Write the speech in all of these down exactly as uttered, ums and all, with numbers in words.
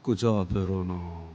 སྐུ་ཕྱག་ཕེབས་རོགས་གནང་།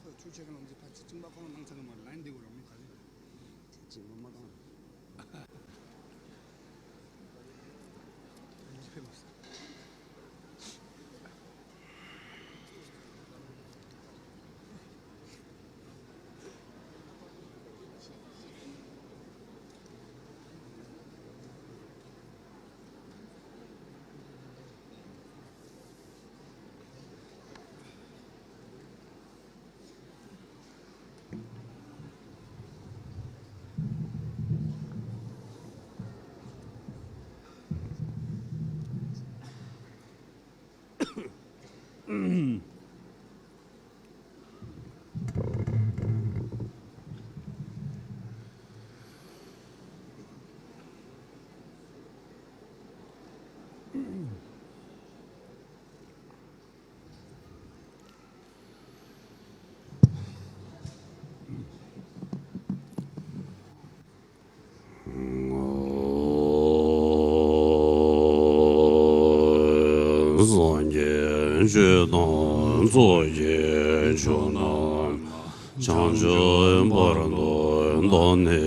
ཁོ་ཆོས་ཆེ་གི་ལོངས་ཀྱི་ཕར་ཚུར་བཅིངས་པ་ཁོ་ན་ནང་ཚང་གི་མ་ལན་འདི་གོ་རང་མི་ག་ལེ་དེ་བྱིན་མ་མ་བཏང་། སངས་རྒྱས་ཆོས་དང་ཚོགས་ཀྱི་མཆོག་རྣམས་བྱང་ཆུབ་བར་དུ་བདག་ནི་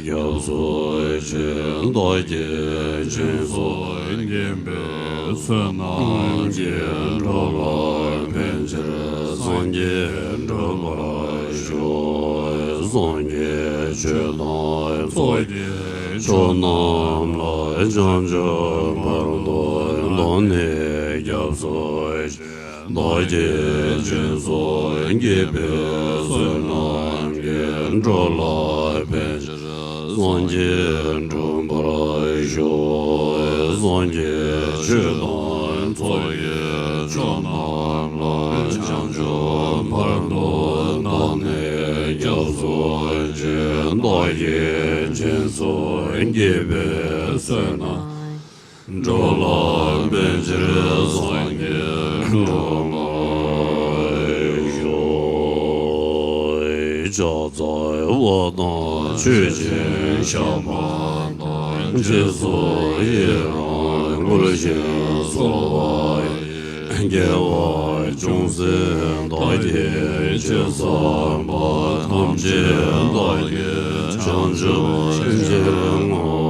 སྐྱབས་སུ་མཆི། བདག་གིས་སྦྱིན་སོགས་བགྱིས་པའི་བསོད་ནམས་ཀྱིས། འགྲོ་ལ་ཕན་ཕྱིར་སངས་རྒྱས་འགྲུབ་པར་ཤོག་སངས་རྒྱས་ཆོས་དང་ཚོགས་ཀྱི་མཆོག་རྣམས་ལ། བྱང་ཆུབ་བར་དུ་བདག་ནི་སྐྱབས་སུ་མཆི། བདག་གིས་སྦྱིན་སོགས་བགྱིས་པའི་བསོད་ནམས་ཀྱིས། འགྲོ་ལ་ཕན་ཕྱིར་སངས་རྒྱས་འགྲུབ་པར་ཤོག་སངས་རྒྱས་ཆོས་དང་ཚོགས་ཀྱི་མཆོག་རྣམས་ལ། བྱང་ཆུབ་བར་དུ་བདག་ནི་སྐྱབས་སུ་མཆི། བདག་གིས་སྦྱིན་སོགས་བགྱིས་པའི་བསོད་ནམས། འགྲོ་ལ་ཕན་ཕྱིར་སངས་རྒྱས་འགྲུབ་པར་ཤོག་ཕྱག་འཚལ་བ་དང་མཆོད་ཅིང་བཤགས་པ་དང་། རྗེས་སུ་ཡི་རང་བསྐུལ་ཞིང་གསོལ་བ་ཡི། དགེ་བ་ཅུང་ཟད་བདག་གིས་ཅི་བསགས་པ། ཐམས་ཅད་བདག་གིས་བྱང་ཆུབ་ཕྱིར་བསྔོ།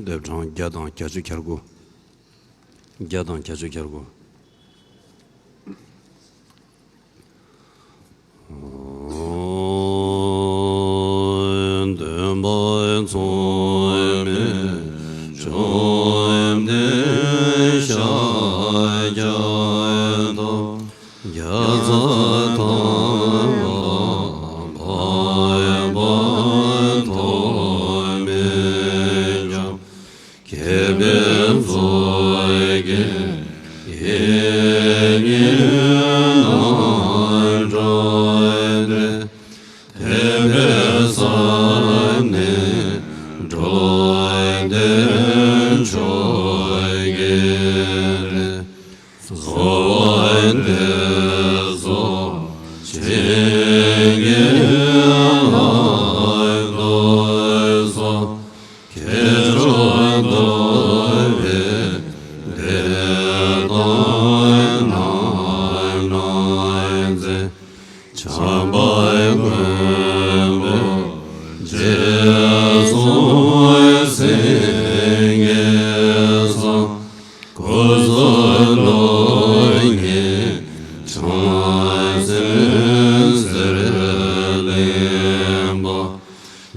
དེབ་གྲངས་བརྒྱ་དང་བརྒྱད་ཅུ་གྱ་དགུ། བརྒྱ་དང་བརྒྱད་ཅུ་གྱ་དགུ། སྟོན་པ་མཚུངས་མེད་བཅོམ་ལྡན་ཤཱཀྱ་ཐུབ། བརྒྱ་རྩ་དག་པ་འཕགས་པ་ཐོགས་མེད་ཀྱང་། མཁས་པའི་གཙུག་གི་ཡིད་བརྙན་རྣམ་སྤྲོས་ཏེ། དད་པའི་ས་ནས་འགྲོ་དོན་མཆོག་གི་གླིང་། རྫོགས་པ་སྡེ་རྫོགས་བྱིན་གྱིས་བརླབ་ཏུ་གསོལ། མཁས་མཆོག་རྡོ་རྗེ་འདི་དག་རྣམ་སྣང་མཛད། བྱམས་པ་མགོན་པོ་རྗེས་སུ་སེང་གེ་བཟང་། སྐུ་གསུང་ཐུགས་ཀྱི་བྱང་སེམས་ཟེར་གླིང་པ།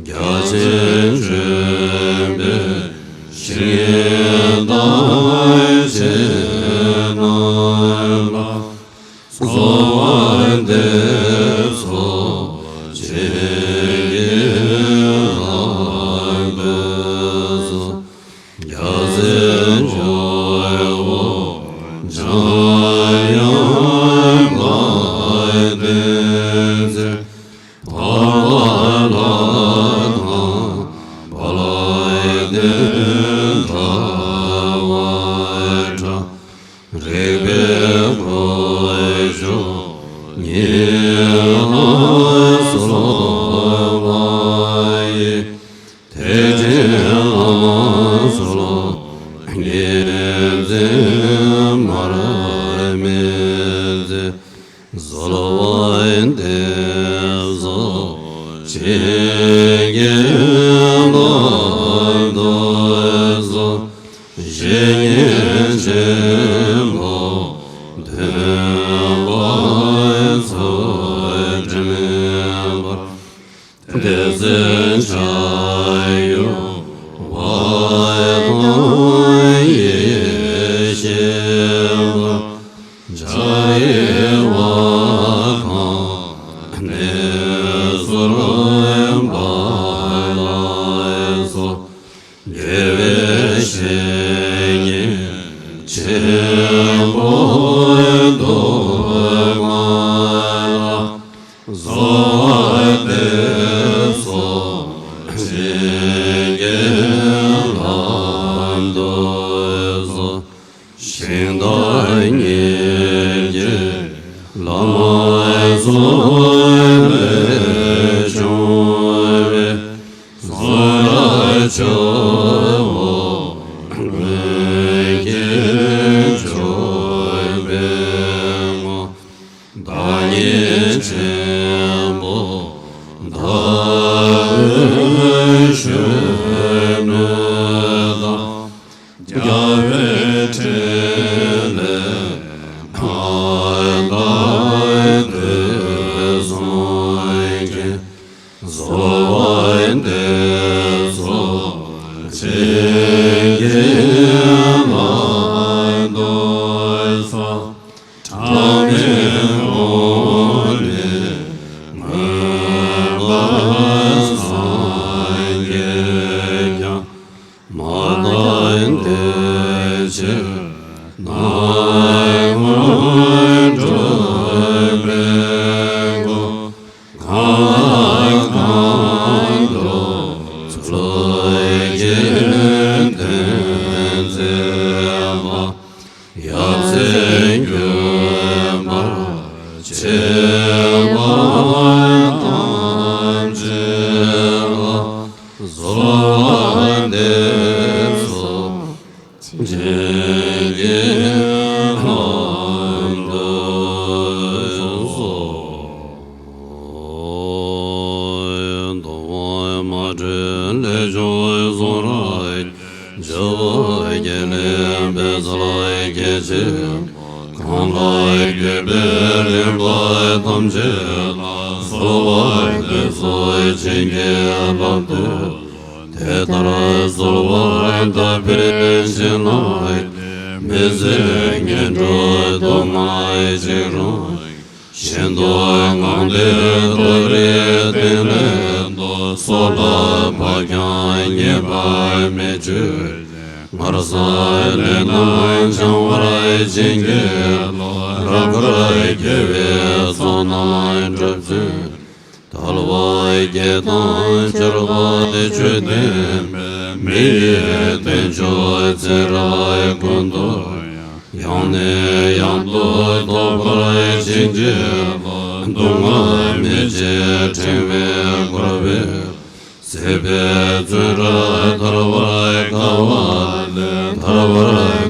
རྒྱ་ཆེན་ཆོས་འཕེལ་ཞིང་དང་ཆེ་རྣམས་ལ། རྫོགས་པ་སྡེ་རྫོགས་བྱིན་གྱིས་བརླབ་པའི་ཚོགས། རྒྱལ་སྲས་ཇོ་བོ་འཇམ་དབྱངས་དཔལ་ལྡན་རྩལ། འཕགས་པ་ལྷ་དང་དཔལ་ལྡན་ཐ་བ་གྲགས། རིག་པའི་གོ་འཕང་ཉི་མ་སོལ་བ་ཡི། ཐེག་ཆེན་ལམ་སྲོལ་ངོས་འཛིན་མར་མེ་མཛད། རྫོགས་པ་སྡེ་རྫོགས་བྱིན་གྱིས་བརླབ་ཏུ་གསོལ། བཤེས་གཉེན་ཆེན་པོ་སྟོན་པ་ཚུལ་ཁྲིམས་དཔལ། སྡེ་སྲིད་ཕྱག་གཡོག་པ་དང་ཡེ་ཤེས་པ། ལྕགས་རི་བ་གང་གནས་ཟུར་པ་ལ་སོགས། དགེ་བའི་བཤེས་གཉེན་ཆེན་པོ་སྟོད་མངའ་བདག། རྫོགས་པ་སྡེ་རྫོགས་བྱིན་གྱིས་བརླབ་ཏུ་གསོལ། ཞིང་བདག་ཉིད་ཀྱི་བླ་མ་ཚུལ་ལས་བྱུང་བའི། གཙུག་ལག་ཆེན་པོ་ཀུན་གྱི་མཆོད་པའི་དངོས། བདག་ཉིད་ཆེན་པོ་ཟླ་འོད་གཞོན་ནུ་དང་། རྒྱལ་བའི་ཕྲིན་ལས་མངའ་བདག་དུས་གསུམ་མཁྱེན། རྫོགས་པ་སྡེ་རྫོགས་བྱིན་གྱིས་བརླབ་ཏུ་གསོལ། ཕྲ་མེན་འོག་མིན་མངོན་པ་སངས་རྒྱས་ཀྱང་། མ་དག་བདེ་ཆེན་སྣང་ངོར་གྲུབ་པའི་སྐུ། གང་ལ་གང་འདུལ་ཚུལ་གྱིས་སྟོན་མཛད་ གང་ལ་དགོས་པའི་རིམ་པ་ཐམས་ཅད་ལ། གསོལ་བ་འདེབས་སོ་བྱིན་གྱིས་བརླབ་ཏུ། དེ་ལྟར་གསོལ་བ་བཏབ་པའི་བྱིན་རླབས་ཀྱིས། མི་བཟོད་ངན་འགྲོའི་སྡུག་བསྔལ་ཅི་རུང་ཡང་། ཤིན་ཏུ་དངངས་ཏེ་ཐོ་རིས་སྟེང་ལས་ཐོན། གསོལ་ལ་བབ་ཀྱང་ཉེས་པ་མི་བྱེད་ཅིང་། སྔར་བསགས་ལས་རྣམས་བྱང་བར་བྱིན་གྱིས་རློབས། རབ་དཀར་དགེ་བའི་ཚོགས་རྣམས་འགྲུབ་ཚུལ། དལ་བ་བརྒྱད་དང་ཕྱུར་བ་དྲུག་ལྡན་པའི། མི་ཡི་དལ་འབྱོར་ཚེ་རབས་ཀུན་ཏུ་ཡང་། ཡང་ནས་ཡང་དུ་ཐོབ་པར་བྱིན་གྱིས་རློབས། སྡུག་བསྔལ་མི་བྱེད་ཕྲེང་བས་བསྐོར་བའི། སྲིད་པའི་བཙོན་རར་ཐར་བར་དཀའ་བ་ལས། ཐར་བར་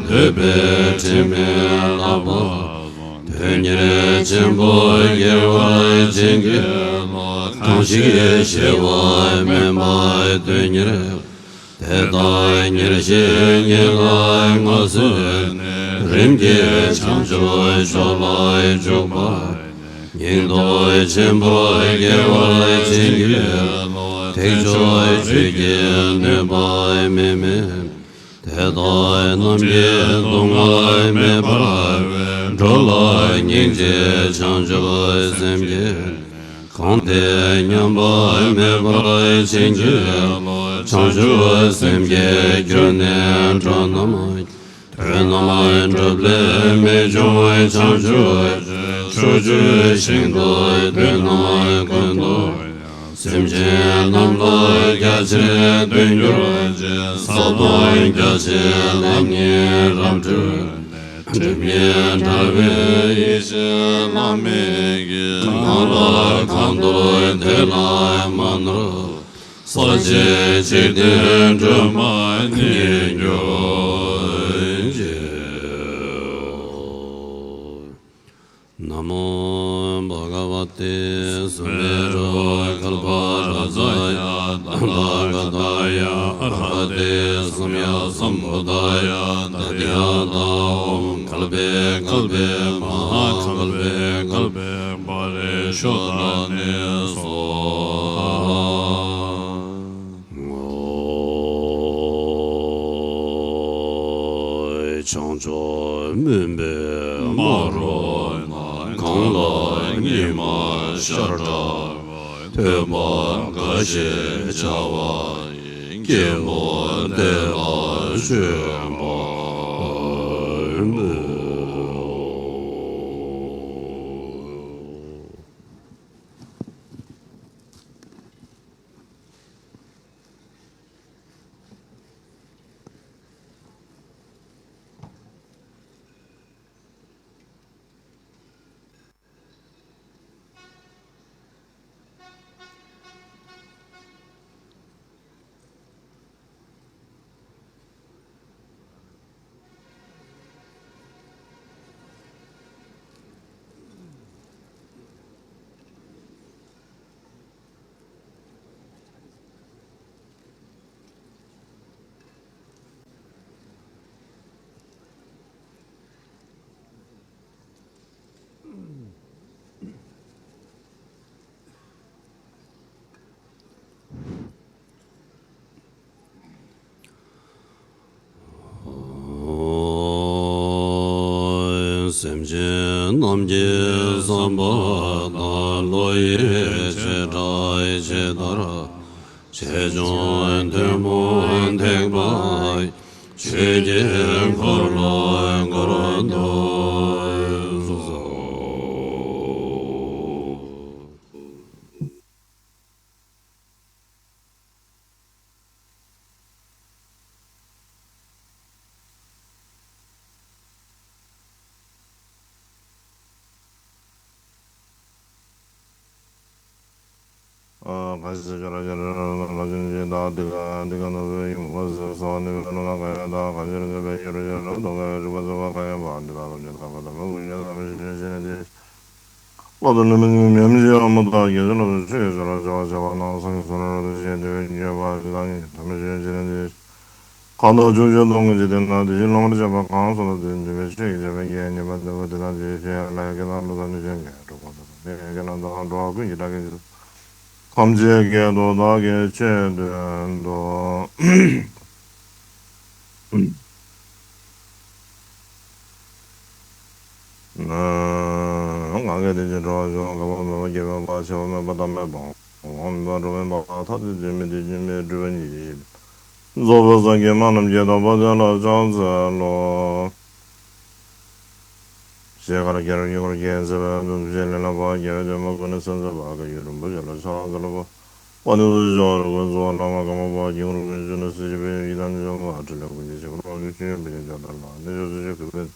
འདོད་པའི་དྲི་མེད་ལག་པ་བཟུང་། དོན་གཉེར་ཆེན་པོ་དགེ་བར་བྱིན་གྱིས་རློབས། གང་ཞིག་གཞན་དབང་མེད་པར་དོན་གཉེར། དེ་དག་གཉེར་ཞིང་ཉེར་ལྔ་བསྲུངས་ནས། རིམ་གྱིས་བྱང་ཆུབ་མཆོག་ལ་འཇུག་པ། སྙིང་སྟོབས་ཆེན་པོ་དགེ་བར་བྱིན་གྱིས་རློབས། ཐེག་མཆོག་ཆོས་ཀྱི་ནུས་པ་དམན་མིན། དེ་དག་རྣམས་ཀྱིས་སྡུག་བསྔལ་མེད་པར་སྤེལ། འགྲོ་ལ་སྙིང་རྗེ་བྱང་ཆུབ་སེམས་བསྐྱེད། གང་དེས་ཉམས་པ་མེད་པར་བྱིན་གྱིས་རློབས། བྱང་ཆུབ་སེམས་ཀྱིས་ཁྱོན་ནས་འགྲོ་རྣམས། དོན་རྣམས་གྲུབ་ལས་མི་འབྱུང་བྱང་ཆུབ་ཕྱིར། ཕྱོགས་བཅུའི་ཞིང་དུ་སྡོད་རྣམས་ཀུན་ཏུ་ཡང་། སེམས་ཅན་རྣམས་ལ་རྒྱ་ཆེར་དོན་གྱུར་ཅིག། ཟབ་དང་རྒྱ་ཆེའི་ལམ་ཉེ་རབ་བགྲོད་ནས། སྒྲིབ་གཉིས་བྲལ་བའི་ཡེ་ཤེས་ལྷམ་མེ་ཡིས། གང་ལ་གང་འདུལ་དེ་ལ་མ་ནོར། ས་གཅིག་འཇིག་རྟེན་སྒྲོན་མ་ཉིད་གྱུར་ཅིག། ན་མོ་བྷ་ག་བ་ཏེ་སུ་མེ་རུ་ཀལ་པ་ར་ཛ་ཡ་ཏ་ཐཱ་ག་ཏཱ་ཡ་ཨར་ཧ་ཏེ་སམ་ཡ་སམ་བུད་དཱ་ཡ་ཏ་ཏྱ་ཏ། ཨོཾ་ཀལ་པེ་ཀལ་པེ་མ་ཧཱ་ཀལ་པེ་ཀལ་པེ་པ་རི་ཤོ་དྷ་ནི་སྭཱ་ཧཱ། བྱང་ཕྱོགས་མུན་པས་མ་རོ་ན། གང་ལ་ཉི་མ་ཤར་འདྲ་བ། ཐོས་པ་དགའ་ཞེས་བྱ་བ་ཡི། སྐྱེས་བུ་དེ་ལ་མཆོད་པར་འབུལ། སེམས་ཅན་རྣམས་ཀྱི་བསམ་པ་དང་། བློ་ཡི་བྱེ་བྲག་ཇི་ལྟར། ཆེ་ཆུང་ཐུན་མོང་ཐེག་པ་ཡི། ཆོས་ཀྱི་འཁོར་ལོ་བསྐོར་དུ་གསོལ། ཨ། ཁ་ཤས་ཤ་ར་ཤ་ར་ར་ལ་ལ་ཅན་ཅན་དག་འདི་ག་འདི་ག་ནོ་བོ་ཡིན་མོ་ཟེར་སོ་ནི་བེ་ནོ་ལ་ག་ཡ་དག་ག་ཤ་ར་ཤ་བེ་ཤ་ར་ཤ་ར་དོ་ག་ཡ་རུ་བ་ཟེར་བ་ག་ཡ་བ་འདི་ག་ལ་ཅན་ག་ག་ད་མ་གུ་ཡ་ལ་མི་ཤི་ཤི་ནི་དེ། ལ་དོ་ནི་མི་ཉུང་མཉམ་ཞི་ཡ་མོ་དག་གི་ཟེར་ལ་ཆོས་ཟེར་ལ་བྱ་བ་བྱ་བ་ནང་སང་གི་སོ་ན་ར་དོ་ཤེས་དེ་བེ་ཉེ་བ་ཞི་ལ་ནི་ད་མི་ཤི་ཤི་ནི་དེ། གང་དག་ཕྱོགས་བཅུའི་སྟོང་གི་འཇིག་རྟེན་ན། དེ་བཞིན་སློབ་མར་བྱ་བ་གང་སུ་ལ་དེ་བཞིན་འགྲུབ་པའི་ཕྱིར་ཡིད་ཆེས་པའི་དགེ་བའི་ཉེས་པ་འདས་པ་དེ་དག་ཅི་ཞིག་ལ། སྐྱེ་དང་ལུས་དང་ནད་ཀྱི་ནད་དང་གྲོད་ཁོག་དང་ནད་ཀྱི་ནད་དང་འགྲོ་བ་ཀུན་གྱི་སྐྲག་སྐྱེ་མཆེད་དང་། ཐམས་ཅད་སྐད་དུ་བདག་གིས་ཆོས་བསྟན་ཏོ། ང་གིས་དེ་བཞིན་གྲོགས་བྱུང་། འགག་པ་མེད་པ། སྐྱེ་བ་མེད་པ། འཆི་བ་མེད་པ། མཐའ་མེད་པ། འོང་བ་མེད་པ། འགྲོ་བ་མེད་པ། ཐ་དད་དོན་མེད་དེ་སྐྱེ་མེད་གྲོལ་བའི་ཉེར་ཞི་ཞིང་། རྫོགས་པའི་སངས་རྒྱས་སྨྲ་རྣམས་ཀྱིས། དམ་པ་དེ་ལ་ཕྱག་འཚལ་ལོ། ཞེས་གར་གྱིས་ར་ཡུ་གུར་གྱིས་མཛད་པའི་ལུང་བཞིན་ལས་ལ་བ་རྒྱལ་བའི་སྟོན་པ་ཀུན་ནས་གསན་མཛད་པ་བཀའ་བརྒྱུད་རིན་པོ་ཆེ་ལ་ཕྱག་འཚལ་ལོ། པ་ནི་སོ་སོའི་ཞབས་ལ་ཀུན་སོང་བ་ལྷག་མ་གང་མ་པ་སྐྱེ་འགྲོ་ཀུན་ཤེས་ནས་སྲིད་ཞི་བའི་ཡི་དམ་ཆོས་འཕགས་ཕྲིན་ལས་ཀུན་གྱི་ཞིང་ཁམས་ཀྱི་ཆོས་དབྱིངས་ཕན་ཆད་ལ་གནས་མཆོག་སྲིད་ཞིའི་གོས་དཔོན་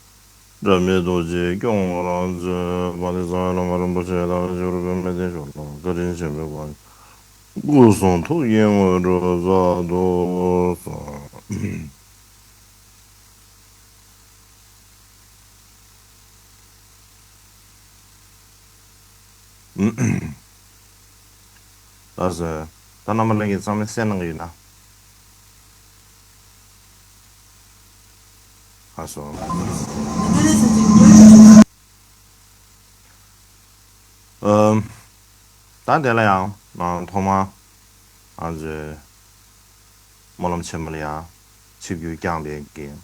སྒྲ་མེད་རྡོ་རྗེས་སྐྱོང་བར་མཛད་པ་ནི་རྩ་བའི་བླ་མ་རིན་པོ་ཆེ་དང་ཞབས་དྲུང་པདྨའི་བསྟན་མཆོག་ལ་བཀའ་དྲིན་ཆེན་པོའི་སྒོ་ནས་སྐུ་གསུང་ཐུགས་ཀྱི་དངོས་གྲུབ་སྩལ་དུ་གསོལ། ལགས་སོ། ད་རྣམ་པ་ལྷན་རྒྱས་ཚང་མས་གསན་གནང་གི་ཡོད་ན། ལགས་སོ། ཨམ། ད་དེ་ལ་ཡང་ཐོག་མར་ང་ཚོས་སྨོན་ལམ་ཆེན་མོ་ལ་ཡང་ཆིབས་བསྒྱུར་བསྐྱངས་པའི་གི་ཨེ།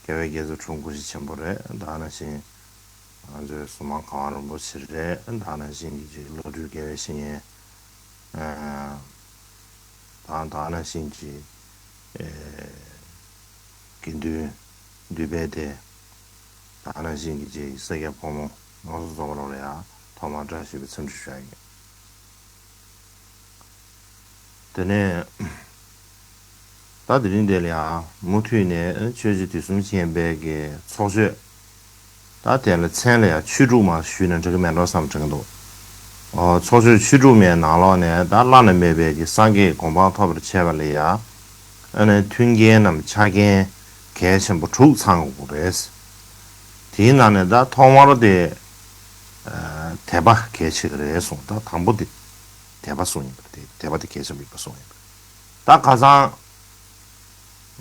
རྒྱལ་བའི་རྒྱལ་གཙུག་དྲུང་སྐུ་ཞབས་ཆེན་པོ་རེད། ད་ག་ནང་བཞིན་ང་ཚོའི་ཟུར་དམག་གངས་དབང་རིན་པོ་ཆེ་རེད། ད་ག་ནང་བཞིན་གྱི་ཅིག་བློ་གྲོས་དགེ་བའི་བཤེས་གཉེན། ཨེ། ད་ད་ག་ནང་བཞིན་གྱི་ཨེ། དགེ་འདུན་འདུས་པའི་སྡེ། ད་ག་ནང་བཞིན་གྱི་ཅིག་ས་སྐྱ་ཕོ་མོ་ཡོངས་སུ་རྫོགས་པ་ལ་ཡང་ཐོག་མར་བཀྲ་ཤིས་པའི་འཚམས་འདྲི་ཞུ་ཡ་ཡིན། དེ་ནས་ད་དེ་རིང་འདི་ལ་ཡང་མུ་མཐུད་ནས་ཆོས་རྗེ་དུས་གསུམ་མཁྱེན་པའི་གི་ཚོགས་མཆོད། ད་དེ་ལ་མཚན་ལ་ཡང་ཆོས་དྲུག་མ་ཞུས་ན་འགྲིག་གི་མེད་འགྲོ་བསམ་དྲན་གྱི་འདུག་ཨོ། ཚོགས་མཆོད་ཆོས་དྲུག་མའི་ནང་ལོགས་ནས་ད་བླ་ན་མེད་པའི་གི་སངས་རྒྱས་གོ་འཕང་ཐོབ་པར་བྱེད་པ་ལ་ཡང་ཨ་ནི་མཐུན་རྐྱེན་ནམ་ཆ་རྐྱེན་གལ་ཆེན་པོ་དྲུག་ཚང་དགོས་རེད། དེའི་ནང་ནས་ད་ཐོག་མར་དེ་ཨ་དད་པ་གལ་ཆེ་གི་རེད་གསུངས། ད་དང་པོ་དེ་དད་པ་གསུངས་ཡིན་པ་རེད། དད་པ་དེ་གལ་ཆེན་པོ་ཡིན་པ་གསུངས་ཡིན་པ་རེད། ད་ཁ་སང་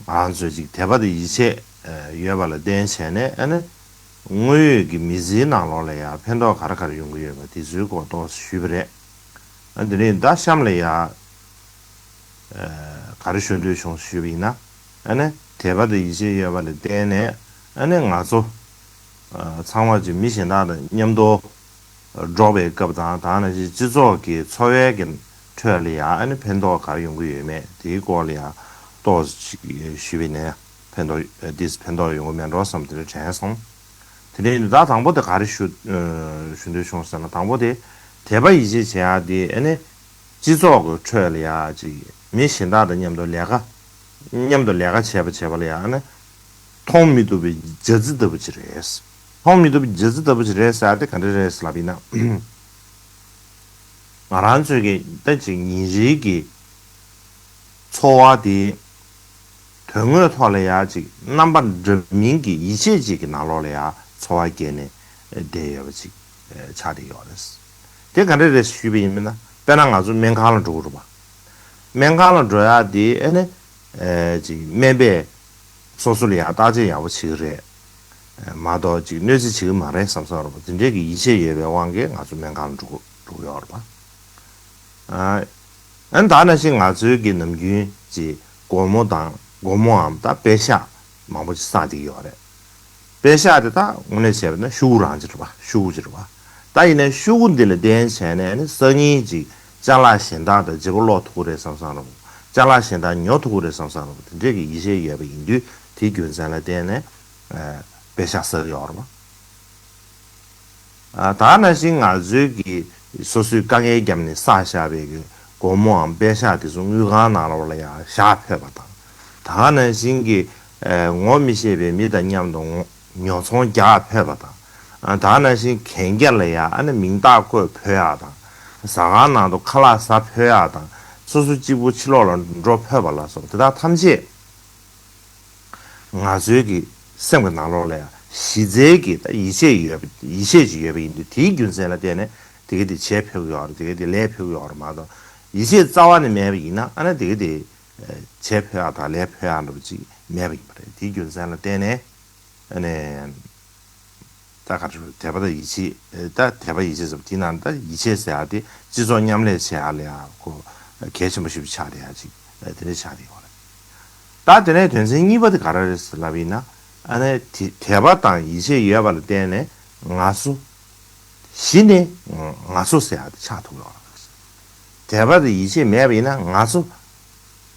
ང་ཚོས་ཅིག་དད་པ་དེ་ཡིད་ཆེས་ཡོད་པ་ལ་བརྟེན་བྱས་ནས་ཨ་ནི་དངོས་ཡོད་ཀྱི་མི་ཚེའི་ནང་ལོགས་ལ་ཡང་ཕན་ཐོགས་ག་རེ་ག་རེ་ཡོང་གི་ཡོད་པ་དེ་ཚོའི་སྐོར་ཏོག་ཙམ་ཞུས་པ་རེད། ཨ་དེ་ནས་ད་གཤམ་ལ་ཡང་ག་རེ་ཞུ་འདོད་བྱུང་ཞུས་པ་ཡིན་ན། ཨ་ནི་དད་པ་དེ་ཡིད་ཆེས་ཡོད་པ་ལ་བརྟེན་ནས་ཨ་ནི་ང་ཚོ་ཚང་མ་ཅིག་མི་གཞན་དག་དང་མཉམ་དུ་འགྲོགས་པའི་སྐབས་དང་ད་ག་ནང་བཞིན་སྤྱི་ཚོགས་ཀྱི་འཚོ་བའི་གི་ཁྲོད་ལ་ཡང་ཨ་ནི་ཕན་ཐོགས་ག་རེ་ཡོང་གི་ཡོད་མེད་དེའི་སྐོར་ལ་ཡང་ཏོག་ཙམ་ཞུས་པ་ཡིན་ན་ཕན་ཐོགས་ཏོག་ཙམ་ཕན་ཐོགས་ཡོང་གི་མེད་འགྲོ་བསམ་དེ་འདྲ་དྲན་སོང་། དེ་ནས་ད་དང་པོ་དེ་ག་རེ་ཞུ་ཞུ་འདོད་བྱུང་ཟེར་ན། དང་པོ་དེ་དད་པ་ཡིད་ཆེས་བྱེད་ཡག་དེ་ཨ་ནི་སྤྱི་ཚོགས་ཀྱི་ཁྲོད་ལ་ཡ་ཅིག་མི་གཞན་དག་དང་མཉམ་དུ་ལས་ཀ་མཉམ་དུ་ལས་ཀ་བྱས་པ་བྱས་པ་ལ་ཡ་ཨ་ནི་མཐོང་མི་ཐུབ་པའི་རྒྱ་རྩི་ལྟ་བུ་ཅིག་རེད། མཐོང་མི་ཐུབ་པའི་རྒྱ་རྩི་ལྟ་བུ་ཅིག་རེད་ཟེར་ཡག་དེ་ག་འདྲ་རེད་ཟེར་ལབ་ཡིན་ན། ང་རང་ཚོའི་གི་ད་ཅིག་ཉིན་རེའི་གི་འཚོ་བ་དེ་དོན་དངོས་ཐོག་ལ་ཡ་ཅིག་རྣམ་པ་འདྲ་མིན་གྱི་ཡིད་ཆེས་ཅིག་གི་ནང་ལོགས་ལ་ཡ་འཚོ་བ་སྐྱེལ་ནས་བསྡད་ཡོད་པ་ཅིག་ཆགས་བསྡད་ཡོད་རེད། དེ་ག་འདྲ་རེད་ཞུས་པ་ཡིན་ན། དཔེར་ན་ང་ཚོ་སྨན་ཁང་ལ་འགྲོ་གི་རེད་པ། སྨན་ཁང་ལ་འགྲོ་ཡ་དེ་ཨ་ནི་ཅིག་སྨན་པས་སོ་སོ་ལ་ཡ་བརྟག་དཔྱད་ཡག་པོ་བྱེད་ཀྱི་རེད། མ་གཏོགས་ཅིག་གནོད་འཚེ་བྱེད་ཀྱི་མ་རེད་བསམ་བསམ་རེད་པ། དེ་འདྲའི་གི་ཡིད་ཆེས་ཡོད་པའི་དབང་གིས་ང་ཚོ་སྨན་ཁང་ལ་འགྲོ་འགྲོ་གི་ཡོད་རེད་པ། ཨ་ནི་ད་ནང་བཞིན་ང་ཚོའི་གི་ནམ་རྒྱུན་གྱི་སྒོར་མོ་དང་སྒོར་མོའམ་ད་པད་ཤག་མང་པོ་ཅིག་བསགས་བསྡད་ཀྱི་ཡོད་རེད། པད་ཤག་དེ་ད་དངོས་གནས་བྱས་པ་ན་ཤོག་གུ་རང་ཅིག་རེད་པ། ཤོག་གུ་ཅིག་རེད་པ། ད་ཡིན་ནའི་ཤོག་གུ་འདི་ལ་བརྟེན་བྱས་ནས་ནི་སང་ཉིན་ཅིག་ཅ་ལག་གཞན་དག་དང་བརྗེ་པོ་སློག་ཐུབ་ཀྱི་རེད་བསམ་བསམ་རེད་པ། ཅ་ལག་གཞན་དག་ཉོ་ཐུབ་ཀྱི་རེད་བསམ་བསམ་རེད་པ། དེ་འདྲས་ཀྱི་ཡིད་ཆེས་ཡོད་པ་ཡིན་དུས་དེའི་རྒྱུ་མཚན་ལ་བརྟེན་ནས་པད་ཤག་བསགས་ཀྱི་ཡོད་རེད་པ། ད་ག་ནང་བཞིན་ང་ཚོའི་གི་སོ་སོའི་དཀའ་ངལ་བརྒྱབ་ནས་བསགས་བཞག་པའི་གི་སྒོར་མོའམ་པད་ཤག་དེ་ཚོ་དངུལ་ཁང་ནང་ལོགས་ལ་ཡང་བཞག་ཕོད་པ་དང་། ད་ག་ནང་བཞིན་གི་ངོ་མི་ཤེས་པའི་མི་དང་མཉམ་དུ་ཉོ་ཚོང་རྒྱག་ཕོད་པ་དང་། ད་ག་ནང་བཞིན་གན་རྒྱ་ལ་ཡང་ཨ་ནི་མིང་རྟགས་བཀོད་ཕོད་ཡག་དང་། ཟ་ཁང་ནང་དུ་ཁ་ལག་ཟ་ཕོད་ཡག་དང་། སོ་སོ་གཅིག་པུ་ཕྱི་ལོགས་ལ་འགྲོ་ཕོད་པ་ལ་སོགས་དེ་དག་ཐམས་ཅད། ང་ཚོའི་གི་སེམས་ཀྱི་ནང་ལོགས་ལ་ཡང་གཞི་རྩའི་གི་ད་ཡིད་ཆེས་ཡོད་པ་ཡིད་ཆེས་ཅིག་ཡོད་པ་ཡིན་དུས་དེའི་རྒྱུ་མཚན་ལ་བརྟེན་ནས་དེ་གི་དེ་བྱེད་ཕོད་ཀྱི་ཡོད་རེད། དེ་གི་དེ་ལས་ཕོད་ཀྱི་ཡོད་རེད་མ་གཏོགས་ཡིད་ཆེས་རྩ་བ་ནས་མེད་པ་ཡིན་ན་ཨ་ནི་དེ་གི་དེ་ བྱེད་ཕོད་ཡག་དང་ལས་ཕོད་ཡག་འདྲ་པོ་ཅིག་མེད་པ་ཡིན་པ་རེད། དེའི་རྒྱུ་མཚན་ལ་བརྟེན་ནས་ཨ་ནི། ད་ག་རེ་དད་པ་དང་ཡིད་ཆེས། ད་དད་པ་ཡིད་ཆེས་ཟེར་བ་དེའི་ནང་ད་ཡིད་ཆེས་ཟེར་ཡག་དེ་སྤྱི་ཚོགས་མཉམ་ལས་བྱེད་ཡག་ལ་ཡག་གོ་གལ་ཆེན་པོ་ཞིག་ཆགས་བསྡད་ཡག་ཅིག་དེ་འདྲ་ཆགས་བསྡད་ཡོད་རེད། ད་དེ་ནས་དོན་ཚན་གཉིས་པ་དེ་ག་རེ་རེད་ལབ་ཡིན་ན། ཨ་ནི་དེ་དད་པ་དང་ཡིད་ཆེས་ཡོད་པ་ལ་བརྟེན་ནས་ང་ཚོ་གཞི་ནས་ང་ཚོ་ཟེར་ཡག་དེ་ཆགས་ཐུབ་ཡོད་རེད། དད་པ་དང་ཡིད་ཆེས་མེད་པ་ཡིན་ན་ང་ཚོ།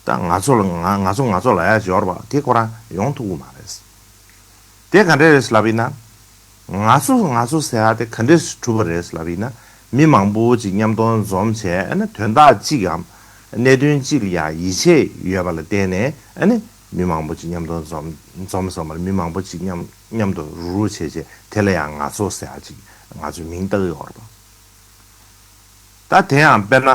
ད་ང་ཚོ་ལ་ང་ང་ཚོ་ང་ཚོ་ལབ་ཡག་ཅིག་ཡོད་རེད་པ། དེ་ཁོ་རང་ཡོང་ཐུབ་ཀྱི་མ་རེད། དེ་ག་འདྲས་རེད་ལབ་ཡིན་ན། ང་ཚོ་ང་ཚོ་ཟེར་ཡག་དེ་ག་འདྲས་གྲུབ་པ་རེད་ལབ་ཡིན་ན། མི་མང་པོ་ཅིག་མཉམ་དུ་འཛོམས་བྱས་ཨ་ནི་དོན་དག་ཅིག་གམ་གནད་དོན་ཅིག་ལ་ཡག་ཡིད་ཆེས་ཡོད་པ་ལ་བརྟེན་ནས་ཨ་ནི་མི་མང་པོ་ཅིག་མཉམ་དུ་འཛོམས་འཛོམས་སོང་བ་རེད། མི་མང་པོ་ཅིག་མཉམ་མཉམ་དུ་རུག་རུག་བྱས་བྱས་དེ་ལ་ཡག་ང་ཚོ་ཟེར་ཡག་ཅིག་ང་ཚོས་མིང་བཏགས་ཡོད་རེད་པ། ད་དེ་ཡང་དཔེར་ན།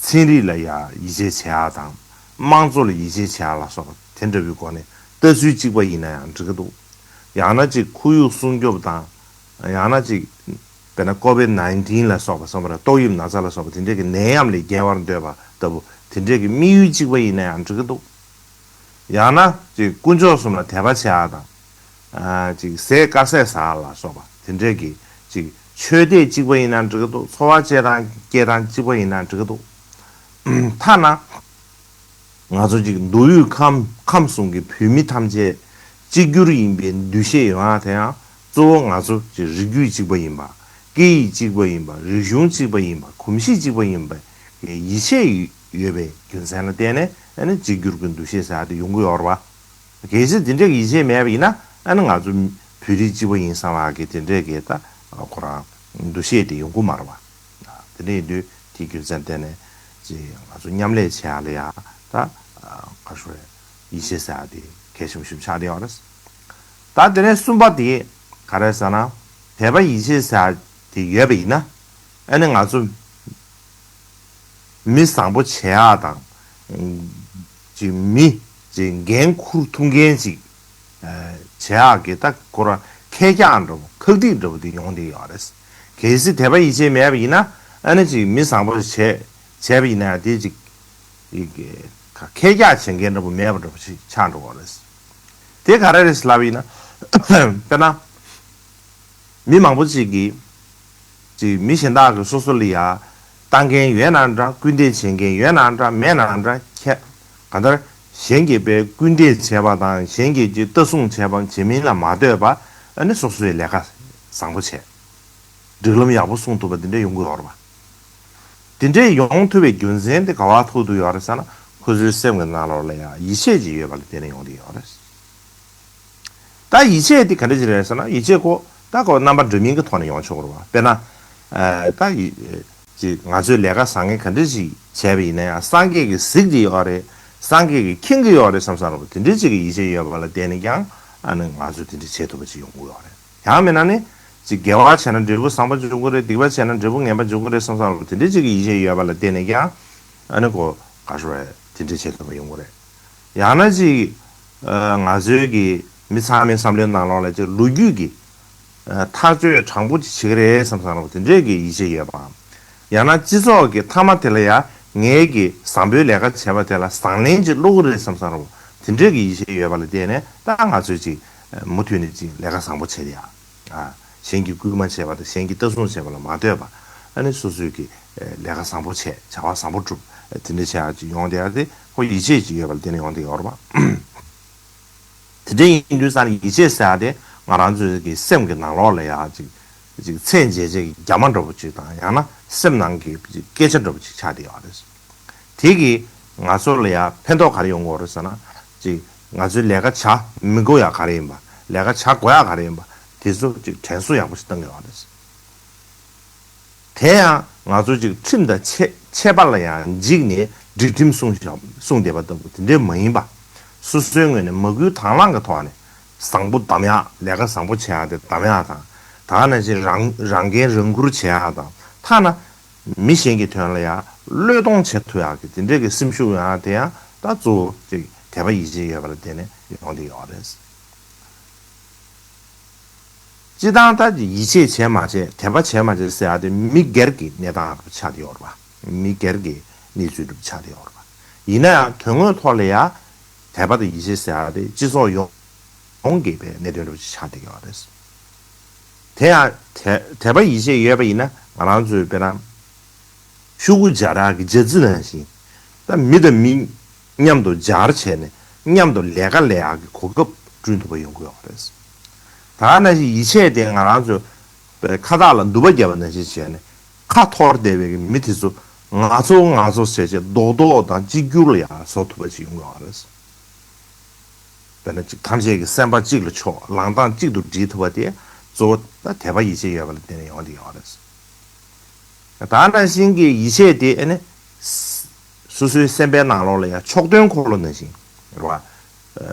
ཚན་རིག་ལ་ཡང་ཡིད་ཆེས་བྱེད་ཡག་དང་། དམངས་གཙོ་ལ་ཡིད་ཆེས་བྱེད་ཡག་ལ་སོགས་པ་དེ་འདྲ་བའི་སྒོ་ནས་ལྟ་ཚུལ་གཅིག་པ་ཡིན་ན་ཡང་འགྲིག་གི་འདུག་ཡང་ན་ཅིག་ཁོར་ཡུག་སྲུང་སྐྱོབ་དང་། ཡང་ན་ཅིག་དཔེར་ན་ཀོ་བིད་ནའིན་ཊིན་ལ་སོགས་པ་བསམ་པར་ཏོག་དབྱིབས་ན་ཚ་ལ་སོགས་པ་དེ་འདྲ་གི་ནད་ཡམས་ལས་རྒྱལ་བར་འདོད་པ་ལྟ་བུ་དེ་འདྲ་གི་དམིགས་ཡུལ་གཅིག་པ་ཡིན་ན་ཡང་འགྲིག་གི་འདུག་ཡང་ན་ཅིག་དཀོན་མཆོག་གསུམ་ལ་དད་པ་བྱེད་ཡག་དང་། ཨ་ཅིག་ཟས་དཀར་ཟས་ཟ་ཡག་ལ་སོགས་པ་དེ་འདྲས་ཀྱི་ཅིག་ཆོས་དད་གཅིག་པ་ཡིན་ན་འགྲིག་གི་འདུག་འཚོ་བ་སྐྱེལ་སྟངས་སྐྱེལ་སྟངས་གཅིག་པ་ཡིན་ན་འགྲིག་གི་འདུག་ཐ་ན་ང་ཚོ་ཅིག་མདོ་དབུས་ཁམས་ཁམས་གསུམ་གྱི་བོད་མི་ཐམས་ཅད་གཅིག་གྱུར་ཡིན་པའི་འདུ་ཤེས་ཡོང་ཡག་དེ་ཡང་གཙོ་བོ་ང་ཚོ་ཅིག་རིགས་རྒྱུད་གཅིག་པ་ཡིན་པ། སྐད་ཡིག་གཅིག་པ་ཡིན་པ། རིག་གཞུང་གཅིག་པ་ཡིན་པ། གོམས་གཤིས་གཅིག་པ་ཡིན་པ་ཡིད་ཆེས་ཡོད་པའི་རྒྱུ་མཚན་ལ་བརྟེན་ནས་ཨ་ནི་གཅིག་གྱུར་གྱི་འདུ་ཤེས་ཟེར་ཡག་དེ་ཡོང་གི་ཡོད་རེད་པ། གལ་སྲིད་དེ་འདྲ་གི་ཡིད་ཆེས་མེད་པ་ཡིན་ན་ཨ་ནི་ང་ཚོ་བོད་རིགས་གཅིག་པ་ཡིན་བསམ་པ་གི་དེ་འདྲས་ཀྱི་ད་ཁོ་རང་འདུ་ཤེས་དེ་ཡོང་གི་མ་རེད་པ། དེ་འདྲ་ཡིན་དུས་དེའི་རྒྱུ་མཚན་བརྟེན་ནས་ཅིག་ང་ཚོ་མཉམ་ལས་བྱེད་ཡག་ལ་ཡག་ད་ག་ཤོད་ཡིད་ཆེས་ཟེར་ཡག་དེ་གལ་ཆེན་པོ་ཞིག་ཆགས་བསྡད་ཡོད་རེད། ད་དེ་ནས་གསུམ་པ་དེ་ག་རེ་ཟེར་ན། དད་པ་ཡིད་ཆེས་ཟེར་ཡག་དེ་ཡོད་པ་ཡིན་ན་ཨ་ནི་ང་ཚོ་མི་བཟང་པོ་བྱེད་ཡག་དང་། ཅིག་མི་ཅིག་འགན་འཁུར་ཐུབ་མཁན་ཅིག་བྱེད་ཡག་གི་ད་ཁོ་རང་ཁེ་རྒྱག་འདྲ་པོ་ཁག་ཐེག་འདྲ་པོ་དེ་ཡོང་བསྡད་ཡོད་རེད། གལ་སྲིད་དད་པ་ཡིད་ཆེས་མེད་པ་ཡིན་ན་ཨ་ནི་ཅིག་མི་བཟང་པོ་བྱས་བྱས་པ་ཡིན་ན་ཡང་དེ་ཅིག་ཁེ་རྒྱག་བྱེད་མཁན་འདྲ་པོ་མེད་པ་འདྲ་པོ་ཅིག་ཆགས་འགྲོ་གི་རེད། དེ་ག་རེ་རེད་ལབ་ཡིན་ན། དཔེར་ན། མི་མང་པོ་ཅིག་གིས། ཅིག་མི་གཞན་དག་གིས་སོ་སོ་ལ་ཡ། ལྟ་མཁན་ཡོད་ན་འདྲ། སྐུལ་འདེད་བྱེད་མཁན་ཡོད་ན་འདྲ། མེད་ན་འདྲ། ཁྱད། གང་ལྟར། གཞན་གྱིས་དཔེ་སྐུལ་འདེད་བྱས་པ་དང་གཞན་གྱིས་ཅིག་ལྟ་སྲུང་བྱས་པ་བྱེད་མིན་ལ་མ་ལྟོས་པ། ཨ་ནི་སོ་སོའི་ལས་ཀ་བཟང་པོ་བྱས། སྒྲིག་ལམ་ཡག་པོ་སྲུང་ཐུབ་པ་འདི་འདྲ་ཡོང་གི་ཡོད་རེད་པ། དེ་འདྲའི་ཡོང་ཐུབ་པའི་རྒྱུ་མཚན་དེ་ག་པར་ཐུག་འདུག་ཡོད་རེད་ཟེར་ན། ཁོ་ཚོའི་སེམས་ཀྱི་ནང་ལོགས་ལ་ཡང་ཡིད་ཆེས་ཅིག་ཡོད་པ་ལ་བརྟེན་ནས་ཡོང་གི་ཡོད་རེད། ད་ཡིད་ཆེས་དེ་ག་འདྲ་ཅིག་རེད་ཟེར་ན། ཡིད་ཆེས་ཁོ་ད་ཁོ་རྣམ་པ་འདྲ་མིན་གྱི་ཐོག་ནས་ཡོང་ཆོག་གི་རེད་པ། དཔེར་ན། ཨ། ད་ཡི་ཅིག་ང་ཚོས་ལས་ཀ་བཟང་ངན་ག་འདྲ་ཅིག་བྱས་པ་ཡིན་ན་ཡང་སངས་རྒྱས་ཀྱིས་གཟིགས་ཀྱི་ཡོད་རེད། སངས་རྒྱས་ཀྱིས་མཁྱེན་གྱི་ཡོད་རེད་བསམ་བསམ་རེད་པ། དེ་འདྲ་ཅིག་གི་ཡིད་ཆེས་ཡོད་པ་ལ་བརྟེན་ནས་ཀྱང་ཨ་ནི་ང་ཚོས་དེ་འདྲ་བྱེད་ཐུབ་པ་ཅིག་ཡོང་གི་ཡོད་རེད། ཡང་མིན་ན་ནི། ཅིག་དགེ་བ་བྱས་ན་འབྲས་བུ་བཟང་པོ་འབྱུང་གི་རེད། སྡིག་པ་བྱས་ན་འབྲས་བུ་ངན་པ་འབྱུང་གི་རེད་བསམ་བསམ་རེད་པ། དེ་འདྲ་ཅིག་གི་ཡིད་ཆེས་ཡོད་པ་ལ་བརྟེན་ནས་ཀྱང་ཨ་ནི་ཁོ་ག་རེ་ཟེར་དེ་འདྲ་བྱེད་ཐུབ་པ་ཡོང་གི་རེད། ཡང་ན་ཅིག་ཨ། ང་ཚོའི་གི་མི་ཚང་མའི་བསམ་བློའི་ནང་ལོགས་ལ་ཅིག་ལོ་རྒྱུས་ཀྱི་ཨ། ཐག་གཅོད་དྲང་པོ་ཅིག་བྱེད་ཀྱི་རེད་བསམ་བསམ་རེད་པ། དེ་འདྲའི་གི་ཡིད་ཆེས་ཡོད་པའམ། ཡང་ན་སྤྱི་ཚོགས་ཀྱི་མཐའ་མ་དེ་ལ་ཡང་ངའི་གི་བཟང་པོའི་ལས་ཀ་བྱས་པ་དེ་ལ་བཟང་ལན་ཅིག་སློག་གི་རེད་བསམ་བསམ་རེད་པ། དེ་འདྲའི་གི་ཡིད་ཆེས་ཡོད་པ་ལ་བརྟེན་ནས་ད་ང་ཚོས་ཅིག་མུ་མཐུད་ནས་ཅིག་ལས་ཀ་བཟང་པོ་བྱེད་ཡ། ཨ། གཞན་གྱིས་སྐུལ་མ་བྱས་པ་དང་གཞན་གྱིས་ལྟ་སྲུང་བྱས་པ་ལ་མ་ལྟོས་པ། ཨ་ནི་སོ་སོའི་གི་ལས་ཀ་བཟང་པོ་བྱས། བྱ་བ་བཟང་པོ་བསྒྲུབས། དེ་འདྲ་བྱས་ཡ་ཅིག་ཡོང་བསྡད་ཡ་དེ་ཁོ་ཡིད་ཆེས་ཅིག་ཡོད་པ་ལ་བརྟེན་ནས་ཡོང་བསྡད་ཡོད་རེད་པ། དེ་འདྲ་ཡིན་དུས་ཙང་ནས་ཡིད་ཆེས་ཟེར་ཡ་དེ་ང་རང་ཚོའི་གི་སེམས་ཀྱི་ནང་ལོགས་ལ་ཡ་ཅིག་ཅིག་མཚན་བརྗོད་བྱེད་ཀྱི་རྒྱ་མ་འདྲ་པོ་ཅིག་དང་ཡང་ན་སེམས་ནང་གི་ཅིག་སྐད་ཆ་འདྲ་པོ་ཅིག་ཆགས་བསྡད་ཡོད་རེད། དེ་གིས་ང་ཚོ་ལ་ཡ་ཕན་ཐོགས་ག་རེ་ཡོང་གི་ཡོད་རེད་ཟེར་ན། ཅིག་ང་ཚོའི་ལས་ཀ་བྱ་མི་དགོས་ཡ་ག་རེ་ཡིན་པ། ལས་ཀ་བྱ་དགོས་ཡ་ག་རེ་ཡིན་པ་དེ་ཚོ་ཅིག་དྲན་གསོ་ཡག་པོ་ཞིག་བཏང་གི་ཡོད་རེད། དེ་ཡང་ང་ཚོ་ཅིག་ཁྲིམས་དང་ཆད་ཆད་པ་ལ་ཡང་འཇིགས་ནས་སྒྲིག་ཁྲིམས་སྲུང་བཞག་སྲུང་བསྡད་པ་ལྟ་བུ་དེ་འདྲས་མ་ཡིན་པ། སོ་སོའི་ངོས་ནས་མ་བསྐུལ་དང་བླངས་ཀྱི་ཐོག་ནས་བཟང་པོ་གདམ་ཡག་ལས་ཀ་བཟང་པོ་བྱེད་ཡག་དེ་གདམ་ཡག་དང་། ད་ག་ནང་བཞིན་རང་རང་འགན་རང་འཁུར་བྱེད་ཡག་དང་། ཐ་ན་མི་གཞན་གྱི་དོན་ལ་ཡང་བློས་གཏོང་བྱེད་ཐུབ་ཡག་གི་དེ་འདྲའི་གི་སེམས་ཤུགས་ཡོང་ཡག་དེ་ཡང་ད་གཙོ་བོ་ཅིག་དད་པ་ཡིད་ཆེས་ཡོད་པ་ལ་བརྟེན་ནས་ཡོང་བསྡད་ཡོད་རེད། སྤྱིར་བཏང་ད་ཡིད་ཆེས་བྱས་མ་བྱས། དད་པ་བྱས་མ་བྱས་ཟེར་ཡག་དེ་མི་སྒེར་གྱི་གནས་སྟངས་ཆགས་བསྡད་ཡོད་རེད་པ། མི་སྒེར་གྱི་གནས་ཚུལ་འདྲ་པོ་ཆགས་བསྡད་ཡོད་རེད་པ། ཡིན་ན་ཡང་དོན་དངོས་ཐོག་ལ་ཡང་དད་པ་དང་ཡིད་ཆེས་ཟེར་ཡ་དེ་སྤྱི་ཚོགས་ཡོངས་ཡོངས་ཀྱི་པའི་གནད་དོན་འདྲ་པོ་ཅིག་ཆགས་བསྡད་ཀྱི་ཡོད་རེད། དེ་ཡང་དད་དད་པ་ཡིད་ཆེས་ཡོད་པ་ཡིན་ན་ང་རང་ཚོའི་དཔེར་ན་ཤོག་གུ་སྦྱར་ཡག་གི་སྦྱར་རྩི་ནང་བཞིན་ད་མི་དང་མི་མཉམ་དུ་སྦྱར་བྱས་ནས་མཉམ་དུ་ལས་ཀ་ལས་ཡག་གི་གོ་སྐབས་བསྐྲུན་ཐུབ་པ་ཡོང་གི་ཡོད་རེད། ད་ནང་བཞིན་ཡིད་ཆེས་དེ་ང་རང་ཚོ་པའི་ཁ་བཏགས་ལ་མདུད་པ་བརྒྱབ་པ་ནང་བཞིན་བྱས་ནས་ཁ་འཐོར་བསྡད་པའི་མི་དེ་ཚོ་ང་ཚོ་ང་ཚོ་བྱས་བྱས་རྡོག་རྡོག་དང་གཅིག་གྱུར་ལ་ཡང་བཟོ་ཐུབ་པ་ཅིག་ཡོང་གི་ཡོད་རེད། དཔེར་ན་གཅིག་ཐམས་ཅད་ཀྱི་སེམས་པ་གཅིག་ལ་ཕྱོགས་ལངས་སྟངས་གཅིག་ཏུ་སྒྲིལ་ཐུབ་པ་དེ་གཙོ་བོ་ད་དད་པ་ཡིད་ཆེས་ཡོད་པ་ལ་བརྟེན་ནས་ཡོང་བསྡད་ཡོད་རེད། ད་ནང་བཞིན་གྱི་ཡིད་ཆེས་དེ་ཨ་ནི་སོ་སོའི་སེམས་པའི་ནང་ལོགས་ལ་ཡང་མཆོག་ཐུན་འཁོར་ལོ་ནང་བཞིན་རེད་བ།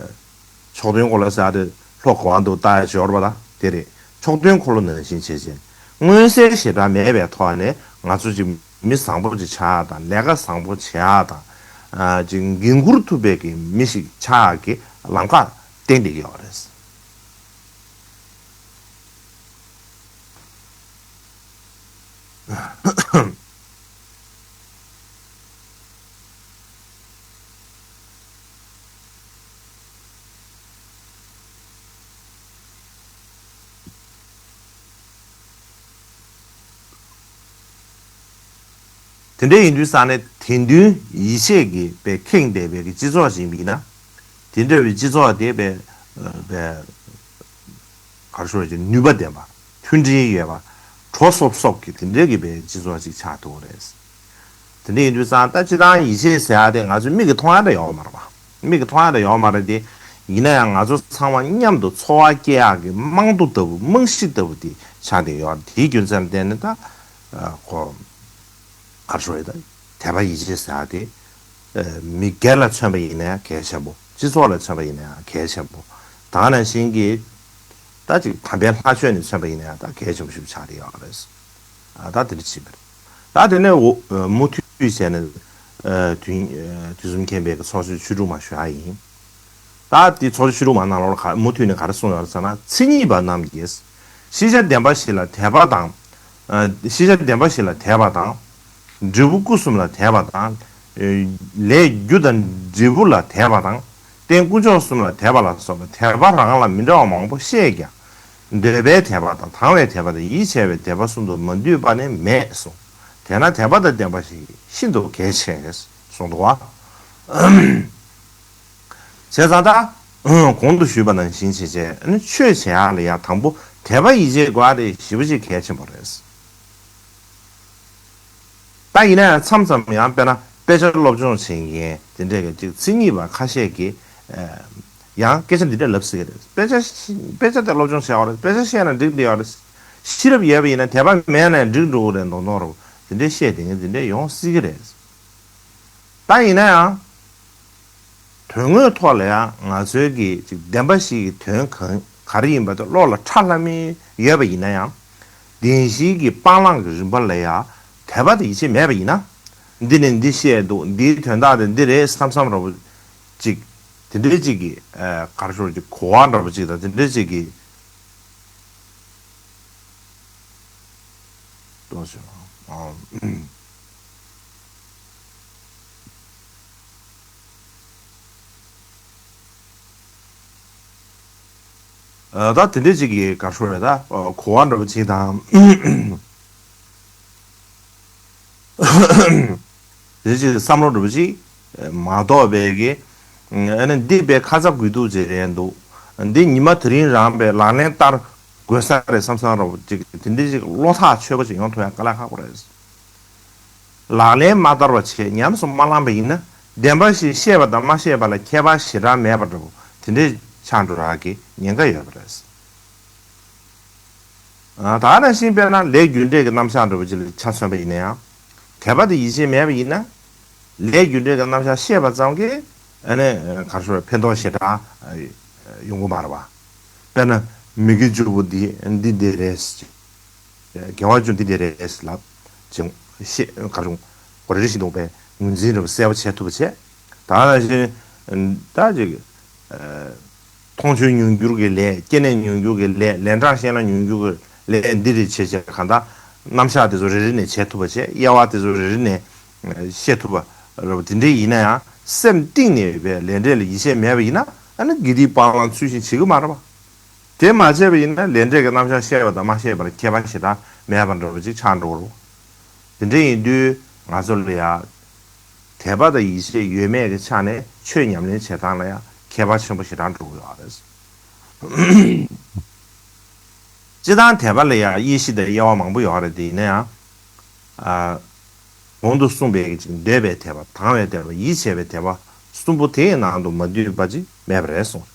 མཆོག་ཐུན་འཁོར་ལོ་ཟེར་དེ་ལྷོ་གོང་དུ་ལྟ་ཡ་འབྱོར་བ་དང་དེ་རེད། མཆོག་ཐུན་འཁོར་ལོ་ནང་བཞིན་བྱས་བྱས་མངོན་གསལ་ཞེ་དྲག་མེད་པའི་ཐོག་ནས་ང་ཚོ་ཅིག་མི་བཟང་པོ་ཅིག་ཆགས་ཡ་དང་ལས་ཀ་བཟང་པོ་བྱེད་ཡ་དང་ཅིག་འགན་འཁུར་ཐུབ་པའི་གི་མི་ཞིག་ཆགས་ཡ་གི་ལམ་ཁ་བསྟན་བསྡད་ཀྱི་ཡོད་རེད། དེ་འདྲ་ཡིན་དུས་ཙང་ནས་དད་འདུན་ཡིད་ཆེས་ཀྱིས་པའི་ཁེངས་བསྡད་པའི་གི་སྤྱི་ཚོགས་ཤིག་ཡིན་ན། དེ་འདྲ་བའི་སྤྱི་ཚོགས་དེ་པའི་པའི་ག་རེ་ཞུ་དགོས་ཀྱི་ནུས་པ་ལྡན་པ། མཐུན་སྒྲིལ་ཡོད་པ། གྲོ་སོབ་སོབ་ཀྱི་དེ་འདྲའི་གི་པའི་སྤྱི་ཚོགས་ཅིག་ཆགས་ཐུབ་ཀྱི་རེད། དེ་འདྲ་ཡིན་དུས་ཙང་ད་སྤྱིར་བཏང་ཡིད་ཆེས་ཟེར་ཡ་དེ་ང་ཚོའི་མིག་གིས་མཐོང་ཡ་འདྲ་ཡོད་མ་རེད་པ། མིག་གིས་མཐོང་ཡ་འདྲ་ཡོད་མ་རེད་དེ། ཡིན་ན་ཡང་ང་ཚོ་ཚང་མ་མཉམ་དུ་འཚོ་བ་སྐྱེལ་ཡག་གི་རྨང་རྡོ་ལྟ་བུ་རྨང་གཞི་ལྟ་བུ་དེ་ཆགས་བསྡད་ཡོད་རེད། དེའི་རྒྱུ་མཚན་ལ་བརྟེན་ནས་ད་ཁོ་ག་རེ་ཞུ་དགོས་ཀྱི་ད་དད་པ་ཡིད་ཆེས་ཟེར་ཡ་དེ། མི་སྒེར་ལ་མཚོན་པ་ཡིན་ན་ཡང་གལ་ཆེན་པོ། སྤྱི་ཚོགས་ལ་མཚོན་པ་ཡིན་ན་ཡང་གལ་ཆེན་པོ། ད་ག་ནང་བཞིན་གྱི་ད་ཅིག་དམ་པའི་ལྷ་ཆོས་ནས་མཚོན་པ་ཡིན་ན་ཡང་ད་གལ་ཆེན་པོ་ཞིག་ཆགས་བསྡད་ཡོད་རེད། ཨ་ད་དེ་འདྲ་བྱེད་པ་རེད། ད་དེ་ནས་འོ་མུ་མཐུད་བྱས་ནས་དུས་དུས་གསུམ་མཁྱེན་པའི་ཚོགས་གཙོ་ཆོས་དྲུག་མ་ཞུ་ཡ་ཡིན། ད་དེ་ཚོགས་གཙོ་ཆོས་དྲུག་མ་ནང་ལོགས་ལ་ག་མུ་མཐུད་ནས་ག་རེ་གསུངས་ཡོད་རེད་ཟེར་ན། མཚན་ཉིད་པ་རྣམས་ཀྱིས་ཤེས་བྱ་བདེན་པ་བཞི་ལ་དད་པ་དང་། ཤེས་བྱ་བདེན་པ་བཞི་ལ་དད་པ་དང་། འབྲས་བུ་སྐུ་གསུམ་ལ་དད་པ་དང་། ལས་རྒྱུ་དང་འབྲས་བུ་ལ་དད་པ་དང་། རྟེན་དཀོན་མཆོག་གསུམ་ལ་དད་པ་ལ་སོགས་པ་དད་པ་རང་ལ་མི་འདྲ་བ་མང་པོ་བཤད་ཀྱང་། འདོད་པའི་དད་པ་དང་དང་བའི་དད་པ་དང་ཡིད་ཆེས་པའི་དད་པ་གསུམ་དུ་མ་འདུས་པ་ནི་མེད་གསུངས། དེས་ན་དད་པ་དང་ལྡན་པ་ཞིག་ཤིན་ཏུ་གལ་ཆེ་གསུངས་འདུག་བ། བྱས་ཙང་ད་གོང་དུ་ཞུས་པ་ནང་བཞིན་བྱས་བྱས་ནི་ཆོས་བྱེད་ཡག་ལ་ཡང་དང་པོ་དད་པ་ཡིད་ཆེས་དགོས་ཡག་དེ་ཞེ་པོ་ཅིག་གལ་ཆེན་པོ་རེད། ད་ཡིན་ན་ཡང་མཚམས་མཚམས་ཡང་དཔེར་ན་དཔེ་ཆ་སློབ་སྦྱོང་བྱེད་མཁན་དེ་འདྲས་ཀྱི་ཅིག་མཚན་ཉིད་པ་ཁ་ཤས་ཀྱིས་ཡང་སྐད་ཆ་འདི་འདྲས་ལབ་སྲིད་ཀྱི་རེད། དཔེ་ཆ་དཔེ་ཆ་དེ་སློབ་སྦྱོང་བྱས་པ་རེད། དཔེ་ཆ་ཤེས་ན་འགྲིག་བསྡད་ཡོད་རེད། ཤེས་རབ་ཡོད་པ་ཡིན་ན་དད་པ་མེད་ན་འགྲིག་འགྲོ་གི་རེད་མདོག་མདོག་རེད། དེ་འདྲས་བཤད་བསྡད་མཁན་དེ་འདྲས་ཡོང་སྲིད་ཀྱི་རེད། ད་ཡིན་ན་ཡང་དོན་དངོས་ཐོག་ལ་ཡང་ང་ཚོའི་གི་ཅིག་བདེན་པ་བཞི་གི་དོན་གང་ག་རེ་ཡིན་པ་དེ་བློ་ལ་ཁྲ་ལྷམ་མེ་ཡོད་པ་ཡིན་ན་ཡང་། བདེན་བཞིའི་གི་སྤང་བླང་གི་རིམ་པ་ལ་ཡང་དད་པ་དང་ཡིད་ཆེས་མེད་པ་ཡིན་ན། འདི་ནས་འདི་བཤད་འདུག་འདིའི་དོན་དག་དེ་འདི་རེད་བསམ་བསམ་འདྲ་པོ་ཅིག་དེ་འདྲའི་ཅིག་གི་ཨ་ག་རེ་ཞུ་ཅིག་གོ་བ་འདྲ་པོ་ཅིག་དང་དེ་འདྲའི་ཅིག་གི་ཏོག་ཙམ་ཨ། ད་དེ་འདྲ་ཅིག་གི་ག་རེ་ཞུ་རེད། ད་གོ་བ་འདྲ་པོ་ཅིག་དང་། དེ་ཅིག་བསམ་བློ་འདྲ་པོ་ཅིག་མ་གཏོགས་པའི་གི་ཨ་ནི་འདི་པའི་ཁ་ཚ་དགོས་གཏུགས་ཅིག་རེད་འདུག་འདི་ཉི་མ་དེ་རིང་རང་པའི་ལག་ལེན་བསྟར་དགོས་ས་རེད་བསམ་བསམ་འདྲ་པོ་ཅིག་དེ་འདྲ་ཅིག་བློ་ཐག་ཆོད་པོ་ཅིག་ཡོང་ཐུབ་ཡ་དཀའ་ལས་ཁག་པོ་རེད། ལག་ལེན་མ་བསྟར་བ་བྱས་ཉམས་སུ་མ་བླངས་པ་ཡིན་ན་བདེན་པ་ཞིག་ཤེས་པ་དང་མ་ཤེས་པ་ལ་ཁྱད་པར་ཞེ་དྲག་མེད་པ་འདྲ་པོ་དེ་འདྲས་ཆགས་འགྲོ་ཡག་གི་ཉེན་ཁ་ཡོད་པ་རེད། ད་ནང་བཞིན་དཔེར་ན་ལས་རྒྱུ་འབྲས་ཀྱི་རྣམ་གཞག་འདྲ་པོ་ཅིག་ལ་ཆ་མཚོན་པ་ཡིན་ན་ཡང་། དད་པ་དང་ཡིད་ཆེས་མེད་པ་ཡིན་ན། ལས་རྒྱུ་འབྲས་ཀྱི་རྣམ་གཞག་ཤེས་པ་ཙམ་གྱིས་ཨ་ནི་ག་རེ་ཞུ་ཕན་ཐོགས་ཞེ་དྲག་ཡོང་གི་མ་རེད་པ། དཔེར་ན་མི་དགེ་བཅུ་པོ་འདི་འདི་འདི་རེད། དགེ་བ་བཅུ་འདི་འདི་རེད་ལབ་ཅིང་ཤེས་ག་རུང་གོ་རེ་རེ་བཞིན་དུ་བས་ངོས་འཛིན་རེ་བ་གསལ་པོ་བྱེད་ཐུབ་པ་བྱས། ད་ནང་བཞིན་ད་ཅིག་མཐོང་ཆོས་མྱོང་འགྱུར་གྱི་ལས། སྐྱེས་ནས་མྱོང་འགྱུར་གྱི་ལས། ལན་གྲངས་བཤད་ན་མྱོང་འགྱུར་གྱི་ལས་འདི་རེ་བྱས་བྱས་གང་ལྟར་རྣམ་གཞག་དེ་ཚོ་རེ་རེ་ནས་བྱེད་ཐུབ་པ་བྱས། དབྱེ་བ་དེ་ཚོ་རེ་རེ་ནས་ཤེས་ཐུབ་པ་རེད་པ། དེ་འདྲ་ཡིན་ན་ཡང་ སེམས་གཏིང་ནས་ཡོད་པའི་ལས་འབྲས་ལ་ཡིད་ཆེས་མེད་པ་ཡིན་ན། ཨ་ནི་དགེ་སྡིག་སྤང་བླང་ཚུལ་བཞིན་བྱེད་ཀྱི་མ་རེད་པ། དེ་མ་བྱས་པ་ཡིན་ན་ལས་འབྲས་ཀྱི་རྣམ་གཞག་ཤེས་པ་དང་མ་ཤེས་པར་ཁྱད་པར་ཞེ་དྲག་མེད་པ་འདྲ་བོ་ཅིག་ཆགས་འགྲོ་གི་རེད། དེ་འདྲ་ཡིན་དུས་ང་ཚོ་ལ་ཡ། དད་པ་དང་ཡིད་ཆེས་ཡོད་མེད་ཀྱི་ཆ་ནས་ཆོས་ཉམས་ལེན་བྱེད་སྟངས་ལ་ཡང་ཁྱད་པར་ཆེན་པོ་ཞེ་དྲག་འགྲོ་གི་ཡོད་རེད། སྤྱིར་བཏང་དད་པ་ལ་ཡང་དབྱེ་གཞི་དང་དབྱེ་བ་མང་པོ་ཡོད་རེད་དེ་ཡིན་ན་ཡང་། ཨ། གོང་དུ་གསུངས་པའི་གཅིག་འདོད་པའི་དད་པ། དང་བའི་དད་པ། ཡིད་ཆེས་པའི་དད་པ། གསུམ་པོ་དེའི་ནང་དུ་མ་འདུས་པ་ཅིག་མེད་པ་རེད་གསུངས།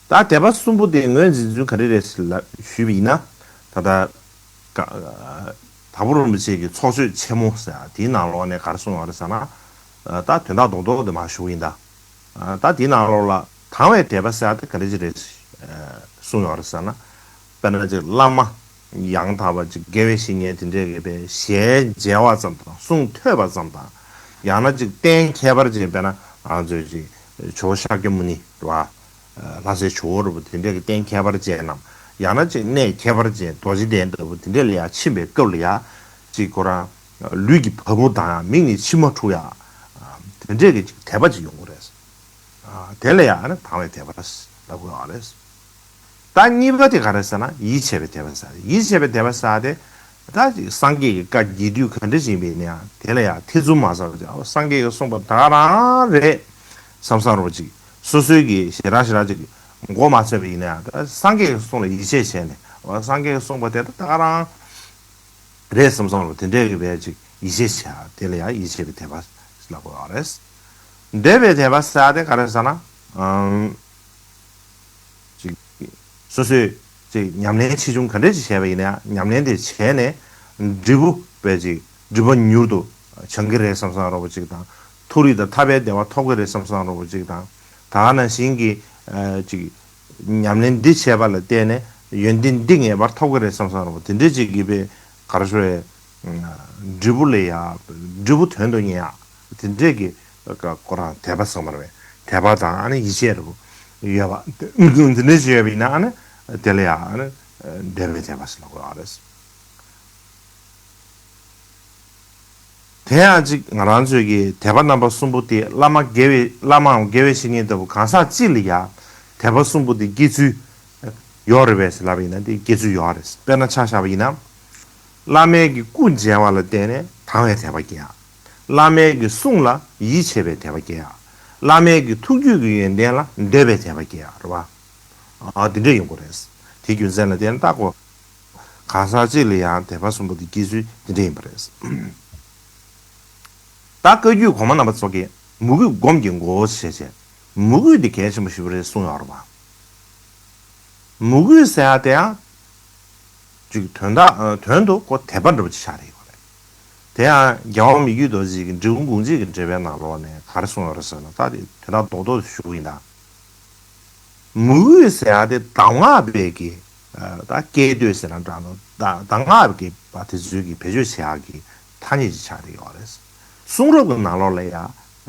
ད་དད་པ་གསུམ་པོ་དེ་ངོས་འཛིན་ཚུལ་ག་རེ་རེད་ལ་ཞུས་པ་ཡིན་ན། ད་ལྟ་ཀ་དྭགས་པོ་རིན་པོ་ཆེ་གི་ཚོགས་ཆོས་ཆེན་མོ་ཟེར་ཡ་དེའི་ནང་ལོགས་ནས་ག་རེ་གསུངས་ཡོད་རེད་ཟེར་ན། ད་དོན་དག་རྡོག་རྡོག་དེ་མར་ཞུ་གི་ཡིན་ད། ད་དེའི་ནང་ལོགས་ལ་དང་བའི་དད་པ་ཟེར་ཡ་དེ་ག་རེ་ཅིག་རེད་གསུངས་ཡོད་རེད་ཟེར་ན། དཔེར་ན་ཅིག་བླ་མ་ཡང་དག་པ་ཅིག་དགེ་བའི་བཤེས་གཉེན་དེ་འདྲས་ཀྱི་པའི་ཞལ་མཇལ་བ་ཙམ་དང་གསུང་ཐོས་པ་ཙམ་དང་། ཡང་ན་ཅིག་གཏན་ཁྱད་པར་ཅན། དཔེར་ན་ང་ཚོས་ཅིག་ཇོ་བོ་ཤཱཀྱ་མུ་ནི་རེད་བ། ལྷ་སའི་ཇོ་བོ་རེད་བ། དེ་འདྲས་ཀྱི་རྟེན་ཁྱད་པར་ཅན་ནམ། ཡང་ན་ཅིག་གནས་ཁྱད་པར་ཅན་རྡོ་རྗེ་གདན་ལྟ་བུ་དེ་འདྲས་ལ་ཡ་ཕྱིན་པའི་སྐབས་ལ་ཡ། ཅིག་ཁོ་རང་ལུས་ཀྱི་བ་སྤུ་ལྡང་ཡ། མིག་ནས་མཆི་མ་འཁྲུག་ཡ། དེ་འདྲས་ཀྱི་ཅིག་དད་པ་ཅིག་ཡོང་གི་རེད། དེ་ལ་ཡ་ཨ་ནི་དང་བའི་དད་པ་ལབ་དགོས་པ་རེད། ད་གཉིས་པ་དེ་ག་རེ་ཟེར་ན་ཡིད་ཆེས་པའི་དད་པ་ཟེར། ཡིད་ཆེས་པའི་དད་པ་ཟེར་དེ། ད་ཅིག་སངས་རྒྱས་ཀྱི་བཀའ་རྒྱས་བསྡུས་ག་འདྲ་ཞིག་ཡིན་པ་ཡིན་ན་ཡང་དེ་ལ་ཡང་ཐེ་ཚོམ་མ་ཟ་བར་ཅིག་སངས་རྒྱས་ཀྱིས་གསུངས་པ་ད་ག་རང་རེད་བསམ་བསམ་འདྲ་བོ་ཅིག་སོ་སོའི་གི་ཞེ་དྲག་ཞེ་དྲག་ཅིག་མགོ་མ་ཚོས་པ་ཡིན་ན་ཡང་། ད་སངས་རྒྱས་ཀྱི་གསུང་ལ་ཡིད་ཆེས་བྱས་ནས། འོ་སངས་རྒྱས་ཀྱིས་གསུངས་པ་དེ་ད་ག་རང་རེད་བསམ་བསམ་འདྲ་བོ་དེ་འདྲས་ཀྱི་བས་ཅིག་ཡིད་ཆེས་བྱས། དེ་ལ་ཡང་ཡིད་ཆེས་པའི་དད་པ་ལབ་དགོས་པ་རེད། འདོད་པའི་དད་པ་ཟེར་དེ་ག་རེ་ཟེར་ན། ཨམ། ཅིག་སོ་སོས་ཅིག་ཉམས་ལེན་ཆེ་ཆུང་ག་འདྲས་ཅིག་བྱས་པ་ཡིན་ན་ཡང་། ཉམས་ལེན་དེ་བྱས་ནས་འབྲས་བུ་བས་ཅིག་འབྲས་བུ་མྱུར་དུ་འཆང་གི་རེད་བསམ་བསམ་འདྲ་བོ་ཅིག་དང་། མཐོ་རིས་དང་ཐར་པའི་བདེ་བ་ཐོབ་ཀྱི་རེད་བསམ་བསམ་འདྲ་བོ་ཅིག་དང་། ད་ག་ནང་བཞིན་གྱི་ཨ་ཅིག་ཉམས་ལེན་འདི་བྱས་པ་ལ་བརྟེན་ནས་ཡོན་ཏན་འདི་ངེས་པར་ཐོབ་ཀྱི་རེད་བསམ་བསམ་འདྲ་བོ་དེ་འདྲས་ཅིག་གི་བས་ག་རེ་ཞུ་རེད། འབྲས་བུ་ལ་ཡ། འབྲས་བུ་དོན་དུ་གཉེར་ཡ། དེ་འདྲས་ཀྱི་ཁོ་རང་དད་པ་ཟེར་བ་རེད། དད་པ་དང་ཨ་ནི་ཡིད་ཆེས་རེད་ཡོད་པ། འདི་འདྲས་ཅིག་ཡོད་པ་ཡིན་ན་ཨ་ནི་དེ་ལ་ཡ་ཨ་ནི་འདོད་པའི་དད་པ་ཟེར་ལབ་དགོས་པ་རེད། དེ་ཡང་ཅིག་ང་རང་ཚོའི་གི་དད་པ་རྣམ་པ་གསུམ་པོ་དེ་བླ་མ་དགེ་བའི་བླ་མའམ་དགེ་བའི་བཤེས་གཉེན་ལྟ་བུ་གང་ཟག་གཅིག་ལ་ཡ་དད་པ་གསུམ་པོ་དེ་སྐྱེ་ཚུལ་ཡོད་རེད་པས་ལབ་པ་ཡིན་ན་དེ་སྐྱེ་ཚུལ་ཡོད་རེད། དཔེར་ན་ཆ་བཞག་པ་ཡིན་ན། བླ་མའི་གི་སྐུ་མཇལ་བ་ལ་བརྟེན་ནས་དང་བའི་དད་པ་སྐྱེ་ཡ། བླ་མའི་གི་གསུང་ལ་ཡིད་ཆེས་པའི་དད་པ་སྐྱེ་ཡ། བླ་མའི་གི་ཐུགས་རྒྱུད་ཀྱི་ཡོན་ཏན་ལ་འདོད་པའི་དད་པ་སྐྱེ་ཡ་རེད་བ། ཨ་དེ་འདྲས་ཡོང་གི་རེད། དེ་རྒྱུ་མཚན་ལ་བརྟེན་ནས་ད་ཁོ། གང་ཟག་གཅིག་ལ་ཡང་དད་པ་གསུམ་པོ་དེ་སྐྱེ་ཚུལ་དེ་འདྲས་ཡིན་པ་རེད། ད་བཀའ་བརྒྱུད་གོང་མ་རྣམ་པ་ཚོ་གིས་མོས་གུས་སྒོམ་གྱི་གོ་བ་ཞེས་བྱས། མོས་གུས་དེ་གལ་ཆེན་པོ་ཞིག་རེད་གསུངས་ཡོད་རེད་བ། མོས་གུས་ཟེར་ཡ་དེ་ཡང་། ཅིག་དོན་དག་དོན་དུ་ཁོ་དད་པ་འདྲ་པོ་ཅིག་ཆགས་རེད་ཡོད་རེད། དེ་ཡང་རྒྱལ་བ་མི་བསྐྱོད་རྡོ་རྗེ་གི་འབྲི་གུང་དགོངས་གཅིག་གི་འགྲེལ་པའི་ནང་ལོགས་ནས་ག་རེ་གསུངས་ཡོད་རེད་ཟེར་ན། ད་དེ་དོན་དག་རྡོག་རྡོག་ཞུ་གི་ཡིན་ད། མོས་གུས་ཟེར་ཡ་དེ་གདམས་ངག་པའི་གི་ད་སྐད་དོད་ཟེར་ན་འདྲ་ནོ། གདམས་ངག་གི་བ་དེ་ཚོའི་གི་བེད་སྤྱོད་བྱེད་ཡག་གི་ཐ་སྙད་ཅིག་ཆགས་ཀྱི་ཡོད་རེད། གསུང་རབ་ཀྱི་ནང་ལོགས་ལ་ཡ་ཨ་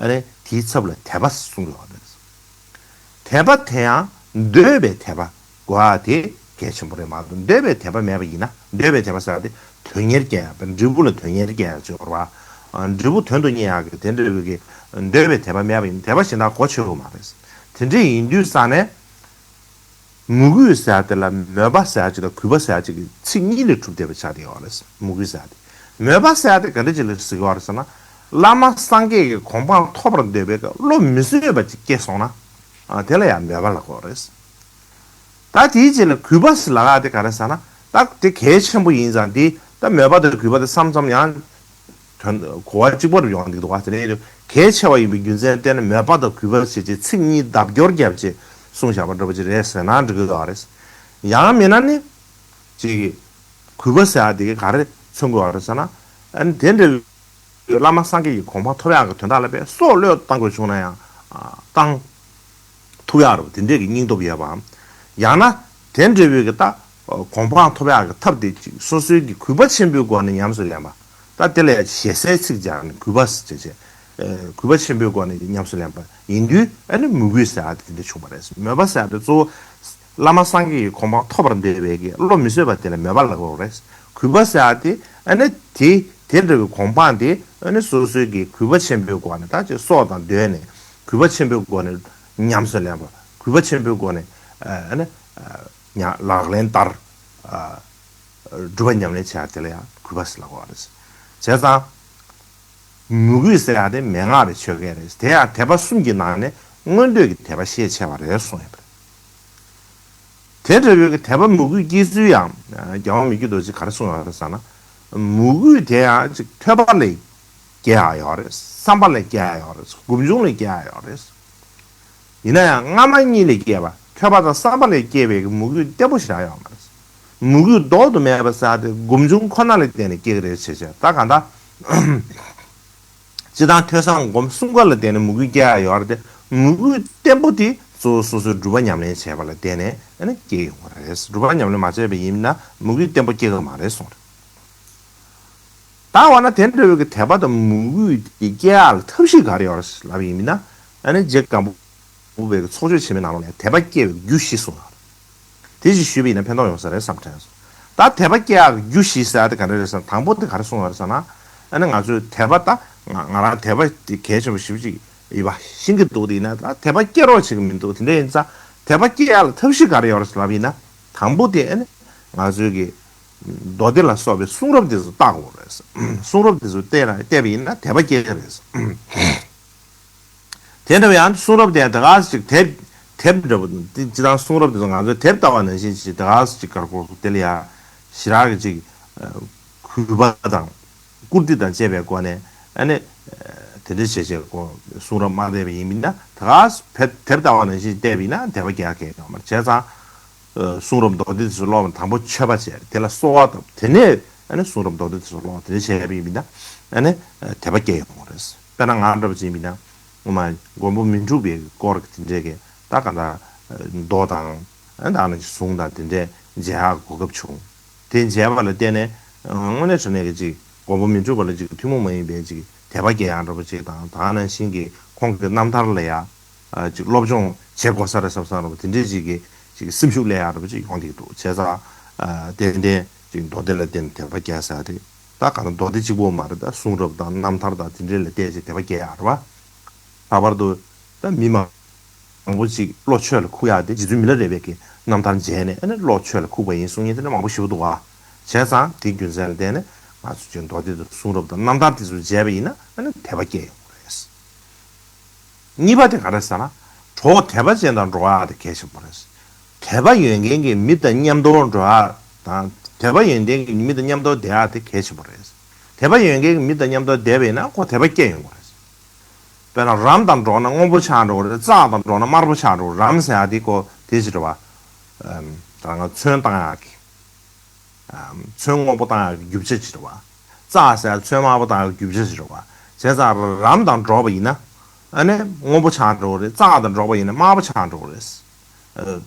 ནི་དེའི་ཚབ་ལ་དད་པ་གསུང་གི་ཡོད་རེད། དད་པ་དེ་ཡང་འདོད་པའི་དད་པ་དགོས་ཡ་དེ་གལ་ཆེན་པོ་རེད་མ་གཏོགས། འདོད་པའི་དད་པ་མེད་པ་ཡིན་ན། འདོད་པའི་དད་པ་ཟེར་ཡ་དེ་དོན་གཉེར་སྐྱེ་ཡ། འབྲས་བུ་ལ་དོན་གཉེར་སྐྱེ་ཡ་ཅིག་ཡོད་རེད་བ། འབྲས་བུ་དོན་དུ་གཉེར་ཡག་གི་དེ་འདྲ་བའི་གི་འདོད་པའི་དད་པ་མེད་པ་ཡིན་ན་དད་པ་གཞན་དག་གོ་ཆོད་ཀྱི་མ་རེད། དེ་འདྲ་ཡིན་དུས་ཙང་ནས། མོས་གུས་ཟེར་ཡ་དེ་ལ་མོས་པ་ཟེར་ཡ་ཅིག་དང་གུས་པ་ཟེར་ཡ་ཅིག་གི་ཚིག་གཉིས་ལས་གྲུབ་བསྡད་པ་ཆགས་བསྡད་ཡོད་རེད། མོས་གུས་ཟེར་ཡ་དེ། མོས་པ་ཟེར་ཡ་དེ་ག་འདྲ་ཅིག་ལ་ཟེར་གྱི་ཡོད་རེད་ཟེར་ན། བླ་མ་སངས་རྒྱས་ཀྱི་གོ་འཕང་ཐོབ་པར་འདོད་པའི་བློ་མི་བཟོད་པ་ཅིག་སྐྱེས་སོང་ན། ཨ་དེ་ལ་ཡང་མོས་པ་ལབ་དགོས་རེད། ད་དེའི་རྗེས་ལ་གུས་པ་ཟེར་ལབ་ཡ་དེ་ག་རེ་ཟེར་ན། ད་དེ་གལ་ཆེན་པོ་ཡིན་ཙང་། དེ་ད་མོས་པ་དང་གུས་པ་དེ་མཚམས་མཚམས་ཡང་དོན་གོ་བ་གཅིག་པ་རུ་ཡོང་གི་འདུག་བ། དེ་ནས་གལ་ཆེ་བ་ཡིན་པའི་རྒྱུ་མཚན་བརྟེན་ནས་མོས་པ་དང་གུས་པ་ཞེས་བྱའི་ཚིག་གཉིས་ལྡབ་སྐྱོར་བརྒྱབ་བྱས་གསུངས་བཞག་པ་འདྲ་པོ་ཅིག་རེད་ཟེར་ན་འགྲིག་གི་ཡོད་རེད། ཡང་མིན་ན་ནི་ཅིག་གུས་པ་ཟེར་ཡ་དེ་ག་རེ་མཚོན་གྱི་ཡོད་རེད་ཟེར་ན། ཨ་ནི་དེ་འདྲ་བའི་བླ་མ་སངས་རྒྱས་ཀྱི་གོ་འཕང་ཐོབ་ཡག་གི་དོན་དག་ལ་དཔེ་སྲོག་བློས་བཏང་དགོས་བྱུང་ན་ཡང་བཏང་ཐུབ་ཡག་རེད། དེ་འདྲས་ཀྱི་སྙིང་སྟོབས་ཡོད་པའམ། ཡང་ན་དེ་འདྲ་བའི་གི་ད་གོ་འཕང་ཐོབ་ཡག་གི་ཐབས་དེ་ཅིག་སོ་སོའི་གི་གུས་པ་ཆེན་པོའི་སྒོ་ནས་ཉམས་སུ་ལེན་པ། ད་དེ་ལ་ཞེ་སའི་ཚིག་སྦྱར་ནས་གུས་པ་ཟེར་བྱས། གུས་པ་ཆེན་པོའི་སྒོ་ནས་ཉམས་སུ་ལེན་པ་ཡིན་དུས་ཨ་ནི་མོས་གུས་ཟེར་ཡ་དེ་དེ་འདྲ་བྱུང་བ་རེད། མོས་པ་ཟེར་ཡ་དེ་གཙོ་བོ་བླ་མ་སངས་རྒྱས་ཀྱི་གོ་འཕང་ཐོབ་པར་འདོད་པའི་གི་བློ་མི་བཟོད་པ་དེ་ལ་མོས་པ་ལབ་དགོས་རེད། གུས་པ་ཟེར་ཡ་དེ་ཨ་ནི་དེ་དེ་འདྲ་བའི་གོ་འཕང་དེ་ཨ་ནི་སོ་སོའི་གི་གུས་པ་ཆེན་པོའི་སྒོ་ནས་ད་ཅིག་སྲོག་དང་བསྡོས་ནས་ གུས་པ་ཆེན་པོའི་སྒོ་ནས་ཉམས་སུ་ལེན་པ། གུས་པ་ཆེན་པོའི་སྒོ་ནས་ཨ་ནི་ཉ་ལག་ལེན་བསྟར། སྒྲུབ་པ་ཉམས་ལེན་བྱ་དེ་ལ་ཡང་གུས་པ་ཟེར་ལབ་པ་རེད། བྱས་ཙང་མོས་གུས་ཟེར་ཡ་དེ་མན་ངག་པའི་ཆོས་སྐད་རེད། དེ་ཡང་དད་པ་གསུམ་གྱི་ནང་ནས་མངོན་འདོད་ཀྱི་དད་པ་ཤས་ཆེ་བ་རེད་གསུངས་ཡོད་པ་རེད། དེ་འདྲ་བའི་གི་དད་པ་མོས་གུས་སྐྱེ་ཚུལ་ཡང་རྒྱལ་དབང་མི་བསྐྱོད་རྡོ་རྗེས་ག་རེ་གསུངས་ཡོད་རེད་ཟེར་ན། མོས་གུས་དེ་ཡང་ཅིག་ཐོས་པ་ལས་སྐྱེ་ཡ་ཡོད་རེད། བསམ་པ་ལས་སྐྱེ་ཡ་ཡོད་རེད། སྒོམ་བྱུང་ལས་སྐྱེ་ཡ་ཡོད་རེད། ཡིན་ན་ཡང་སྔ་མ་གཉིས་ལས་སྐྱེ་བ་ཐོས་པ་དང་བསམ་པ་ལས་སྐྱེ་བའི་གི་མོས་གུས་བརྟན་པོ་ཞེ་དྲག་ཡོད་མ་རེད། མོས་གུས་ལྡོག་ཏུ་མེད་པ་ཟེར་དེ་སྒོམ་བྱུང་ཁོ་ན་ལ་བརྟེན་ནས་སྐྱེ་གི་རེད་བྱས་བྱས་ད་གང་ལྟར། སྤྱིར་བཏང་ཐོས་བསམ་སྒོམ་གསུམ་ཀ་ལ་བརྟེན་ནས་མོས་གུས་སྐྱེ་ཡ་ཡོད་རེད་དེ། མོས་གུས་བརྟན་པོ་དེ་གཙོ་བོ་སོ་སོའི་སྒྲུབ་པ་ཉམས་ལེན་བྱས་པ་ལ་བརྟེན་ནས་ཨ་ནི་སྐྱེ་ཡོང་བ་རེད། སྒྲུབ་པ་ཉམས་ལེན་མ་བྱས་པ་ཡིན་ན་མོས་གུས་བརྟན་པོ་སྐྱེ་གི་མ་རེད་གསུངས་རེད། ད་འོ་ན་དེ་འདྲ་བའི་གི་དད་པ་དང་མོས་གུས་དེ་སྐྱེ་ཡ་ལ་ཐབས་ཤེས་ག་རེ་ཡོད་རེད་ལབ་ཡིན་ན། ཨ་ནི་རྗེ་སྒམ་པོ་པོ་བའི་གི་ཚོགས་ཆོས་ཆེན་མོའི་ནང་ལོགས་ནས་དད་པ་སྐྱེ་བའི་རྒྱུ་བཞི་གསུངས་ཡོད་རེད། དེ་ཞིག་ཞུས་པ་ཡིན་ན་ཕན་ཐོགས་ཡོང་ས་རེད་བསམ་དྲན་སོང་། ད་དད་པ་སྐྱེ་ཡག་རྒྱུ་བཞི་ཟེར་ཡ་དེ་ག་འདྲ་རེད་ཟེར་ན། དང་པོ་དེ་ག་རེ་གསུངས་ཡོད་རེད་ཟེར་ན། ཨ་ནི་ང་ཚོས་དད་པ་ད་ང་ང་རང་དད་པ་དེ་གལ་ཆེན་པོ་ཞེ་པོ་ཅིག་ཡིན་པ་ཤེས་ཀྱི་འདུག་དེ་ཡིན་ན་ད་དད་པ་སྐྱེ་རོགས་བྱེད་ཀྱི་མི་འདུག་དེ་འདྲ་ཡིན་ཙང་དད་པ་སྐྱེ་ཡག་ལ་ཐབས་ཤེས་ག་རེ་ཡོད་རེད་ལབ་ཡིན་ན། དང་པོ་དེ་ཨ་ནི་ང་ཚོས་ཀྱི་མདོ་སྡེ་ལ་སོགས་པའི་གསུང་རབ་དེ་ཚོ་བལྟ་དགོས་རེད། གསུང་རབ་དེ་ཚོ་བལྟས་ལ་བལྟས་པ་ཡིན་ན་དད་པ་སྐྱེ་གི་རེད། དེ་འདྲ་བའི་ཡང་གསུང་རབ་དེ་ད་ག་ཟེ་ཅིག་དེབ་དེབ་འདྲ་པོ་འདི་སྤྱིར་བཏང་གསུང་རབ་དེ་ཚོ་ང་ཚོས་དེབ་ལྟ་བ་ནང་བཞིན་ཅིག་ད་ག་ཟེ་ཅིག་དཀར་པོ་དེ་ལ་ཡ་ཞེ་དྲག་གི་ཅིག་གུས་པ་དང་བཀུར་སྟི་དང་བཅས་པའི་སྒོ་ནས་ཨ་ནི་དེ་འདྲ་བྱས་བྱས་གསུང་རབ་མ་བལྟས་པ་ཡིན་མིན་ན་ད་ག་ཟེ་དེབ་ལྟ་བ་ནང་བཞིན་བལྟས་པ་ཡིན་ན་དད་པ་རྒྱག་གི་ཡོད་མ་རེད། བྱས་ཙང་། གསུང་རབ་མདོ་སྡེ་དེ་ཚོ་ཀློག་པ་དང་པོ་མཆོད་པ་བྱས་དེ་ལ་གསོལ་བ་བཏབ་དེ་ནས་ཨ་ནི་གསུང་རབ་མདོ་སྡེ་དེ་ཚོ་ཀློག་དེ་འདྲ་བྱས་པ་ཡིན་ན་ཨ་ནི་དད་པ་སྐྱེ་ཡོང་བ་རེད། དཔེར་ན་ང་འདྲ་པོ་ཅིག་ཡིན་ན་ངོ་མ་མགོན་པོ་མི་འཁྲུགས་པའི་སྐོར་གྱི་དེ་འདྲས་ཀྱི་ད་ག་ད་མདོ་དང་ཨ་ད་ནི་གཟུངས་དང་དེ་འདྲས་མཇལ་ཡག་གོ་སྐབས་བྱུང་། དེ་མཇལ་བ་ལ་བརྟེན་ནས་དངོས་གནས་དྲང་གནས་ཀྱི་ཅིག་མགོན་པོ་མི་འཁྲུགས་པ་ལ་ཅིག་ཐུན་མོང་མ་ཡིན་པའི་ཅིག་དད་པ་སྐྱེ་ཡག་འདྲ་པོ་ཅིག་དང་ད་ནང་བཞིན་གྱི་ཁོང་གི་རྣམ་ཐར་ལ་ཡ། ཅིག་སློབ་སྦྱོང་བྱེད་དགོས་ས་རེད་བསམ་བསམ་རེད་པ། དེ་འདྲའི་ཅིག་གི་ཅིག་སེམས་ཤུགས་སླེབས་ཡག་འདྲ་པོ་ཅིག་ཡོང་བསྡད་ཀྱི་འདུག་བྱས་ཙང་། ཏན་ཏན་ཅིག་མདོ་སྡེ་ལ་བརྟེན་ནས་དད་པ་སྐྱེ་ས་རེད། ད་ག་ན་མདོ་སྡེ་གཅིག་པོ་མ་རེད། ད་གསུང་རབ་དང་རྣམ་ཐར་དང་དེ་འདྲའི་ལ་བལྟས་ཅིག་དད་པ་སྐྱེ་ཡག་རེད་པ། ལྷག་པར་དུ་ད་མི་མང་པོ་ཅིག་བློ་ཆོས་ལ་ཁུག་ཡག་དེ་རྗེ་བཙུན་མི་ལ་རས་པའི་གི་རྣམ་ཐར་མཇལ་ནས་ཨ་ནི་བློ་ཆོས་ལ་ཁུག་པ་ཡིན་གསུང་མཁན་དེ་འདྲ་མང་པོ་ཞེ་པོ་འདུག་ག་བྱས་ཙང་དེའི་རྒྱུ་མཚན་ལ་བརྟེན་ནས་ང་ཚོ་ཅིག་མདོ་སྡེ་དང་གསུང་རབ་དང་རྣམ་ཐར་དེ་ཚོ་མཇལ་བ་ཡིན་ན་ཨ་ནི་དད་པ་སྐྱེ་ཡོང་གི་རེད། གཉིས་པ་དེ་ག་རེ་ཟེར་ན། གྲོགས་དད་པ་ཅན་དང་འགྲོགས་ཡག་དེ་གལ་ཆེན་པོ་རེད། དད་པ་ཡོད་མཁན་གྱི་མི་དང་མཉམ་དུ་འགྲོགས་ཡག་དང་དད་པ་ཡོད་མཁན་གྱི་མི་དང་མཉམ་དུ་བསྡད་ཡག་དེ་གལ་ཆེན་པོ་རེད། དད་པ་ཡོད་མཁན་གྱི་མི་དང་མཉམ་དུ་བསྡད་པ་ཡིན་ན་ཁོ་དད་པ་སྐྱེ་ཡོང་གི་རེད། དཔེར་ན་རམ་དང་འགྲོགས་ན་སྔོན་པོ་ཆགས་འགྲོ་གི་རེད། བཙག་དང་འགྲོགས་ན་དམར་པོ་ཆགས་འགྲོ་གི་རེད། རམ་ཟེར་ཡག་དེ་ཁོ་དེ་ཅི་རེད་པ། ད་ང་ཚོན་བཏང་ཡག་གི་ཚོན་སྔོན་པོ་བཏང་ཡག་གི་རྒྱུ་ཆ་ཅིག་རེད་པ། བཙག་ཟེར་ཡག་ཚོན་དམར་པོ་བཏང་ཡག་གི་རྒྱུ་ཆ་ཅིག་རེད་པ། བྱས་ཙང་རམ་དང་འགྲོགས་པ་ཡིན་ན། ཨ་ནི་སྔོན་པོ་ཆགས་འགྲོ་གི་རེད། བཙག་དང་འགྲོགས་པ་ཡིན་ན་དམར་པོ་ཆགས་འགྲོ་གི་རེད།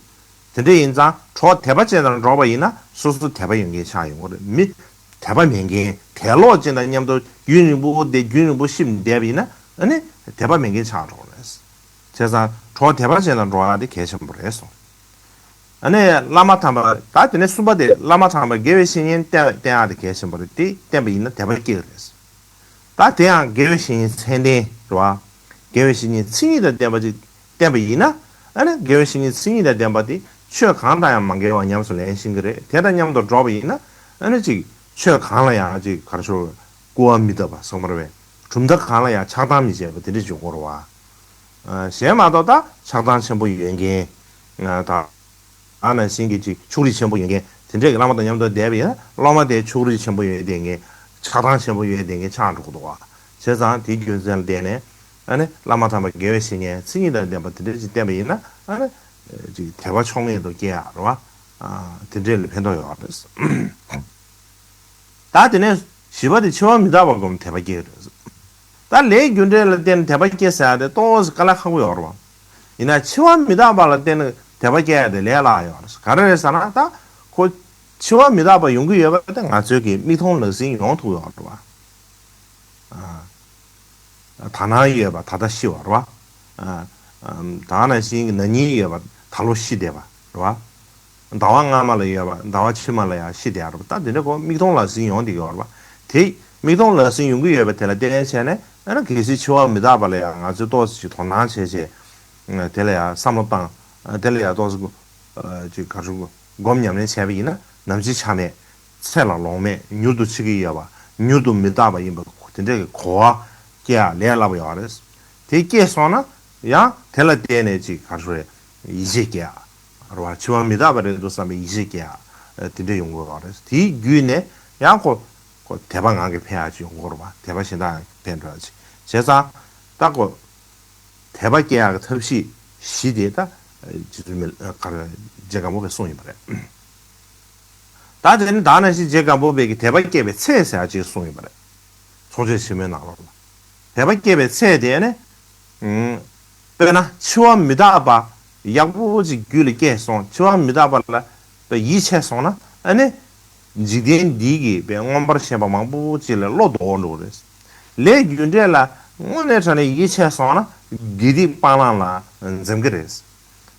དེ་འདྲ་ཡིན་ཙང་གྲོགས་དད་པ་ཅན་དང་འགྲོགས་པ་ཡིན་ན་སོ་སོ་དད་པ་ཡོད་མཁན་ཆགས་ཡོང་གི་རེད། མི་དད་པ་མེད་མཁན་དད་ལོག་ཅན་དང་མཉམ་དུ་རྒྱུན་རིང་པོ་བསྡད་རྒྱུན་རིང་པོ་གཤིབ་བསྡད་པ་ཡིན་ན་ཨ་ནི་དད་པ་མེད་མཁན་ཆགས་འགྲོ་གི་རེད། བྱས་ཙང་གྲོགས་དད་པ་ཅན་དང་འགྲོགས་ཡག་དེ་གལ་ཆེན་པོ་རེད་གསུངས། ཨ་ནི་བླ་མ་དམ་པ་ད་དེ་ནས་གསུམ་པ་དེ་བླ་མ་དམ་པ་དགེ་བའི་བཤེས་གཉེན་བསྟེན་བསྟེན་ཡག་དེ་གལ་ཆེན་པོ་རེད། དེ་བསྟེན་པ་ཡིན་ན་དད་པ་སྐྱེ་གི་རེད། ད་དེ་ཡང་དགེ་བའི་བཤེས་གཉེན་ཚད་ལྡན་རེད་པ། དགེ་བའི་བཤེས་གཉེན་མཚན་ཉིད་དང་ལྡན་པ་ཅིག་བསྟེན་པ་ཡིན་ན་ཨ་ནི་དགེ་བའི་བཤེས་གཉེན་མཚན་ཉིད་དང་ལྡན་པ་དེ་ཆོས་གང་དང་ཡང་མ་འགལ་བར་ཉམས་སུ་ལེན་ཤེས་ཀྱི་རེད། དེ་དང་མཉམ་དུ་འགྲོགས་པ་ཡིན་ན་ཨ་ནི་ཅིག་ཆོས་གང་ལ་ཡང་ཅིག་ག་རེ་ཞུ་རེད། སྐུར་བ་མི་བཏབ་པ་གསུངས་པ་རེད་པས། གྲུབ་མཐའ་གང་ལ་ཡང་ཆགས་སྡང་མི་བྱེད་པ་དེ་འདྲ་ཅིག་དགོས་རེད་པ། གཞན་མ་གཏོགས་ད་ཆགས་སྡང་ཆེན་པོ་ཡོད་མཁན་ད། ཨ་ནང་བཞིན་གྱི་ཅིག་ཕྱོགས་རིས་ཆེན་པོ་ཡོད་མཁན་དེ་འདྲས་ཀྱི་བླ་མ་དང་མཉམ་དུ་བསྡད་པ་ཡིན་ན་སློབ་མ་དེ་ཕྱོགས་རིས་ཆེན་པོ་ཡོད་བསྡད་མཁན་ཆགས་སྡང་ཆེན་པོ་ཡོད་བསྡད་མཁན་ཆགས་འགྲོ་གི་འདུག་བ། བྱས་ཙང་དེའི་རྒྱུ་མཚན་ལ་བརྟེན་ནས་ཨ་ནི་བླ་མ་དམ་པ་དགེ་བའི་བཤེས་གཉེན་མཚན་ཉིད་དང་ལྡན་པ་དེ་འདྲས་ཅིག་བསྟེན་པ་ཡིན་ན་ཨ་ནི་ཅིག་དད་པ་ཕྱོགས་ངེས་དུ་སྐྱེ་ཡག་རེད་བ། དེ་འདྲས་ལ་ཕན་ཐོགས་ཡོད་རེད། ད་དེ་ནས་བཞི་པ་དེ་འཆི་བ་མི་རྟག་པ་སྒོམ་དད་པ་སྐྱེ་རེད། ད་ལས་རྒྱུ་འབྲས་ལ་བརྟེན་ནས་དད་པ་སྐྱེ་ཟེར་ཡ་དེ་ཏོག་ཙམ་དཀའ་ལས་ཁག་པོ་ཡོད་རེད་བ། ཡིན་ན་འཆི་བ་མི་རྟག་པ་ལ་བརྟེན་ནས་དད་པ་སྐྱེ་ཡ་དེ་ལས་སླ་ཡོད་རེད། ག་རེ་རེད་ཟེར་ན་ད་ཁོ་འཆི་བ་མི་རྟག་པ་ཡོང་གི་ཡོད་པ་དེ་ང་ཚོས་ཀྱི་མིག་མཐོང་ལག་ཟིན་ཡོང་ཐུབ་ཡོད་རེད་བ། དག་སྣང་ཡོད་པ་ད་ལྟ་ཤི་བ་རེད་བ། ད་ནང་བཞིན་གྱི་ན་ནིང་ཡོད་པ་ད་ལོ་ཤི་བསྡད་པ་རེད་བ། ཟླ་བ་སྔ་མ་ལ་ཡོད་པ་ཟླ་བ་ཕྱི་མ་ལ་ཡང་ཤི་བསྡད་ཡ་རེད་བ། ད་དེ་འདྲ་གོ་མིག་མཐོང་ལག་ཟིན་ཡོང་བསྡད་ཡོད་རེད་བ། དེ་མིག་མཐོང་ལག་ཟིན་ཡོང་གི་ཡོད་པ་དེ་ལ་བརྟེན་བྱས་ནས་ ཡང་ན་གལ་སྲིད་འཆི་བ་མི་རྟག་པ་ལ་ཡང་ང་ཚོས་ཏོག་ཙམ་ཅིག་དོ་སྣང་བྱས་བྱས། དེ་ལ་ཡང་བསམ་བློ་བཏང་། དེ་ལ་ཡང་ཏོག་ཙམ་ཅིག་ག་རེ་ཞུ། སྒོམ་ཉམས་ལེན་བྱས་པ་ཡིན་ན་ནམ་འཆི་ཆ་མེད། ཚེ་ལ་ལོང་མེད། མྱུར་དུ་འཆི་གི་ཡོད་པ། མྱུར་དུ་མི་རྟག་པ་ཡིན་པ་དེ་འདྲ་གི་གོ་བ་སྐྱེ་ཡག་ལས་སླ་པོ་ཡོད་རེད། དེ་སྐྱེས་སོང་ན་ཡང་དེ་ལ་བརྟེན་ནས་ཅིག་ག་རེ་ཞུ་རེད། ཡིད་ཆེས་སྐྱེ་ཡག་རེད་བ། འཆི་བ་མི་རྟག་པ་རེད་འདུག་བསམ་པའི་ཡིད་ཆེས་སྐྱེ་ཡག་དེ་འདྲ་ཡོང་གི་ཡོད་རེད། དེའི་བརྒྱུད་ནས་ཡང་ཁོ་ཁོ་དད་པ་ངང་གིས་འཕེལ་ཡག་ཅིག་ཡོང་གི་ཡོད་རེད་བ། དད་པ་གཞན་དག་ཡང་འཕེལ་འགྲོ་ཡག་ཅིག་བྱས་ཙང་། ད་ཁོ་དད་པ་སྐྱེ་ཡག་གི་ཐབས་ཤེས་བཞི་དེ་ད་རྗེ་བཙུན་མི་ག་རེ་རྗེ་སྒམ་པོ་པས་གསུངས་ཡིན་པ་རེད། ད་དེ་ནི་ད་ནང་བཞིན་རྗེ་སྒམ་པོ་པས་ཀྱི་དད་པ་སྐྱེ་བའི་ཚད་ཟེར་ཡག་ཅིག་གསུངས་ཡོད་པ་རེད། ཚོགས་ཆེན་ཆེན་མོའི་ནང་ལོགས་ལ། དད་པ་སྐྱེ་བའི་ཚད་དེ་ནི། ཨུམ། དཔེར་ན་འཆི་བ་མི་རྟག་པ་ཡག་པོ་ཅིག་རྒྱུད་ལ་སྐྱེས་སོང་། འཆི་བ་མི་རྟག་པ་ལ་དཔེ་ཡིད་ཆེས་སོང་ན་ཨ་ནི། འཇིག་རྟེན་འདི་གི་དཔེ་མངོན་པར་ཤེས་པ་མང་པོ་ཅིག་ལས་བློ་ལྡོག་འགྲོ་གི་རེད། ལས་རྒྱུ་འབྲས་ལ་དངོས་གནས་དྲང་གནས་ཡིད་ཆེས་སོང་ན་དགེ་སྡིག་སྤང་བླང་ལ་འཛེམ་གི་རེད།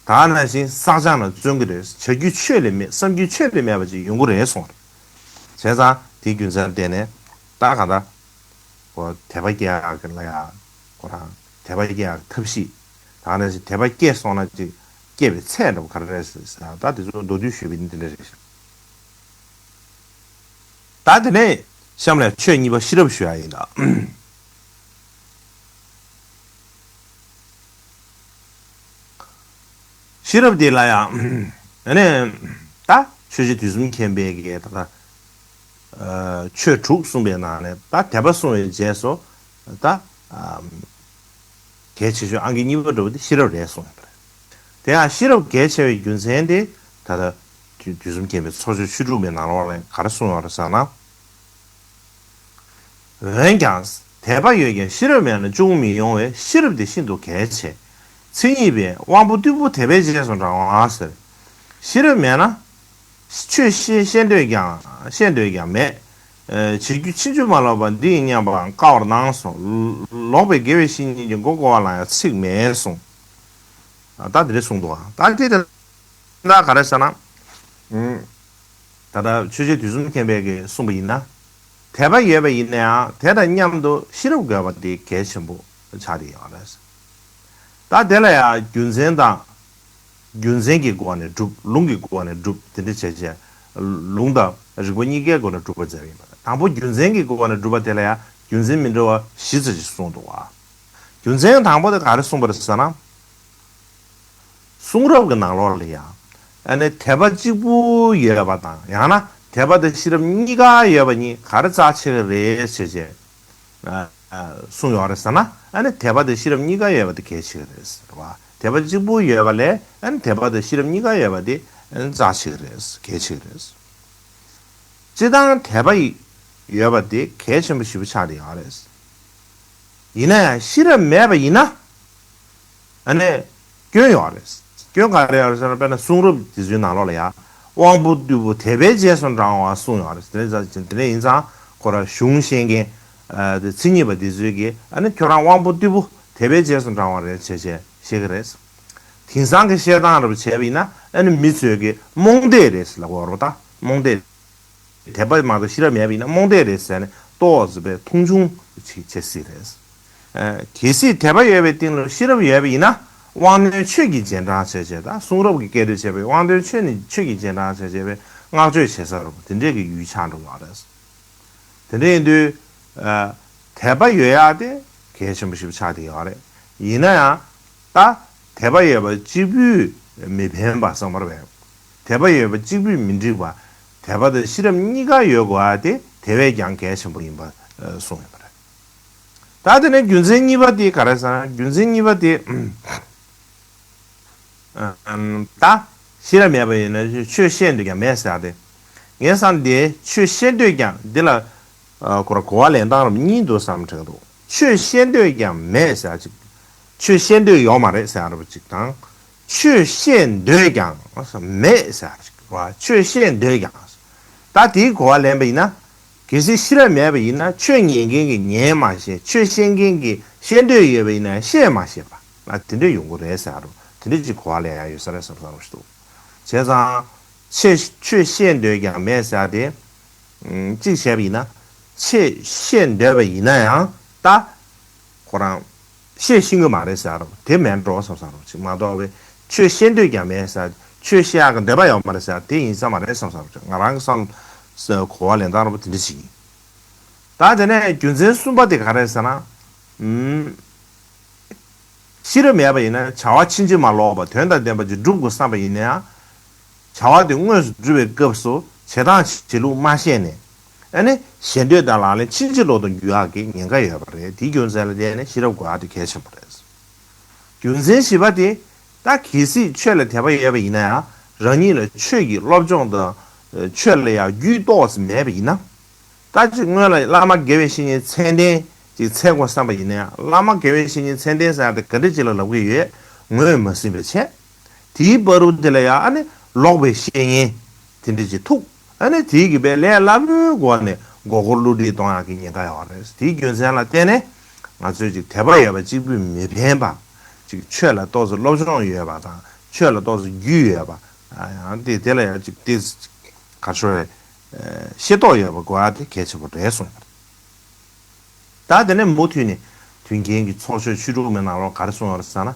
ད་ནང་བཞིན་བསགས་སྦྱང་ལ་བརྩོན་གྱི་རེད། བྱ་རྒྱུ་ཆོས་ལས་མེད། བསམ་རྒྱུ་ཆོས་ལས་མེད་པ་ཅིག་ཡོང་གི་རེད་གསུངས་རེད། བྱས་ཙང་དེའི་རྒྱུ་མཚན་བརྟེན་ནས་ད་གང་ལྟར་ཁོ་དད་པ་སྐྱེ་ཡག་གི་ལ་ཡ། ཁོ་རང་དད་པ་སྐྱེ་ཡག་གི་ཐབས་ཤེས། ད་ནང་བཞིན་དད་པ་སྐྱེས་སོང་ན་ཅིག་སྐྱེ་བའི་ཚད་འདྲ་པོ་ག་རེ་རེད་ཟེར་ན། ད་དེ་ཚོ་མདོར་བསྡུས་ཞུས་པ་ཡིན་དེ་འདྲ་རེད། ད་དེ་ནས་གཤམ་ལ་ཆོས་གཉིས་པ་ཤེས་རབ་ཞུ་ཡག་ཡིན་ད། ཤེས་རབ་དེ་ལ་ཡང་ཨ་ནི་ད་ཆོས་རྗེ་དུས་གསུམ་མཁྱེན་པའི་གི་ད་ལྟ་ཆོས་དྲུག་གསུངས་པའི་ནང་ནས་ད་དད་པ་གསུངས་པའི་རྗེས་སུ་ད་གལ་ཆེ་ཤོས་ཨང་ཀི་གཉིས་པ་འདྲ་པོ་དེ་ཤེས་རབ་རེད་གསུངས་ཡོད་པ་རེད། དེ་ཡང་ཤེས་རབ་གལ་ཆེ་བའི་རྒྱུ་མཚན་དེ་ད་ལྟ་དུས་གསུམ་མཁྱེན་པའི་ཚོགས་ཆེན་བཅུ་དྲུག་པའི་ནང་ལོགས་ལ་ག་རེ་གསུངས་ཡོད་རེད་ཟེར་ན། འོན་ཀྱང་དད་པ་ཡོད་ཀྱང་ཤེས་རབ་མེད་ན་ཅུང་མི་ཡོང་བས་ཤེས་རབ་དེ་ཤིན་ཏུ་གལ་ཆེ། མཚན་ཉིད་པས་དབང་པོ་རྟུལ་པོ་དད་པའི་རྗེས་སུ་འབྲང་བ་ཟེར། ཤེས་རབ་མེད་ན། ཆོས་ཤེས་ཤེས་འདོད་ཀྱང་ཤེས་འདོད་ཀྱང་མེད། བྱེད་རྒྱུ་ཕྱིན་ཅི་མ་ལོག་པ་འདི་ཡིན་སྙམ་པའང་དཀའ་བར་སྣང་གསུངས། ལོག་པའི་དགེ་བའི་བཤེས་གཉེན་གྱི་མགོ་བསྐོར་བ་ལ་ཡང་ཚིག་མེད་གསུངས། ད་འདི་འདྲ་གསུངས་འདུག་ད་དེ་ད་ག་རེ་ཟེར་ན། ད་ལྟ་ཆོས་རྗེ་དུས་གསུམ་མཁྱེན་པས་ཀྱིས་གསུངས་པ་ཡིན་ན། དད་པ་ཡོད་པ་ཡིན་ན་ཡང་དེ་དང་མཉམ་དུ་ཤེས་རབ་དགོས་པ་དེ་གལ་ཆེན་པོ་ཆགས་བསྡད་ཡོད་རེད། ད་དེ་ལ་ཡང་རྒྱུ་མཚན་དང་། རྒྱུ་མཚན་གྱི་སྒོ་ནས་སྒྲུབ། ལུང་གི་སྒོ་ནས་སྒྲུབ། དེ་འདྲ་བྱས་བྱས། ལུང་དང་རིགས་པ་གཉིས་ཀའི་སྒོ་ནས་སྒྲུབ་པ་མཛད་པ་ཡིན་པ་རེད། དང་པོ་རྒྱུ་མཚན་གྱི་སྒོ་ནས་སྒྲུབ་པ་དེ་ལ་ཡང་རྒྱུ་མཚན་མི་འདྲ་བ་བཞི་ཙམ་ཞིག་གསུངས་འདུག་བ། རྒྱུ་མཚན་དང་པོ་དེ་ག་རེ་གསུངས་པ་རེད་ཟེར་ན། གསུང་རབ་ཀྱི་ནང་ལོགས་ལ་ཡང་ཨ་ནི་དད་པ་གཅིག་པུ་ཡོད་པ་དང་ཡང་ན་དད་པ་དང་ཤེས་རབ་གཉིས་ཀ་ཡོད་པ་གཉིས་ག་རེ་རྩ་ཆེ་གི་རེད་ཟེར་བྱས། གསུངས་ཡོད་རེད་ཟེར་ན། ཨ་ནི་དད་པ་དང་ཤེས་རབ་གཉིས་ཀ་ཡོད་པ་དེ་གལ་ཆེ་གི་རེད་ཟེར་བ། དད་པ་གཅིག་པུ་ཡོད་པ་ལས་ཨ་ནི་དད་པ་དང་ཤེས་རབ་གཉིས་ཀ་ཡོད་པ་དེ་ཨ་ནི་རྩ་ཆེ་གི་རེད། གལ་ཆེ་གི་རེད། སྤྱིར་བཏང་དད་པ་ཡོད་པ་དེ་གལ་ཆེན་པོ་ཞེ་པོ་ཆགས་བསྡད་ཡོད་རེད། ཡིན་ན་ཡང་ཤེས་རབ་མེད་པ་ཡིན་ན། ཨ་ནི། སྐྱོན་ཡོད་རེད། སྐྱོན་ག་རེ་ཡོད་རེད་ཟེར་ན། དཔེར་ན་གསུང་རབ་དེ་ཚོའི་ནང་ལོགས་ལ་ཡང་། དབང་པོ་རྟུལ་པོ་དད་པའི་རྗེས་སུ་འབྲང་བ་གསུངས་ཡོད་རེད། དེ་འདྲ་ཡིན་ཙང་ཁོ་རང་གཞུང་ཤེས་མཁན། དེ་མཚན་ཉིད་པ་དེ་ཚོས་ཀྱིས་ཨ་ནི་ཁྱོད་རང་དབང་པོ་རྟུལ་པོ་དད་པའི་རྗེས་སུ་འབྲང་བ་རེད་ཅེས་བཤད་ཀྱི་རེད། དེང་སང་གི་བཤད་སྟངས་འདྲ་པོ་བྱས་པ་ཡིན་ན་ཨ་ནི་མི་ཚོས་ཀྱིས་རྨོངས་དད་རེད་ལབ་ཀྱི་ཡོད་རེད་པ། ད་རྨོངས་དད། དད་པ་མ་གཏོགས་ཤེས་རབ་མེད་པ་ཡིན་ན་རྨོངས་དད་རེད་ཟེར་ནས་ཏོག་ཙམ་པའི་མཐོང་ཆུང་ཅིག་བྱེད་སྲིད་རེད། ཨ། གལ་སྲིད་དད་པ་ཡོད་པའི་སྟེང་ལ་ཤེས་རབ་ཡོད་པ་ཡིན་ན་དབང་རྣོན་ཆོས་ཀྱིས་རྗེས་འབྲང་བྱས་བྱས། ད་གསུང་རབ་ཀྱི་སྐད་དོད་བྱས་པའི་དབང་རྣོན་ཆོས་ནི་ཆོས་ཀྱིས་རྗེས་འབྲང་བྱས་བྱས་པའི་བསྔགས་བརྗོད་བྱེད་ས་རུ་དེ་འདྲས་ཀྱི་ཡུལ་ཆགས་འགྲོ་གི་རེད། དེ་འདྲ་ཡིན་དུས། ཨ། དད་པ་ཡོད་ཡག་དེ་གལ་ཆེན་པོ་ཞིག་ཆགས་བསྡད་ཡོད་རེད། ཡིན་ན་ཡང་། ད། དད་པ་ཡོད་པ་གཅིག་པུས་མི་ཕན་པ་གསུངས་པ་རེད། དད་པ་ཡོད་པ་གཅིག་པུས་མི་འགྲིག་པ། དད་པ་དང་ཤེས་རབ་གཉིས་ཀ་ཡོད་དགོས་པ་དེ་དེ་བས་ཀྱང་གལ་ཆེན་པོ་ཡིན་པ་གསུངས་ཡོད་པ་རེད། ད་དེ་ནས་རྒྱུ་མཚན་གཉིས་པ་དེ་ག་རེ་ཟེར་ན། རྒྱུ་མཚན་གཉིས་པ་དེ། ད་ཤེས་རབ་མེད་པ་ཡིན་ན་ཆོས་ཤེས་འདོད་ཀྱང་མེད་ཟེར་ཏེ། ངས་བསམ་སྟེ་ཆོས་ཤེས་འདོད་ཀྱང་འདི་ལ་ཁོ་ར་གོ་བ་ལེན་སྟངས་རབ་གཉིས་འདུག་བསམ་དྲན་འདུག་ཆོས་ཤེས་འདོད་ཀྱང་མེད་ཟེར་ཅིག་ཆོས་ཤེས་འདོད་ཡོད་མ་རེད་ཟེར་རབ་ཅིག་དང་། ཆོས་ཤེས་འདོད་ཀྱང་མེད་ཟེར་ཅིག་ཆོས་ཤེས་འདོད་ཀྱང་། ད་དེའི་གོ་བ་ལེན་པ་ཡིན་ན། གལ་སྲིད་ཤེས་རབ་མེད་པ་ཡིན་ན་ཆོས་ཉན་མཁན་གྱིས་ཉན་མ་ཤེས། ཆོས་ཤེས་མཁན་གྱིས་ཤེས་འདོད་ཡོད་པ་ཡིན་ན་ཤེས་མ་ཤེས་པ། ཨ། དེ་འདྲ་ཡོང་གི་རེད་ཟེར་རོ། དེ་འདྲ་ཅིག་གོ་བ་ལེན་ཡ་ཡོད་ས་རེད་བསམ་བསམ་ཞིག་འདུག་བྱས་ཙང་། ཆོས་ཆོས་ཤེས་འདོད་ཀྱང་མེད་ཟེར་ཏེ། ཨ། གཅིག་བྱས་པ་ཡིན་ན། ཆོས་ཤེས་འདོད་པ་ཡིན་ན་ཡང་ད། ཁོ་རང་བཤད་ཤེས་ཀྱི་མ་རེད་ཟེར་རོ། དེ་མེད་འགྲོ་བསམ་བསམ་རོ་ཅིག་མ་གཏོགས་པའི་ཆོས་བཤད་འདོད་ཀྱང་མེད་ཟེར། ཆོས་བཤད་ཡག་གི་འདོད་པ་ཡོད་མ་རེད་ཟེར། དེ་ཡིན་ས་མ་རེད་བསམ་བསམ་རོ་ཅིག་ང་རང་གི་བསམ་ས་གོ་བ་ལེན་སྟངས་རོ་པོ་དེ་འདྲ་ཞིག་ཡིན། ད་དེ་ནས་རྒྱུ་མཚན་གསུམ་པ་དེ་ག་རེ་ཟེར་ན། ཨུམ། ཤེས་རབ་མེད་པ་ཡིན་ན་བྱ་བ་ཕྱིན་ཅི་མ་ལོག་པ་དོན་དང་ལྡན་པ་ཅིག་སྒྲུབ་དགོས་བསམ་པ་ཡིན་ན་ཡང་། བྱ་བ་དེ་དངོས་སུ་སྒྲུབ་པའི་སྐབས་སུ་བྱེད་སྟངས་བྱེད་ལུགས་མ་ཤེས་ནས། ཨ་ནི་ཞེ་འདོད་དང་ལག་ལེན་ཕྱིན་ཅི་ལོག་ཏུ་འགྱུར་ཡག་གི་ཉེན་ཁ་ཡོད་པ་རེད། དེའི་རྒྱུ་མཚན་ལ་བརྟེན་ནས་ཤེས་རབ་དགོས་ཡག་དེ་གལ་ཆེན་པོ་རེད། རྒྱུ་མཚན་བཞི་པ་དེ། ད་གལ་སྲིད་ཆོས་ལ་དད་པ་ཡོད་པ་ཡིན་ན་ཡང་རང་ཉིད་ལ་ཆོས་ཀྱི་སློབ་སྦྱོང་དང་། ཆོས་ལ་ཡང་རྒྱུས་ཏོག་ཙམ་མེད་པ་ཡིན་ན། ད་ཅིག་སྔོན་ལ་བླ་མ་དགེ་བའི་བཤེས་གཉེན་མཚན་ལྡན་ཅིག་འཚོལ་དགོས་བསམ་པ་ཡིན་ན་ཡང་། བླ་མ་དགེ་བའི་བཤེས་གཉེན་མཚན་ལྡན་ཟེར་ཡག་དེ་ག་འདྲ་ཅིག་ལ་ལབ་ཀྱི་ཡོད། ངོས་མ་ཟིན་པའི་ཆེད། དེའི་བར་དུ་དེ་ལ་ཡང་ཨ་ནི་ལོག་པའི་བཤེས་གཉེན་དེ་འདྲ་ཅིག་ཐུག་ཨ་ནི་དེའི་གི་པའི་ལས་སླ་པོའི་སྒོ་ནས་མགོ་སྐོར་བསླུ་བྲིད་གཏོང་ཡག་གི་ཉེན་ཁ་ཡོད་རེད། དེའི་རྒྱུ་མཚན་ལ་བརྟེན་ནས་ང་ཚོས་ཅིག་དད་པ་ཡོད་པ་གཅིག་པུས་མི་ཕན་པ། ཅིག་ཆོས་ལ་ཏོག་ཙམ་སློབ་སྦྱོང་ཡོད་པ་དང་ཆོས་ལ་ཏོག་ཙམ་རྒྱུས་ཡོད་པ། ཡང་དེ་དེ་ལ་ཡང་ཅིག་དེ་ག་ཤོད་རེད། ཤེས་རྟོགས་ཡོད་པ་དགོས་ཡག་དེ་གལ་ཆེན་པོ་རེད་གསུངས་ཡོད་རེད། ད་དེ་ནས་མུ་མཐུད་ནས་དུས་མཁྱེན་གྱི་ཚོགས་ཆོས་ཆོས་དྲུག་མའི་ནང་ལོགས་ག་རེ་གསུངས་ཡོད་རེད་ཟེར་ན།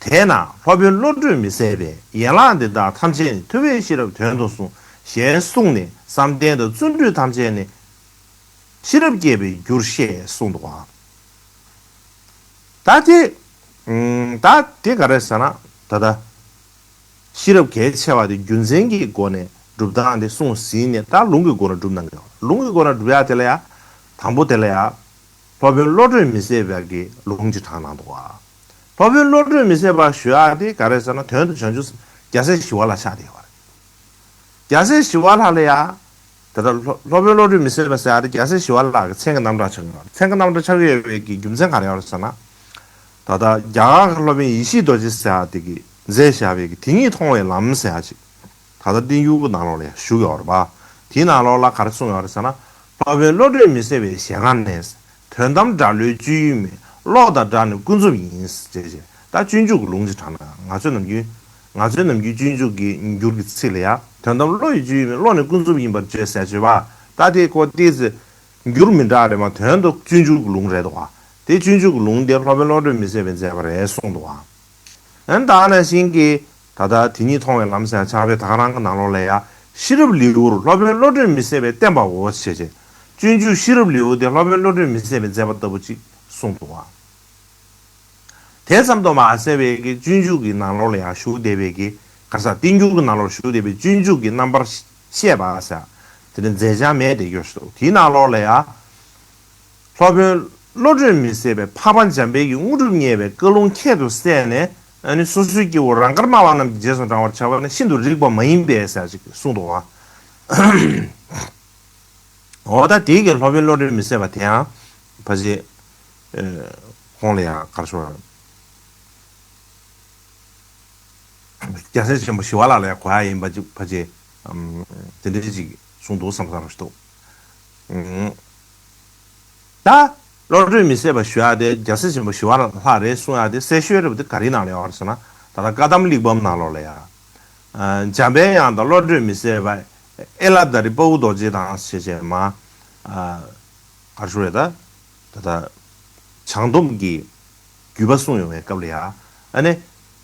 དེས་ན་སློབ་དཔོན་བློ་གྲོས་མི་ཟད་པས། ཡན་ལག་འདི་དག་ཐམས་ཅད་ནི། ཐུབ་པས་ཤེས་རབ་དོན་དུ་གསུངས། ཞེས་གསུངས་ནས་བསམ་གཏན་དང་བརྩོན་འགྲུས་ཐམས་ཅད་ནི། ཤེས་རབ་སྐྱེས་པའི་རྒྱུར་བཤད་གསུངས་འདུག་ག་ད་དེ། ད་དེ་ག་རེ་ཟེར་ན། ད་ལྟ། ཤེས་རབ་གལ་ཆེ་བ་དེ་རྒྱུ་མཚན་གྱི་སྒོ་ནས་སྒྲུབ་སྟངས་དེ་གསུངས་ཟིན་ནས། ད་ལུང་གི་སྒོ་ནས་སྒྲུབ་གནང་གི་ཡོད། ལུང་གི་སྒོ་ནས་སྒྲུབ་ཡག་དེ་ལ་ཡང་། དང་པོ་དེ་ལ་ཡང་། སློབ་དཔོན་བློ་གྲོས་མི་ཟད་པ་གི་ལུང་ཅིག་དྲངས་གནང་འདུག་ག་སློབ་དཔོན་བློ་གྲོས་མི་ཟད་པ་ཞུ་ཡག་དེ་ག་རེ་ཟེར་ན། དོན་དུ་བྱང་ཆུབ་རྒྱལ་སྲས་ཞི་བ་ལྷ་ཆགས་བསྡད་ཡོད་རེད། རྒྱལ་སྲས་ཞི་བ་ལྷ་ལ་ཡང་། ད་ལྟ་སློབ་སློབ་དཔོན་བློ་གྲོས་མི་ཟད་པ་ཟེར་ཡག་དེ་རྒྱལ་སྲས་ཞི་བ་ལྷ་གི་མཚན་གྱི་རྣམ་གྲངས་ཆགས་ཀྱི་ཡོད་རེད། མཚན་གྱི་རྣམ་གྲངས་ཆགས་ཀྱི་ཡོད་པའི་གི་རྒྱུ་མཚན་ག་རེ་ཡོད་རེད་ཟེར་ན། ད་ལྟ་རྒྱ་གར་གྱི་སློབ་དཔོན་ཡེ་ཤེས་རྡོ་རྗེ་ཟེར་ཡག་དེ་གིས་མཛད་བཞག་པའི་གི་དེ་ཉིད་མཐོང་བའི་ལམ་ཟེར་ཡག་ཅིག་ད་ལྟ་བསྟན་འགྱུར་གྱི་ནང་ལོགས་ལ་ཡང་བཞུགས་ཡོད་རེད་པ། དེའི་ནང་ལོགས་ལ་ག་རེ་གསུངས་ཡོད་རེད་ཟེར་ན། སློབ་དཔོན་བློ་གྲོས་མི་ཟད་པའི་ཞལ་སྔ་ནས། དོན་དམ་དགྲ་བློའི་སྤྱོད་ཡུལ་མིན། བློ་དང་བྲལ་ནས་ཀུན་རྫོབ་ཡིན། ཞེས་བྱས། ད་སྤྱོད་འཇུག་གི་ལུང་ཅིག་དྲངས་ན། ང་ཚོས་ནམ་རྒྱུན། ང་ཚོས་ནམ་རྒྱུན་སྤྱོད་འཇུག་གི་འགྱུར་གྱི་ཚིག་ལ་ཡང་། དོན་དམ་བློ་ཡི་སྤྱོད་ཡུལ་མིན། བློ་ནི་ཀུན་རྫོབ་ཡིན་པར་བརྗོད་ཟེར་བརྗོད་པ། ད་དེ་ཁོ་ཏོག་ཙམ་འགྱུར་མི་འདྲ་རེད་མ། དོན་དུ་སྤྱོད་འཇུག་གི་ལུང་རེད་དོ། དེ་སྤྱོད་འཇུག་གི་ལུང་དེ་སློབ་དཔོན་བློ་གྲོས་མི་ཟད་པས་མཛད་པ་རེད་གསུངས་འདུག་ག་ཨན་ད་ནང་བཞིན་གྱི། ད་ལྟ་དེ་ཉིད་མཐོང་བའི་ལམ་ཟེར་ཕྱག་དཔེ་ད་ག་རང་གི་ནང་ལོགས་ལ་ཡང་། ཤེས་རབ་ལེའུར་སློབ་དཔོན་བློ་གྲོས་མི་ཟད་པས་བསྟན་པའོ་ཞེས་བྱས། སྤྱོད་འཇུག་ཤེས་རབ་ལེའུ་དེ་སློབ་དཔོན་བློ་གྲོས་མི་ཟད་པས་མཛད་པ་ལྟ་བུ་ཅིག་གསུངས་འདུག་ག་དེ་ཙམ་དུ་མ་ཟད་པའི་གི་སྤྱོད་འཇུག་གི་ནང་ལོགས་ལ་ཡང་བཞུགས་བསྡད་པའི་གི། ག་ས་བསྟན་འགྱུར་གྱི་ནང་ལོགས་བཞུགས་བསྡད་པའི་སྤྱོད་འཇུག་གི་རྣམ་པར་བཤད་པ་ཟེར། དེ་ནི་མཛད་བྱ་མེད་དེ་ཡོད་ཞུ། དེའི་ནང་ལོགས་ལ་ཡང་། སློབ་དཔོན་བློ་གྲོས་མི་ཟད་པས་འཕགས་པ་འཇམ་དཔལ་གྱི་དངོས་གྲུབ་བརྙེས་པའི་བཀའ་ལུང་ཁྱད་དུ་བསད་ནས། ཨ་ནི་སོ་སོའི་སྐྱེ་བོ་རང་དགར་སྨྲ་བ་རྣམས་ཀྱི་རྗེས་སུ་འབྲང་བར་བྱ་བ་ནི་ཤིན་ཏུ་རིགས་པ་མ་ཡིན་པས་ཟེར་ཅིག་གསུངས་འདུག་ག་འོ་ད་དེའི་གི་སློབ་དཔོན་བློ་གྲོས་མི་ཟད་པ་དེའང་ཕལ་ཆེར། ཁོང་ལ་ཡང་གར་ཤོར། རྒྱལ་སྲས་ཆེན་པོ་ཞི་བ་ལྷ་ལ་གོ་ཡ་ཡིན་པ་ཅིག་ཕལ་ཆེར། དེ་འདྲའི་ཅིག་གསུངས་འདུག་བསམ་བསམ་ཞིག་འདུག་ད་བློ་གྲོས་མི་ཟད་པ་ཞུ་ཡ་དེ་རྒྱལ་སྲས་ཆེན་པོ་ཞི་བ་ལྷ་རེད་གསུང་ཡ་དེ་གསལ་ཤོས་རེད་པ། དེ་ག་རེའི་ནང་ལ་ཡོད་རེད་ཟེར་ན། ད་ལྟ་བཀའ་གདམས་གླེགས་བམ་ནང་ལོགས་ལ་ཡ། འཇམ་པའི་དབྱངས་དང་བློ་གྲོས་མི་ཟད་པ། ཨེ་ལ་ད་རི་དཔའ་བོ་རྡོ་རྗེ་དང་ཞེས་བྱས་མ། ག་རེ་ཞུ་རེད་ད། ད་ལྟ་བྱང་སྡོམ་གྱི་བརྒྱུད་པ་གསུངས་ཡོང་བའི་སྐབས་ལ་ཡ། ཨ་ནི།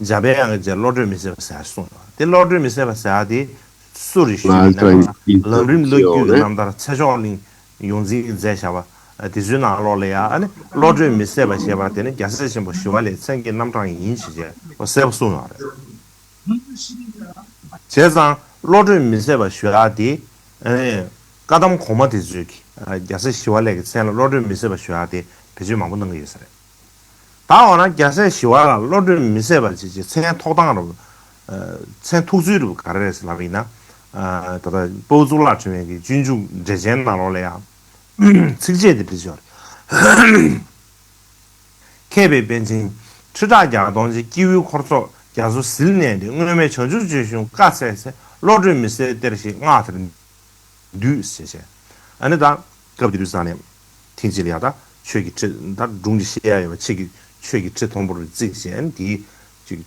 འཇམ་པའི་དབྱངས་ཀྱི་རྗེས་བློ་གྲོས་མི་ཟད་པ་ཟེར་ཡ་གསུངས་ཡོད། དེ་བློ་གྲོས་མི་ཟད་པ་ཟེར་ཡ་དེ་སུ་རེད་ཞུས་པ་ཡིན་ན། ལམ་རིམ་བློ་བརྒྱུད་ཀྱི་རྣམ་ཐར་ཚེ་མཆོག་གླིང་ཡོངས་འཛིན་གྱིས་མཛད་བཞག་པ་དེ་ཚོའི་ནང་ལོགས་ལ་ཡ། ཨ་ནི་བློ་གྲོས་མི་ཟད་པ་ཞེས་པ་དེ་ནི་རྒྱལ་སྲས་ཆེན་པོ་ཞི་བ་ལྷའི་མཚན་གྱི་རྣམ་གྲངས་ཡིན་ཞེས་བྱས་གསལ་པོ་གསུངས་ཡོད་རེད། བྱས་ཙང་བློ་གྲོས་མི་ཟད་པ་ཞུ་ཡ་དེ། ཨ་ནི། བཀའ་གདམས་གོང་མ་དེ་ཚོས་ཀྱིས་རྒྱལ་སྲས་ཞི་བ་ལྷའི་མཚན་ལ་བློ་གྲོས་མི་ཟད་པ་ཞུ་ཡ་དེ་བེད་སྤྱོད་མང་པོ་གནང་གི་ཡོད་ས་རེད། ད་འོ་ན་རྒྱལ་སྲས་ཞི་བ་ལྷ་བློ་གྲོས་མི་ཟད་པ་ཅེས་ཀྱི་མཚན་ཐོགས་སྟངས་རུ། མཚན་ཐོགས་ཚུལ་རུ་ག་རེ་རེད་ཟེར་ལབ་པ་ཡིན་ན། ད་ལྟ་དཔའ་བོ་གཙུག་ལག་ཕྲེང་བའི་གི་སྤྱོད་འཇུག་འགྲེལ་ཆེན་ནང་ལོགས་ལ་ཡང་། ཚིགས་བཅད་དེ་འདྲ་ཞིག་ཡོད་རེད། མཁས་པའི་པཎ་ཆེན་ཁྲི་ཕྲག་བརྒྱ་སྟོང་གི། སྐྱེས་བུའི་འཁོར་ཚོགས་རྒྱ་མཚོ་ཟིལ་གནོན་ཏེ། སྔོན་མེད་བྱང་ཆུབ་ཆོས་གཞུང་བཀའ་སྩལ་ཚེ། བློ་གྲོས་མི་ཟད་གཏེར་ཞེས་སྔགས་དེར་འདུད་ཟེར་བྱས། ཨ་ནི་ད་སྐབས་དེ་དུས་ཙང་ནས་ཐེངས་གཅིག་ལ་ཡ་ད་ཆོས་ཀྱི་ཁྲི་ད་སྒྲུང་གི་བཤད་ཡ་ཡོད་པ། ཆོས་ཀྱི་ཆོས་ཀྱི་ཁྲི་མཐོན་པོར་བརྩིགས་བྱས། ཨ་ནི་དེའི་ཅིག་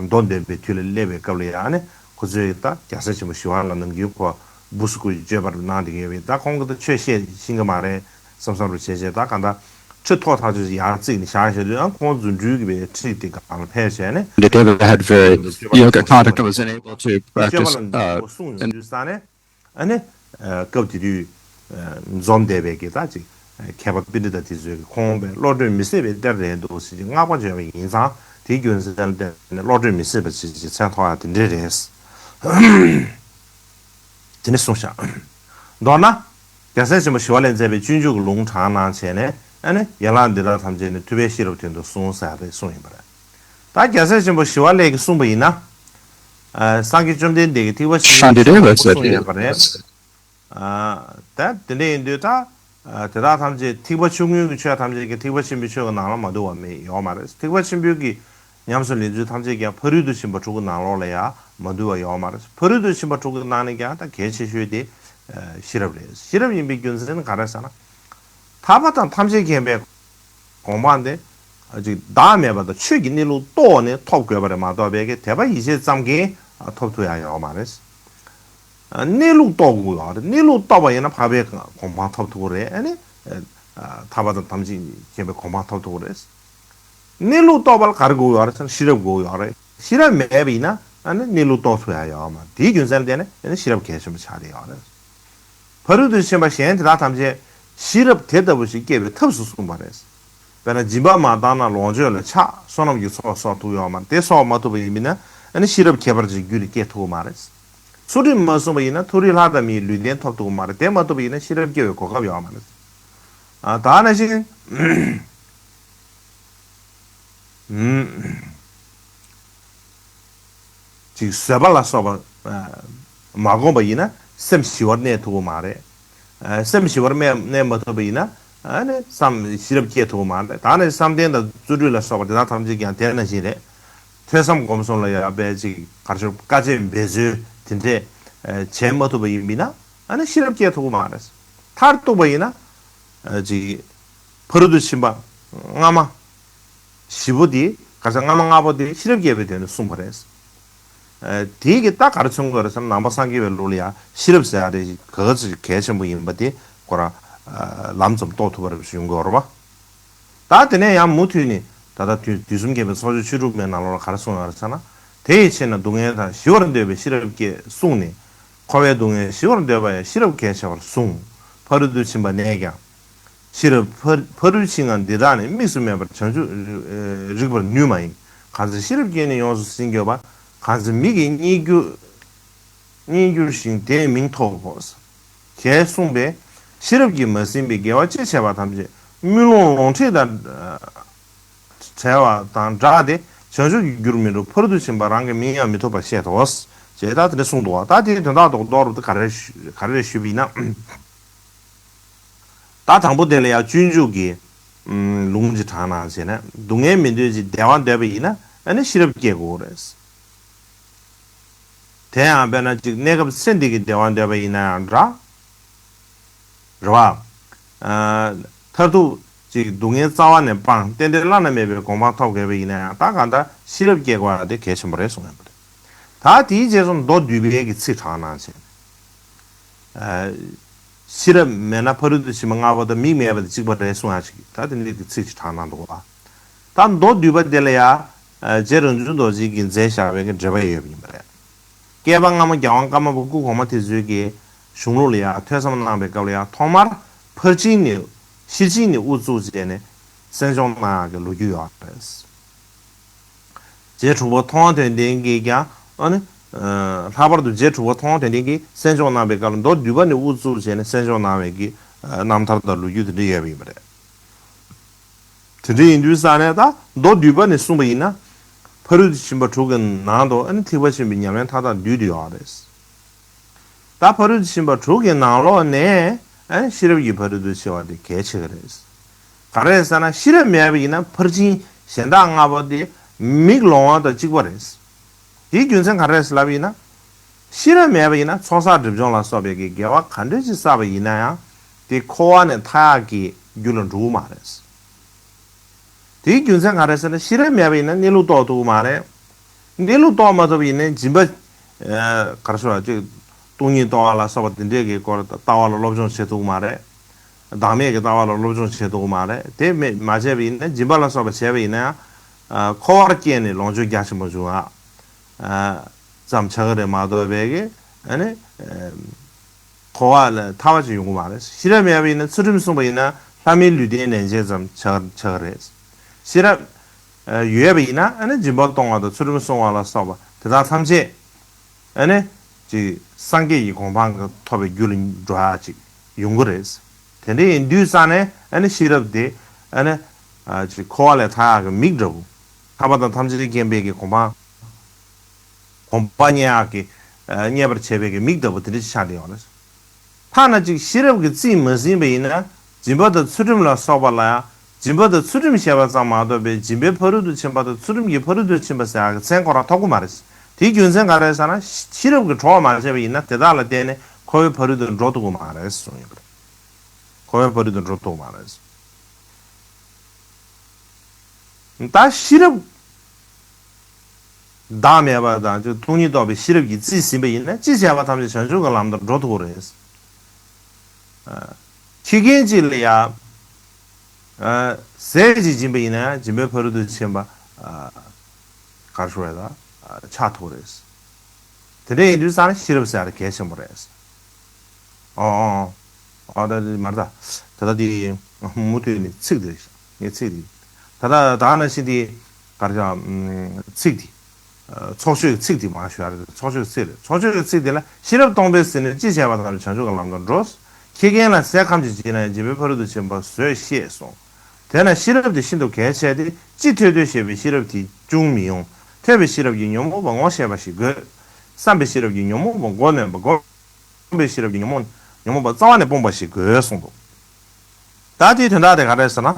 མདོ་འདོན་པའི་དུས་ལ་སླེབས་པའི་སྐབས་ལ་ཡ། ཨ་ནི་ཁོ་ཚོས་ད་རྒྱལ་སྲས་ཆེན་པོ་ཞི་བ་ལྷ་ནམ་རྒྱུན་ཁོ་བུ་སུ་ཁོའི་སྤྱོད་པར་གནང་བསྡད་ཀྱི་ཡོད་པས། ད་ཁོང་གིས་ད་ཆོས་བཤད་ཤེས་ཀྱི་མ་རེད་བསམ་བསམ་རུ་བྱས་བྱས། ད་གང་ལྟར། ཁྲི་ཐོག་ཐག་ཆོད་ཅིག་ཡར་བརྩིགས་ནས་བཞག་བཞག་དུས་ཨ་ཁོང་རྫུ་འཕྲུལ་གྱི་པའི་ཁྲི་དེ་སྒང་ལ་ཕེབས་བྱས་ནས། They never had very yoga conduct, was unable to practice, uh, and སྲུང་ཡོང་དུས་ས་ནས། ཨ་ནི། སྐབས་དེ་དུས། འཛོམས་བསྡད་པའི་གི་ད་ཅིག་མཁས་པ་པཎྜི་ཏ་དེ་ཚོས་གི་ཁོང་པའི་བློ་གྲོས་མི་ཟད་པའི་གཏེར་རེད་འདུག་ཟེར་ཅིག་བསྔགས་པ་བརྗོད་པ་ཡིན་ཙང་དེའི་རྒྱུ་མཚན་ལ་བརྟེན་ནས་བློ་གྲོས་མི་ཟད་པ་ཅིག་ཅིག་མཚན་ཐོགས་ཡ་དེ་འདྲས་རེད། དེ་ནས་གསུངས་ཤག་མདོར་ན། རྒྱལ་སྲས་ཆེན་པོ་ཞི་བ་ལྷས་མཛད་པའི་སྤྱོད་འཇུག་གི་ལུང་དྲངས་གནང་བྱས་ནས་ཨ་ནི་ཡན་ལག་འདི་དག་ཐམས་ཅད་ནི་ཐུབ་པས་ཤེས་རབ་དོན་དུ་གསུངས་ཟེར་ཏེ་གསུངས་ཡིན་པ་རེད། ད་རྒྱལ་སྲས་ཆེན་པོ་ཞི་བ་ལྷས་ཀྱིས་གསུངས་པ་ཡིན་ན། ཨ་སངས་རྒྱས་བཅོམ་ལྡན་འདས་ཀྱིས་ཐེག་པ་ཆེན་པོའི་ཤཱནྟི་ཆོས་དེ་བས་གསུངས་ཡོད་པ་རེད། ཨ་ད་དེ་འདྲ་ཡིན་དུས་ད་ཨ་དེ་དག་ཐམས་ཅད་ཐེག་པ་ཆུང་ངུའི་གི་ཆོས་ཐམས་ཅད་ཀྱང་ཐེག་པ་ཆེན་པོའི་ཆོས་ཀྱི་ནང་ལ་མ་འདུ་བ་མེད་ཡོད་མ་རེད། ཐེག་པ་ཆེན་པོའི་གི་ཉམས་སུ་ལེན་ཚུལ་ཐམས་ཅད་ཀྱང་ཕ་རོལ་ཏུ་ཕྱིན་པ་དྲུག་གི་ནང་ལོགས་ལ་ཡང་མ་འདུ་བ་ཡོད་མ་རེད། ཕ་རོལ་ཏུ་ཕྱིན་པ་དྲུག་གི་ནང་ནས་ཀྱང་ད་གལ་ཆེ་ཤོས་དེ་ཨ་ཤེས་རབ་རེད། ཤེས་རབ་ཡིན་པའི་རྒྱུ་མཚན་ནི་ག་རེ་ཟེར་ན། ཐར་པ་དང་ཐམས་ཅད་མཁྱེན་པའི་གོ་འཕང་དེ་ཅིག་བདག་མེད་པ་དང་ཆོས་ཀྱི་གནས་ལུགས་རྟོགས་ནས་ཐོབ་དགོས་པ་རེད་མ་གཏོགས་པའི་གི་དད་པ་ཡིད་ཆེས་ཙམ་གྱིས་ཐོབ་ཐུབ་ཡ་ཡོད་མ་རེད། གནས་ལུགས་རྟོགས་དགོས་ཡོད་རེད། གནས་ལུགས་རྟོགས་པ་ཡིན་ན་འཕགས་པའི་གོ་འཕང་ཐོབ་ཐུབ་ཀྱི་རེད། ཨ་ནི་ཐར་པ་དང་ཐམས་ཅད་མཁྱེན་པའི་གོ་འཕང་ཐོབ་ཐུབ་ཀྱི་རེད། གནས་ལུགས་རྟོགས་པ་ལ་ག་རེ་དགོས་ཡོད་རེད་ཟེར་ན་ཤེས་རབ་དགོས་ཡོད་རེད། ཤེས་རབ་མེད་པ་ཡིན་ན་ཨ་ནི་གནས་ལུགས་རྟོགས་ཐུབ་ཡ་ཡོད་མ་རེད། དེའི་རྒྱུ་མཚན་ལ་བརྟེན་ནས་ཨ་ནི་ཤེས་རབ་གལ་ཆེན་པོ་ཆགས་བསྡད་ཡོད་རེད། ཕ་རོལ་ཏུ་ཕྱིན་པ་གཞན་དེ་དག་ཐམས་ཅད་ཤེས་རབ་དེ་ལྟ་བུ་ཞིག་སྐྱེ་བའི་ཐབས་སུ་གསུངས་པ་རེད། དཔེར་ན་སྦྱིན་པ་མ་བཏང་ན་ལོངས་སྤྱོད་ལ་ཆགས། བསོད་ནམས་ཀྱི་ཚོགས་གསོག་ཐུབ་ཡོད་མ་རེད། དེ་གསོག་མ་ཐུབ་པ་ཡིན་ན་ཨ་ནི་ཤེས་རབ་ཁྱད་པར་ཅན་རྒྱུད་ལ་སྐྱེ་ཐུབ་ཀྱི་མ་རེད། ཚུལ་ཁྲིམས་མ་བསྲུངས་པ་ཡིན་ན་མཐོ་རིས་ལྷ་དང་མིའི་ལུས་རྟེན་ཐོབ་ཐུབ་ཀྱི་མ་རེད། དེ་མ་ཐུབ་པ་ཡིན་ན་ཤེས་རབ་སྐྱེ་བའི་གོ་སྐབས་ཡོད་མ་རེད། ཨ་ད་ནང་བཞིན། ཅིག་བཟོད་པ་ལ་སོགས་པ་མ་བསྒོམས་པ་ཡིན་ན་སེམས་ཞི་བར་གནས་ཐུབ་ཀྱི་མ་རེད། སེམས་ཞི་བར་གནས་གནས་མ་ཐུབ་པ་ཡིན་ན་ཨ་ནི་བསམ་ཤེས་རབ་སྐྱེ་ཐུབ་ཀྱི་མ་རེད། ད་ནི་བསམ་གཏན་དང་བརྩོན་འགྲུས་ལ་སོགས་པ་དེ་དག་ཐམས་ཅད་ཀྱང་དེ་ནང་བཞིན་རེད། ཐོས་བསམ་སྒོམ་གསུམ་ལ་ཡང་དཔེ་ཅིག་གར་ཤོར་དཀའ་སྤྱད་འབད་རྩོལ་དེ་འདྲས་བྱེད་མ་ཐུབ་པ་ཡིན་པ་ན་ཨ་ནི་ཤེས་རབ་སྐྱེ་ཐུབ་ཀྱི་མ་རེད། མཐར་གཏུགས་པ་ཡིན་ན་ཅིག་ཕ་རོལ་ཏུ་ཕྱིན་པ་སྔ་མ། བཞི་པོ་དེ་ག་ས་སྔ་མ་ལྔ་པོ་དེ་ཤེས་རབ་སྐྱེ་བའི་དོན་དུ་གསུངས་པ་རེད། དེའི་གི་རྟགས་ག་རེ་མཚོན་དགོས་རེད་ཟེར་ན་ནང་པ་སངས་རྒྱས་པའི་ལུགས་ལ་ཡང་ཤེས་རབ་ཟེར་ཡ་དེ་ག་ག་ཚོད་གལ་ཆེན་པོ་ཡིན་པ་དེ་ཁོ་རང་ལམ་ཙམ་རྟོགས་ཐུབ་པ་རེད་ཞུ་དགོས་རེད་པ། ད་དེ་ནས་ཡང་མུ་མཐུད་ནས་ད་ལྟ་དུས་དུས་གསུམ་མཁྱེན་པའི་ཚོགས་མཆོག་བཅུ་དྲུག་མའི་ནང་ལོགས་ལ་ག་རེ་གསུངས་ཡོད་རེད་ཟེར་ན། དེ་ཡི་ཕྱིར་ན་སྡུག་བསྔལ་དང་ཞི་བར་འདོད་པས་ཤེས་རབ་བསྐྱེད་གསུངས་ནས། འཁོར་བའི་སྡུག་བསྔལ་ཞི་བར་འདོད་པ་ཡང་ཤེས་རབ་གལ་ཆེ་བར་གསུངས། ཕ་རོལ་ཏུ་ཕྱིན་པ་ནས་ཀྱང་། ཤེས་རབ་ཕ་ཕ་རོལ་ཕྱིན་ངག་འདི་དག་ནི། དམིགས་སུ་མེད་པར་བྱང་ཆུབ་རིག་པར་ནུས་མ་ཡིན། གང་ཚེ་ཤེས་རབ་སྐྱེས་ནས་ཡོངས་སུ་ཟིན་གྱུར་པ། གང་ཚེ་མིག་གིས་རྙེད་འགྱུར་རྙེད་འགྱུར་ཞིང་དེས་མིང་ཐོབ་བོ། ཞེས་གསུངས་པས། ཤེས་རབ་ཀྱིས་མ་ཟིན་པའི་དགེ་བ་ཅི་བྱས་པ་ཐམས་ཅད་དམུས་ལོང་ལོང་འཕྲང་དང་བྲལ་བ་དང་འདྲ་སྟེ་བྱང་ཆུབ་ཀྱི་རྒྱུར་མི་འགྲོ། ཕ་རོལ་ཏུ་ཕྱིན་པ་རང་གི་མིང་ཡང་མི་ཐོབ་པར་བཤད་དོ། ཞེས་ད་དེ་འདྲ་གསུངས་འདུག་བ། ད་དེའི་དོན་དག་ཐོག་མདོར་བསྡུས་ག་རེ་ག་རེ་ཞུས་པ་ཡིན་ན། ད་དང་པོ་དེ་ལ་ཡང་སྤྱོད་འཇུག་གི་ལུང་ཅིག་དྲངས་གནང་བྱས་ན། སྡུག་བསྔལ་མི་འདོད་ཅིང་བདེ་བ་འདོད་པ་ཡིན་ན་ཨ་ནི་ཤེས་རབ་སྐྱེ་དགོས་རེད། དེ་ཡང་དཔེར་ན་ཅིག་གནས་སྐབས་ཚེ་འདི་གི་བདེ་བ་འདོད་པ་ཡིན་ན་ཡང་འདྲ། རེད་བ། མཐར་ཐུག་ཅིག་སྡུག་བསྔལ་རྩ་བ་ནས་སྤངས་རྟེན་འབྲེལ་བླ་ན་མེད་པའི་གོ་འཕང་ཐོབ་དགོས་པ་ཡིན་ན་ཡང་ད་གང་ལྟར་ཤེས་རབ་སྐྱེ་དགོས་ཡ་དེ་གལ་ཆེན་པོ་རེད་གསུངས་ཡོད་པ་རེད། ད་དེའི་རྗེས་སུ་མདོ་སྡུད་པའི་གི་ཚིག་དྲངས་གནང་བྱས། ཤེས་རབ་མེད་ན་ཕ་རོལ་ཏུ་ཕྱིན་པ་ལྔ་པོ་དང་མིག་མེད་པ་དང་གཅིག་པ་རེད་གསུང་ཡ་ཅིག་ད་དེ་འདྲའི་གི་ཚིག་ཅིག་དྲངས་གནང་འདུག་ག་ད་མདོ་སྡུད་པ་དེ་ལ་ཡ། རྗེ་རང་བྱུང་རྡོ་རྗེ་གིས་མཛད་བཞག་པའི་གི་འགྲེལ་པ་ཡོད་པ་ཡིན་པ་རེད། བསྐལ་པ་སྔ་མ་རྒྱལ་དབང་ཀརྨ་པ་སྐུ་གོང་མ་དེ་ཚོའི་གི་གཞུང་ལུགས་ལ་ཡ་ཐོས་བསམ་གནང་པའི་སྐབས་ལ་ཡ་ཐོག་མར་ཕར་ཕྱིན་ནས་ཤེར་ཕྱིན་ནས་དབུ་བཙུགས་བྱས་ནས་གསན་སྦྱོང་གནང་ཡག་གི་ལོ་རྒྱུས་ཡོད་རེད། རྗེ་དྲུག་པ་མཐོང་བ་དོན་ལྡན་གྱིས་ཀྱང་ཨ་ནི། ལྷག་པར་དུ་རྗེ་དྲུག་པ་མཐོང་བ་དོན་ལྡན་གྱིས་གསན་སྦྱོང་གནང་པའི་སྐབས་ལ་མདོ་སྡུད་པ་ནས་དབུ་བཙུགས་བྱས་ནས་གསན་སྦྱོང་གནང་བའི་གི་རྣམ་ཐར་དང་ལོ་རྒྱུས་དེ་འདྲ་ཡོད་པ་ཡིན་པ་རེད། དེ་འདྲ་ཡིན་དུས་ས་ནས་ད་མདོ་སྡུད་པ་ནས་གསུངས་པ་ཡིན་ན། ཕ་རོལ་ཏུ་ཕྱིན་པ་དྲུག་གི་ནང་དུ་ཨ་ནི་ཐེག་པ་ཆེན་པོའི་ཉམས་ལེན་མཐའ་དག་འདུས་ཏེ་ཡོད་རེད། ད་ཕ་རོལ་ཏུ་ཕྱིན་པ་དྲུག་གི་ནང་ལོགས་ནས་ཨ་ནི་ཤེས་རབ་ཀྱི་ཕ་རོལ་ཏུ་ཕྱིན་པ་དེ་གལ་ཆེ་གི་རེད། ག་རེ་ཟེར་ན་ཤེས་རབ་མེད་པ་ཡིན་ན་ཕར་ཕྱིན་གཞན་དག་ལྔ་པོ་དེ་མིག་ལོང་བ་དང་གཅིག་པ་རེད། དེའི་རྒྱུ་མཚན་ག་རེ་ཟེར་ལབ་ཡིན་ན། ཤེས་རབ་མེད་པ་ཡིན་ན་ཚོགས་བསགས་སྒྲིབ་སྦྱོང་ལ་སོགས་པའི་གི་དགེ་བ་ག་འདྲ་ཅིག་བསགས་པ་ཡིན་ན་ཡང་དེ་འཁོར་བ་ནས་ཐར་ཡག་གི་རྒྱུ་ལ་འགྲོ་གི་མ་རེད། དེའི་རྒྱུ་མཚན་ག་རེ་ཟེར་ན་ཤེས་རབ་མེད་པ་ཡིན་ན་གནས་ལུགས་རྟོགས་ཐུབ་ཀྱི་མ་རེད། གནས་ལུགས་རྟོགས་མ་ཐུབ་པ་ཡིན་ན་སྦྱིན་པ། ག་རེ་ཟེར་བ་ཅིག་སྟོང་ཉིད་རྟོགས་པ་ལ་སོགས་པ་དེ་འདྲས་ཀྱི་སྐོར་ལྟ་བ་ལ་སློབ་སྦྱོང་བྱེད་ཐུབ་ཀྱི་མ་རེད། བདག་མེད་ཀྱི་ལྟ་བ་ལ་སློབ་སྦྱོང་བྱེད་ཐུབ་ཀྱི་མ་རེད། དེ་མེད་མ་བྱས་པ་ཡིན་ན་སྦྱིན་པ་ལ་སོགས་པ་བྱས་པ་ཡིན་ན་ཡང་། ཨ། འཁོར་བར་སྐྱེས་ནས་ལོངས་སྤྱོད་རྒྱ་ཆེན་པོ་འབྱུང་བ། ཨ། ཙམ་བྱ་གི་རེད་མ་གཏོགས་པའི་གི། ཨ་ནི། ཨ། འཁོར་བ་ལས་ཐར་བ་ཅིག་ཡོང་གི་མ་རེད། ཤེས་རབ་མེད་པ་ཡིན་ན། ཚུལ་ཁྲིམས་བསྲུངས་པ་ཡིན་ན་ལྷ་མིའི་ལུས་རྟེན་ལེན་བྱེད་ཙམ་བྱ་བྱ་གི་རེད། ཤེས་རབ། ཨ། ཡོད་པ་ཡིན་ན། ཨ་ནི་སྦྱིན་པ་གཏོང་བ་དང་ཚུལ་ཁྲིམས་བསྲུང་བ་ལ་སོགས་པ་དེ་དག་ཐམས་ཅད། ཨ་ནི། ཅིག་སངས་རྒྱས་ཀྱི་གོ་འཕང་གི་ཐོབ་པའི་རྒྱུ་ལ་འགྲོ་ཡ་ཅིག་ཡོང་གི་རེད། དེ་འདྲ་ཡིན་དུས་ཙང་ནས། ཨ་ནི་ཤེས་རབ་དེ། ཨ་ནི། ཨ། ཅིག་འཁོར་བ་ལས་ཐར་ཡག་གི་མིག་འདྲ་བོ། ཐར་པ་དང་ཐམས་ཅད་མཁྱེན་པའི་གི་གོ་འཕང་། གོ་འཕང་བརྙེས་ཡག་གི། ཨ། བརྙེས་པར་བྱེད་པའི་གི་མིག་ལྟ་བུ་དེ་འདྲ་ཅིག་ཆགས་བསྡད་ཡོད་རེད། ཐ་ན་ཅིག་ཤེས་རབ་ཀྱིས་རྩིས་མ་ཟིན་པ་ཡིན་ན། སྦྱིན་པ་དང་ཚུལ་ཁྲིམས་ལ་སོགས་པ་ལ་ཡང་། སྦྱིན་པ་དང་ཚུལ་ཁྲིམས་བྱས་པ་ཙམ་མ་གཏོགས་པའི་སྦྱིན་པའི་ཕ་རོལ་ཏུ་ཕྱིན་པ་དང་ཚུལ་ཁྲིམས་ཀྱི་ཕ་རོལ་ཏུ་ཕྱིན་པ་ཟེར་ཡག་གི་མཚན་ཁོ་རང་ཐོབ་ཀྱི་མ་རེད། དེའི་རྒྱུ་མཚན་ག་རེ་རེད་ཟེར་ན། ཤེས་རབ་ཀྱིས་གྲོགས་མ་བྱས་པ་ཡིན་ན་དེ་དག་ལ་བརྟེན་ནས་འཁོར་བའི་ཕ་རོལ་ཏུ་འགྲོ་ཐུབ་ཀྱི་མ་རེད་གསུངས་ཡོད་པ་རེད། འཁོར་བའི་ཕ་རོལ་ཏུ་འགྲོ་ཐུབ་ཀྱི་མ་རེད། ད་ཤེས་རབ་བདག་མེད་པ་དང་སྟོང་ཉིད་རྟོགས་པའི་ཤེས་རབ་ཀྱིས་རྩིས་ཟིན་པ་ཡིན་ན། ཅི་བྱས་པ་ཐམས་ཅད་བྱང་ཆུབ་ཀྱི་ལམ་དུ་འགྲོ་ཐུབ་ཀྱི་རེད། ཨ། ཁྱི་རྒན་གཅིག་ལ་ཡ། ཨ། ཟས་ཅིག་སྦྱིན་པ་ཡིན་ན་ཡང་སྦྱིན་པའི་ཕ་རོལ་ཏུ་ཕྱིན་པ། ཨ། ག་རེ་ཞུ་དགོས་རེད། ཨ། ཆགས་ཐུབ་ཀྱི་རེད། དེ་འདྲ་ཡིན་དུས་ཙང་ཤེས་རབ་ཟེར་ཡ་དེ་གལ་ཆེན་པོ་རེད། ཨོ་ཨོ་ཨོ། ཨ། ད་དེ་མ་རེད་ད། ད་ལྟ་དེ་མུ་མཐུད་ནས་ཚིག་དེ་རེད། ངའི་ཚིག་དེ། ད་ལྟ་ད་ནང་བཞིན་དེ་ག་རེ་ཟེར། ཚིག་དེ། ཨ། ཚོགས་ཆོས་ཀྱི་ཚིག་དེ་མར་ཞུ་ཡ་རེད། ཚོགས་ཆོས་ཀྱི་ཚིག་རེད། ཚོགས་ཆོས་ཀྱི་ཚིག་དེ་ལ། ཤེས་རབ་སྟོང་པས་ཟིན་ནས། ཅི་བྱས་པ་ཐམས་ཅད་བྱང་ཆུབ་ཀྱི་ལམ་དུ་འགྲོ། ཁྱི་རྒན་ལ་ཟས་ཁམ་གཅིག་བྱིན་ན་ཡང་། སྦྱིན་པའི་ཕ་རོལ་ཏུ་ཕྱིན་པ་བཟོད་ཤེས་གསུངས། དེས་ན་ཤེས་རབ་དེ་ཤིན་ཏུ་གལ་ཆེ་སྟེ། ཅི་ཐོས་ཐོས་ཞེས་པའི་ཤེས་རབ་དེས་ཅུང་མི་ཡོང་། ཐོས་པའི་ཤེས་རབ་ཀྱིས་ཉོན་མོངས་པ་ངོ་ཤེས་པ་ཞིག་དགོས། བསམ་པའི་ཤེས་རབ་ཀྱིས་ཉོན་མོངས་པ་མགོ་གནོན་པ། སྒོམ་པའི་ཤེས་རབ་ཀྱིས་ཉོན་མོངས་ཉོན་མོངས་པ་རྩ་བ་ནས་སྤོང་བ་ཞིག་དགོས་གསུངས་འདུག། ད་དེའི་དོན་དག་དེ་ག་རེ་རེད་ཟེར་ན།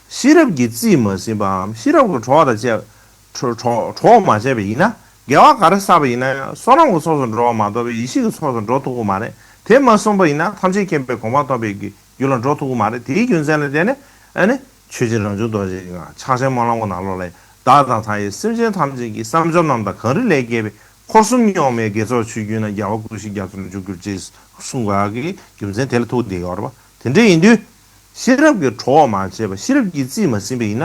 ཤེས་རབ་ཀྱིས་རྩིས་མ་ཟིན་པའམ། ཤེས་རབ་ཀྱིས་གྲོགས་དང་བཅས། གྲོགས་གྲོགས་གྲོགས་མ་བྱས་པ་ཡིན་ན། དགེ་བ་ག་རེ་བསགས་པ་ཡིན་ན་ཡང་། བསོད་ནམས་ཀྱི་ཚོགས་སུ་འགྲོ་བ་མ་གཏོགས་པའི་ཡེ་ཤེས་ཀྱི་ཚོགས་སུ་འགྲོ་ཐུབ་ཀྱི་མ་རེད། དེ་མ་སོང་པ་ཡིན་ན་ཐམས་ཅད་མཁྱེན་པའི་གོ་འཕང་ཐོབ་པའི་རྒྱུ་ལ་འགྲོ་ཐུབ་ཀྱི་མ་རེད། དེའི་རྒྱུ་མཚན་ལ་བརྟེན་ནས། ཨ་ནི། ཆོས་རྗེ་རང་བྱུང་རྡོ་རྗེ་གིས་ཕྱག་ཆེན་སྨོན་ལམ་གྱི་ནང་ལོགས་ལ། བདག་དང་མཐའ་ཡས་སེམས་ཅན་ཐམས་ཅད་ཀྱི། བསམ་བྱུང་རྣམ་དག་གངས་རི་ལས་བརྒལ་བའི། འཁོར་གསུམ་རྙོག་མའི་དགེ་ཚོགས་ཆུ་རྒྱུན་ན། རྒྱལ་བ་སྐུ་བཞིའི་རྒྱ་མཚོར་འཇུག་གྱུར་ཅིག་གསུངས་པ་གི་རྒྱུ་མཚན་དེ་ལ་ཐུག་བསྡད་ཡོད་རེད་པ། དེ་འདྲ་ཡིན་དུས། ཤེས་རབ་ཀྱིས་གྲོགས་མ་བྱས་པ། ཤེས་རབ་ཀྱིས་རྩིས་མ་ཟིན་པ་ཡིན་ན།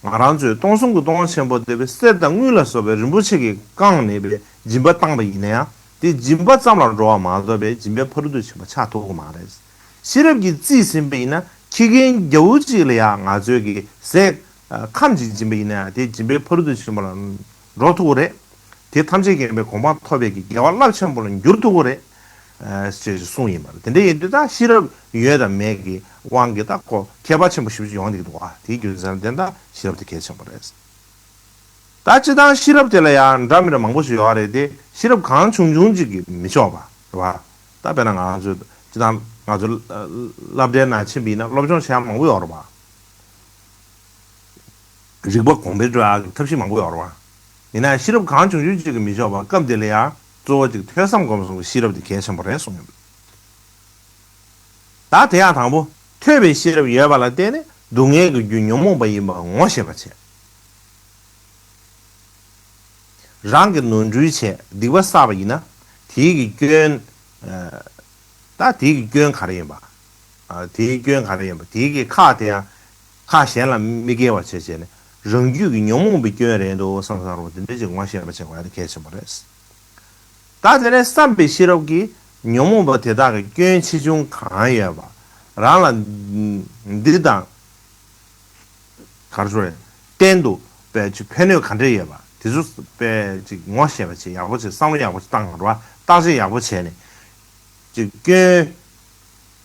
ང་རང་ཚོས་སྟོང་གསུམ་གྱི་སྟོང་ཆེན་པོ་སྟེ་བའི་གསེར་དང་དངུལ་ལ་སོགས་པའི་རིན་པོ་ཆེ་གིས་བཀང་ནས་པའི་སྦྱིན་པ་བཏང་པ་ཡིན་ན་ཡང་། དེ་སྦྱིན་པ་ཙམ་ལ་འགྲོ་བ་མ་གཏོགས་པའི་སྦྱིན་པའི་ཕ་རོལ་ཏུ་ཕྱིན་པ་ཆགས་ཐུབ་ཀྱི་མ་རེད། ཤེས་རབ་ཀྱིས་རྩིས་ཟིན་པ་ཡིན་ན། ཁྱི་རྒན་རྒྱ་བོ་གཅིག་ལ་ཡང་ང་ཚོས་ཀྱི་ཟས་ཁམ་གཅིག་སྦྱིན་པ་ཡིན་ན་ཡང་། དེ་སྦྱིན་པའི་ཕ་རོལ་ཏུ་ཕྱིན་པ་ལ་འགྲོ་ཐུབ་ཀྱི་རེད། དེ་ཐམས་ཅད་མཁྱེན་པའི་གོ་འཕང་ཐོབ་པའི་གི་དགེ་བ་རླབས་ཆེན་པོ་ལ་འགྱུར་ཐུབ་ཀྱི་རེད། ཨ། ཅེས་གསུངས་ཡིན་པ་རེད། དེ་འདྲ་ཡིན་དུས་ད་ཤེས་རབ་ཡོད་དང་མེད་ཀྱི་དབང་གིས་ད་ཁོ་ཁྱད་པར་ཆེན་པོ་ཞེ་པོ་ཅིག་ཡོང་བསྡད་ཀྱི་འདུག་ག། དེའི་རྒྱུ་མཚན་ལ་བརྟེན་ད་ཤེས་རབ་དེ་གལ་ཆེན་པོ་རེད། ད་སྤྱིར་བཏང་ཤེས་རབ་དེ་ལ་ཡང་འདྲ་མི་འདྲ་མང་པོ་ཞིག་ཡོད་རེད་དེ། ཤེས་རབ་གང་བྱུང་བྱུང་ཅིག་གིས་མི་ཆོག་པ་རེད་པ། ད་དཔེར་ན་ང་ཚོ་སྤྱིར་བཏང་ང་ཚོ་སློབ་གྲྭའི་ནང་ཕྱིན་པ་ཡིན་ན་སློབ་སྦྱོང་བྱེད་ཡ་མང་པོ་ཡོད་རེད་པ། རིག་པ་གོང་འཕེལ་འགྲོ་ཡག་གི་ཐབས་ཤེས་མང་པོ་ཡོད་རེད་པ། ཡིན་ན་ཡང་ཤེས་རབ་གང་བྱུང་བྱུང་ཅིག་གིས་མི་ཆོག་པ། སྐབས་འདི་ལ་ཡང་གཙོ་བོ་གཅིག་ཐོས་བསམ་སྒོམ་གསུམ་གྱི་ཤེས་རབ་དེ་གལ་ཆེན་པོ་རེད་གསུངས་ཡོད། ད་དེ་ཡང་དང་པོ། ཐོས་པའི་ཤེས་རབ་ཡོད་པ་ལ་བརྟེན་ནས་སྡུག་བསྔལ་གྱི་རྒྱུ་ཉོན་མོངས་པ་ཡིན་པ་ངོ་ཤེས་པ་བྱས། རང་གིས་ནོར་འཁྲུལ་བྱས་སྡིག་པ་བསགས་པ་ཡིན་ན། དེའི་གི་སྐྱོན། ཨ། ད་དེའི་གི་སྐྱོན་ག་རེ་ཡིན་པ། ཨ། དེའི་སྐྱོན་ག་རེ་ཡིན་པ། དེའི་གི་ཁག་དེ་ཡང་ཁག་གཞན་ལ་མི་འགེལ་བ་བྱས་བྱས་ནས། རང་རྒྱུད་ཀྱི་ཉོན་མོངས་པའི་སྐྱོན་རེད་འདུག་བསམ་བསམ་རུང་དེ་འདྲ་ཅིག་ངོ་ཤེས་པ་བྱེད་དགོས་ཡ་དེ་གལ་ཆེན་པོ་རེད། ད་དེ་ནས་བསམ་པའི་ཤེས་རབ་ཀྱིས་ཉོན་མོངས་པ་དེ་དག་གི་སྐྱོན་ཆེ་ཆུང་གང་ཡོད་པ། རང་ལ་འདི་དང་ག་རེ་ཞུ་རེད། གཏན་དུ་དཔེ་ཅིག་ཕན་གནོད་ག་འདྲས་ཡོད་པ་དེ་ཚོ་དཔེ་ཅིག་ངོ་ཤེས་པ་བྱེད། ཡག་པོ་བྱེད། བསམ་བློ་ཡག་པོ་བཏང་རོགས། བརྟག་དཔྱད་ཡག་པོ་བྱས་ནས། ཅིག་སྐྱོན་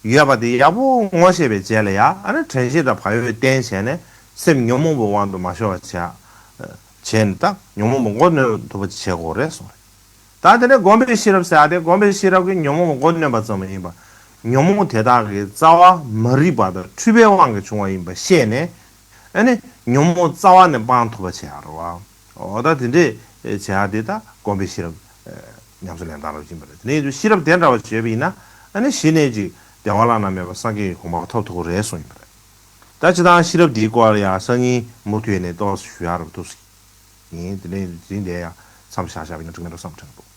ཡོད་པ་དེ་ཡག་པོ་ངོ་ཤེས་པའི་རྗེས་ལ་ཡ། ཨ་ནི་དྲན་ཤེས་དང་བག་ཡོད་བསྟེན་བྱས་ནས། སེམས་ཉོན་མོངས་པའི་དབང་དུ་མ་ཤོར་བ་བྱས། བྱས་ནས་ད་ཉོན་མོངས་པ་མགོ་གནོན་ཐུབ་པ་ཅིག་བྱེད་དགོས་རེད་གསུངས་རེད། ད་དེ་ནས་སྒོམ་པའི་ཤེས་རབ་ཟེར་ཡ་དེ། སྒོམ་པའི་ཤེས་རབ་ཀྱིས་ཉོན་མོངས་པ་མགོ་གནོན་པ་ཙམ་མ་ཡིན་པར། ཉོན་མོངས་དེ་དག་གི་རྩ་བ་མ་རིག་པ་དང་འཁྲུལ་པའི་དབང་གིས་བྱུང་བ་ཡིན་པ་ཤེས་ནས། ཨ་ནི་ཉོན་མོངས་རྩ་བ་ནས་སྤང་ཐུབ་པ་བྱེད་ཡ་རེད་པ། འོ་ད་དེ་འདྲས་བྱེད་ཡ་དེ་ད་སྒོམ་པའི་ཤེས་རབ་ཉམས་སུ་ལེན་སྟངས་རབ་ཡིན་པ་རེད། དེ་ནས་ཡིན་དུས་ཤེས་རབ་དེ་འདྲ་བ་བྱས་པ་ཡིན་ན། ཨ་ནི་གཞི་ནས་ཅིག་བདེ་བ་བླ་ན་མེད་པ་སངས་རྒྱས་ཀྱི་གོ་འཕང་ཐོབ་ཐུབ་ཀྱི་རེད་གསུངས་ཡིན་པ་རེད། ད་སྤྱིར་བཏང་ཤེས་རབ་འདིའི་སྐོར་ལ་ཡང་སང་ཉིན་མུ་མཐུད་ནས་ཏོག་ཙམ་ཞུ་ཡ་རབ་ཐུགས་སུ་ཡིན། དེ་ནས་འཛིན་དེ་ཡང་མཚམས་བཞག་བཞག་པ་ཡིན་ན་འགྲིག་མེད་འགྲོ་བསམ་དྲན་འདུག།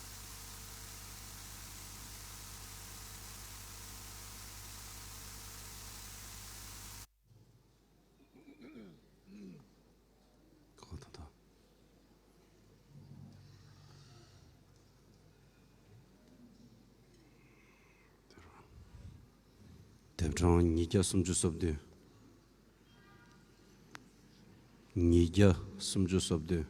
གྲངས་ཉིས་བརྒྱ་སུམ་ཅུ་སོ་བདུན། ཉིས་བརྒྱ་སུམ་ཅུ་སོ་བདུན།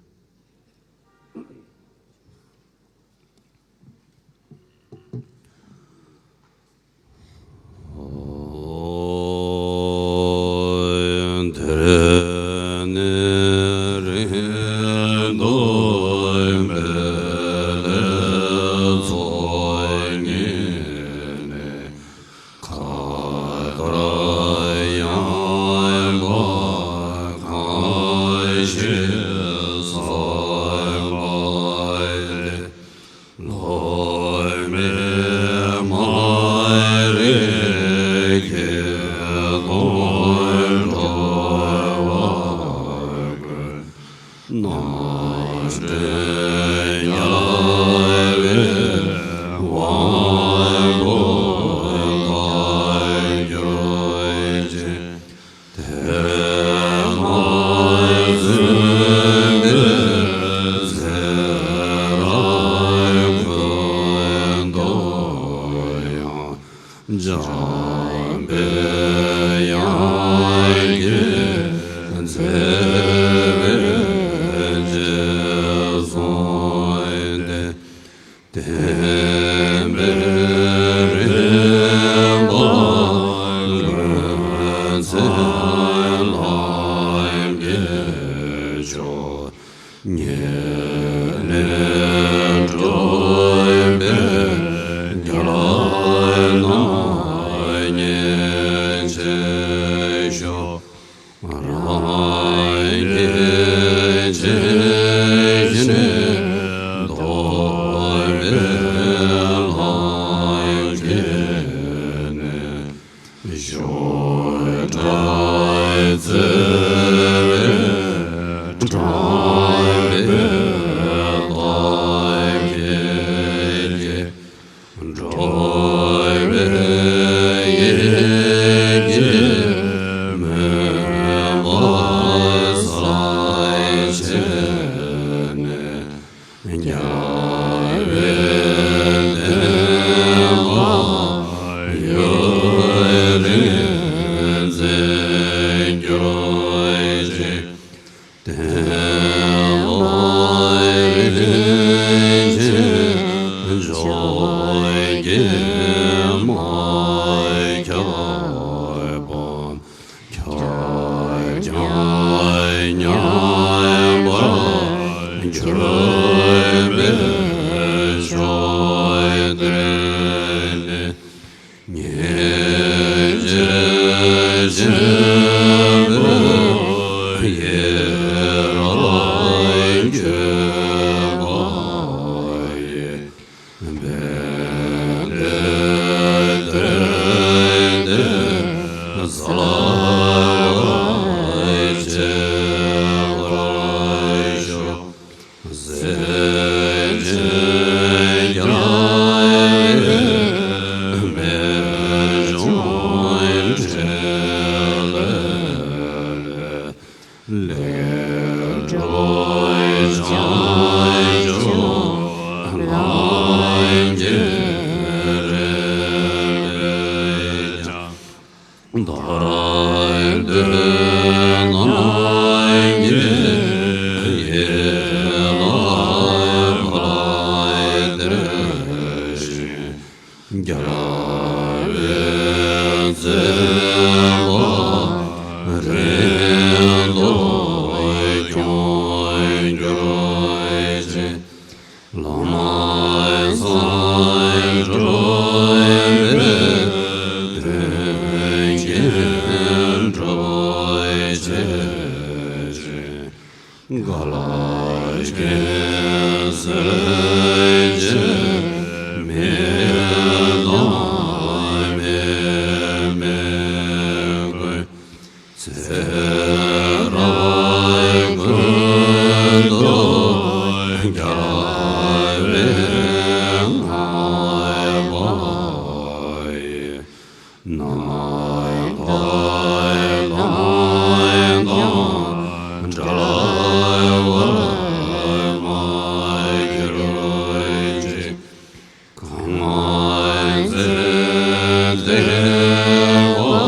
འཇམ་པའི་དབྱངས་ཀྱི་མཛད་པའི་རྗེས་བཟུང་སྟེ། བསྟན་པའི་རིམ་པ་ཀུན་མཚན་ལམ་གྱི་མཆོག་ཉེ་གནས་སྒྲུབ་པའི་རྒྱལ་རྣམས་ཉེར་མཆོད་ཤོག་རང་གི་ཆོས་ནི་རྟོགས་པའི་ལམ་གྱི་གནད། ཞོ་བྲག་རྩེ་བའི་དྲང་པའི་བདག་གིས། འགྲོ་བའི་ཡིད་ཀྱི་མུན་པ་སེལ་བྱེད་ནས། རྒྱལ་བའི་བསྟན་པ་ཡུན་རིང་འཛིན་གྱུར་ཅིག་བསྟན་པ་རིན་ཆེན་འཇོག་གིས་མ་ཁྱབ་པ། ཁྱབ་ཀྱང་ཉམས་པར་གྱུར་པའི་མཆོག་དེ་ནི། སྙིང་རྗེ་ཆེན་པོའི་ཡིད་རང་བསྐྱོད་པ་ཡིས། བན་དེ་སྟོན་ཏེ་གསལ་བར་བྱེད་པར་ཤོག་གསེར་ཅན་རྒྱལ་བའི་སྨན་ལྗོངས་འཕྲིན་ལས་ལས། ལེགས་གྲུབ་བྱང་ཆུབ་ལམ་གྱི་རིམ་པས་ཀྱང་། བདག་བསྟོད་ནམ་མཁའི་ཡན་ལག་ལ་བརྟེན་ཞིང་། རྒྱལ་བའི་མཛད་པ་རིང་དུ་སྐྱོང་གྱུར་ཅིག་བླ་མ་བསམ་གྲུབ་པའི་དོན་ཀུན་འགྲུབ་བྱེད་ཅིང་། རྒ་ལ་སྐྱེད་སྲིད་ཀྱི་མི་དང་མི་མེད་ཀུན། ཚེ་རབས་ཀུན་ཏུ་རྒྱལ་བའི་ངང་པ་ཡི། ནམ་མཁའི་མཐའ་དང་བྲལ་བར་མ་གྱུར་ཅིག་གང་ཚེ་བདེ་བ་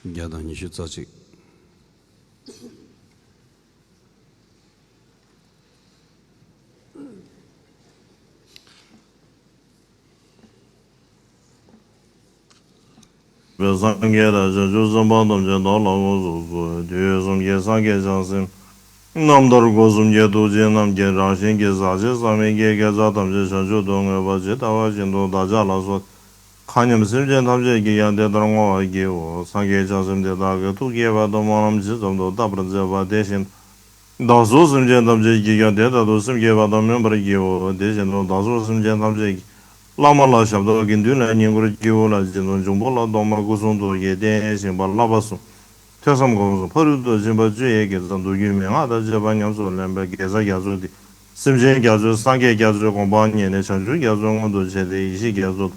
བརྒྱ་དང་ཉི་ཤུ་རྩ་གཅིག། པའི་སངས་རྒྱས་དང་བྱང་ཆུབ་སེམས་དཔའ་ཐམས་ཅད་བདག་ལ་དགོངས་སུ་གསོལ། དུས་གསུམ་གྱི་སངས་རྒྱས་བྱང་སེམས་རྣམ་ཐར་སྒོ་གསུམ་གྱི་ཐུགས་རྗེའི་རྣམ་མཁྱེན་རང་བཞིན་གྱིས་ཟག་བཅས་ཟག་མེད་ཀྱི་དགེ་རྩ་ཐམས་ཅད་བྱང་ཆུབ་ཏུ་བསྔོས་པ་ཇི་ལྟ་བ་བཞིན་དུ་བདག་ཅག་ལ་སོགས་མཁའ་མཉམ་སེམས་ཅན་ཐམས་ཅད་ཀྱིས་ཀྱང་དེ་ལྟར་བསྔོ་བར་བགྱིའོ། སངས་རྒྱས་བྱང་སེམས་དེ་དག་གི་ཐུགས་བསྐྱེད་པ་དང་སྨོན་ལམ་ཇི་ཙམ་དུ་བཏབ་པར་མཛད་པ་དེ་བཞིན་བདག་སོགས་སེམས་ཅན་ཐམས་ཅད་ཀྱིས་ཀྱང་དེ་ལྟར་དུ་སེམས་བསྐྱེད་པ་དང་སྨོན་པར་བགྱིའོ། དེ་བཞིན་དུ་བདག་སོགས་སེམས་ཅན་ཐམས་ཅད་ཀྱིས་བླ་མ་ལ་ཞབས་ཏོག་དགེ་འདུན་ལ་བསྙེན་བཀུར་སྐྱེ་བོ་ལ་སྦྱིན་སོགས། འབྱུང་པོ་ལ་གཏོར་མ་སྐུ་གསུང་ཐུགས་ཀྱི་རྟེན་བཞེངས་པ་བསླབ་པ་གསུམ། ཐོས་བསམ་སྒོམ་གསུམ་ཕ་རོལ་ཏུ་ཕྱིན་པ་བཅུ་ཡི་དགེ་རྩ་མདོ་རྒྱུད་མན་ངག་དང་བཅས་པ་ཉམས་སུ་ལེན་པའི་དགེ་རྩ་རྒྱ་མཚོ་འདི་སེམས་ཅན་རྒྱ་མཚོའི་སངས་རྒྱས་རྒྱ་མཚོའི་དགོངས་པ་མཉན་ནས་བྱང་ཆུབ་རྒྱ་མཚོ་མངོན་དུ་བྱས་ཏེ་ཡེ་ཤེས་རྒྱ་མཚོ་དང་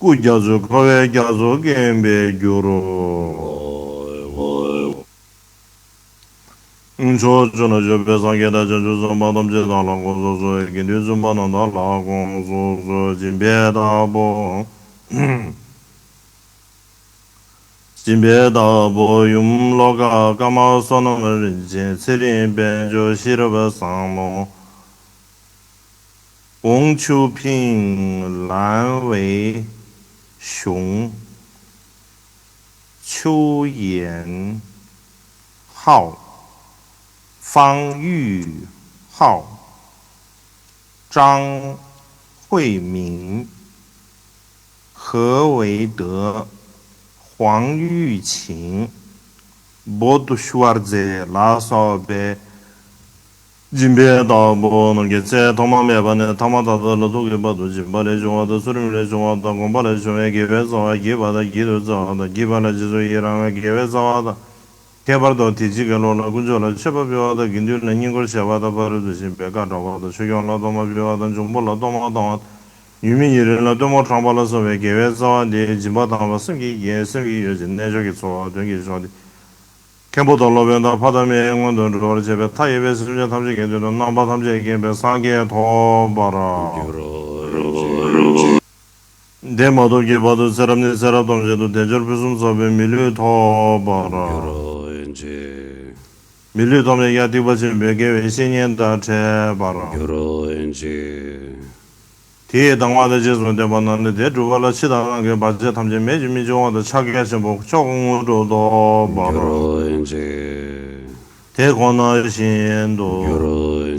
སྐུ་རྒྱ་མཚོའི་ཁ་བའི་རྒྱ་མཚོ་བརྒྱན་པའི་རྒྱུ་རུ། ཕྱོགས་བཅུ་ན་བཞུགས་པའི་སངས་རྒྱས་དང་བྱང་ཆུབ་སེམས་དཔའ་ཐམས་ཅད་བདག་ལ་དགོངས་སུ་གསོལ། དགེ་འདུན་བཙུན་པ་རྣམས་བདག་ལ་དགོངས་སུ་གསོལ། སྦྱིན་པའི་བདག་པོ། སྦྱིན་པའི་བདག་པོ་ཡུམ་ལྷོ་ཁ་ཀརྨ་བསོད་ནམས་རིན་ཆེན། ཚེ་རིང་དཔལ་འབྱོར་ཤེས་རབ་བཟང་མོ། ཝང་ཆུ་ཕིང་ལན་ཝེ་ཞུང་། ཆུ་ཡན་ཧའོ། ཧྥང་ཡུས་ཧའོ། ཀྲང་ཧུའེ་མིང་། ཧེ་ཝེ་ཏེ། ཧུའང་ཡུས་ཆིང་། བོ་ཏུ་ཤུ་ཝར་ཛེ་ལ་སོགས་པའི་སྦྱིན་པའི་བདག་པོ་རྣམས་ཀྱི་ཚེ་ཐོག་མ་མེད་པ་ནས་ཐ་མ་ད་ལྟ་ལ་ཐུག་གི་བར་དུ་སྦྱིན་པ་ལས་བྱུང་བ་དང་ཚུལ་ཁྲིམས་ལས་བྱུང་བ་དང་སྒོམ་པ་ལས་བྱུང་བའི་དགེ་བའི་རྩ་བ་བགྱིས་པ་དང་བགྱིད་དུ་སྩལ་བ་དང་བགྱིས་པ་ལ་རྗེས་སུ་ཡི་རང་བའི་དགེ་བའི་རྩ་བ་དང་། ཁྱད་པར་དུ་དེ་རྗེས་ཀྱི་ལོ་ལ་དཀོན་མཆོག་ལ་མཆོད་པ་ཕུལ་བ་དང་དགེ་འདུན་ལ་བསྙེན་བཀུར་བྱས་པ་དང་ཕ་རོལ་ཏུ་ཕྱིན་པའི་བཀའ་བསྒྲགས་པ་དང་ཆོས་སྐྱོང་ལ་གཏོར་མ་ཕུལ་བ་དང་འབྱུང་པོ་ལ་གཏོར་མ་གཏོང་བ་དང་ཡུལ་མི་ཡུལ་རིས་ལ་སྟོན་མོ་འཕྲང་པ་ལ་སོགས་པའི་དགེ་བའི་རྩ་བ་འདིས་སྦྱིན་པ་དང་བ་སེམས་ཀྱི་རྒྱན་སེམས་ཀྱི་ཡོ་བྱད་རྣལ་འབྱོར་གྱི་ཚོགས་དོན་གྱི་མཆོག་འདི། མཁན་པོ་དང་སློབ་དཔོན་དང་ཕ་དང་མའི་སྔོན་དུ་འགྲོ་བར་བྱེད་པའི་མཐའ་ཡས་པའི་སེམས་ཅན་ཐམས་ཅད་ཀྱི་དོན་དུ་རྣམ་པ་ཐམས་ཅད་མཁྱེན་པའི་སངས་རྒྱས་ཐོབ་པར། འགྱུར་རོ། དེ་མ་ཐོབ་ཀྱི་བར་དུ་ཚེ་རབས་ནས་ཚེ་རབས་ཐམས་ཅད་དུ་དལ་འབྱོར་ཕུན་སུམ་ཚོགས་པའི་མི་ལུས་ཐོབ་པར། འགྱུར་རོ། མི་ལུས་ཐོབ་ནས་ཡང་སྡིག་པ་ཆེན་པོའི་དགེ་བའི་བཤེས་གཉེན་དང་འཕྲད་པར། འགྱུར་རོ། དེའི་གདམས་ངག་དང་རྗེས་སུ་འདེབས་པ་རྣམས་ནི་དེ་སྒྲུབ་པ་ལ་འཆི་བདག་རྣམས་ཀྱི་བར་ཆད་ཐམས་ཅད་མེད་ཅིང་མི་འབྱུང་བ་དང་ཕྱག་རྒྱ་ཆེན་པོ་མཆོག་དངོས་གྲུབ་ཐོབ་པར། འགྱུར་རོ། དེ་ཁོ་ན་བཞིན་དུ། འགྱུར་རོ།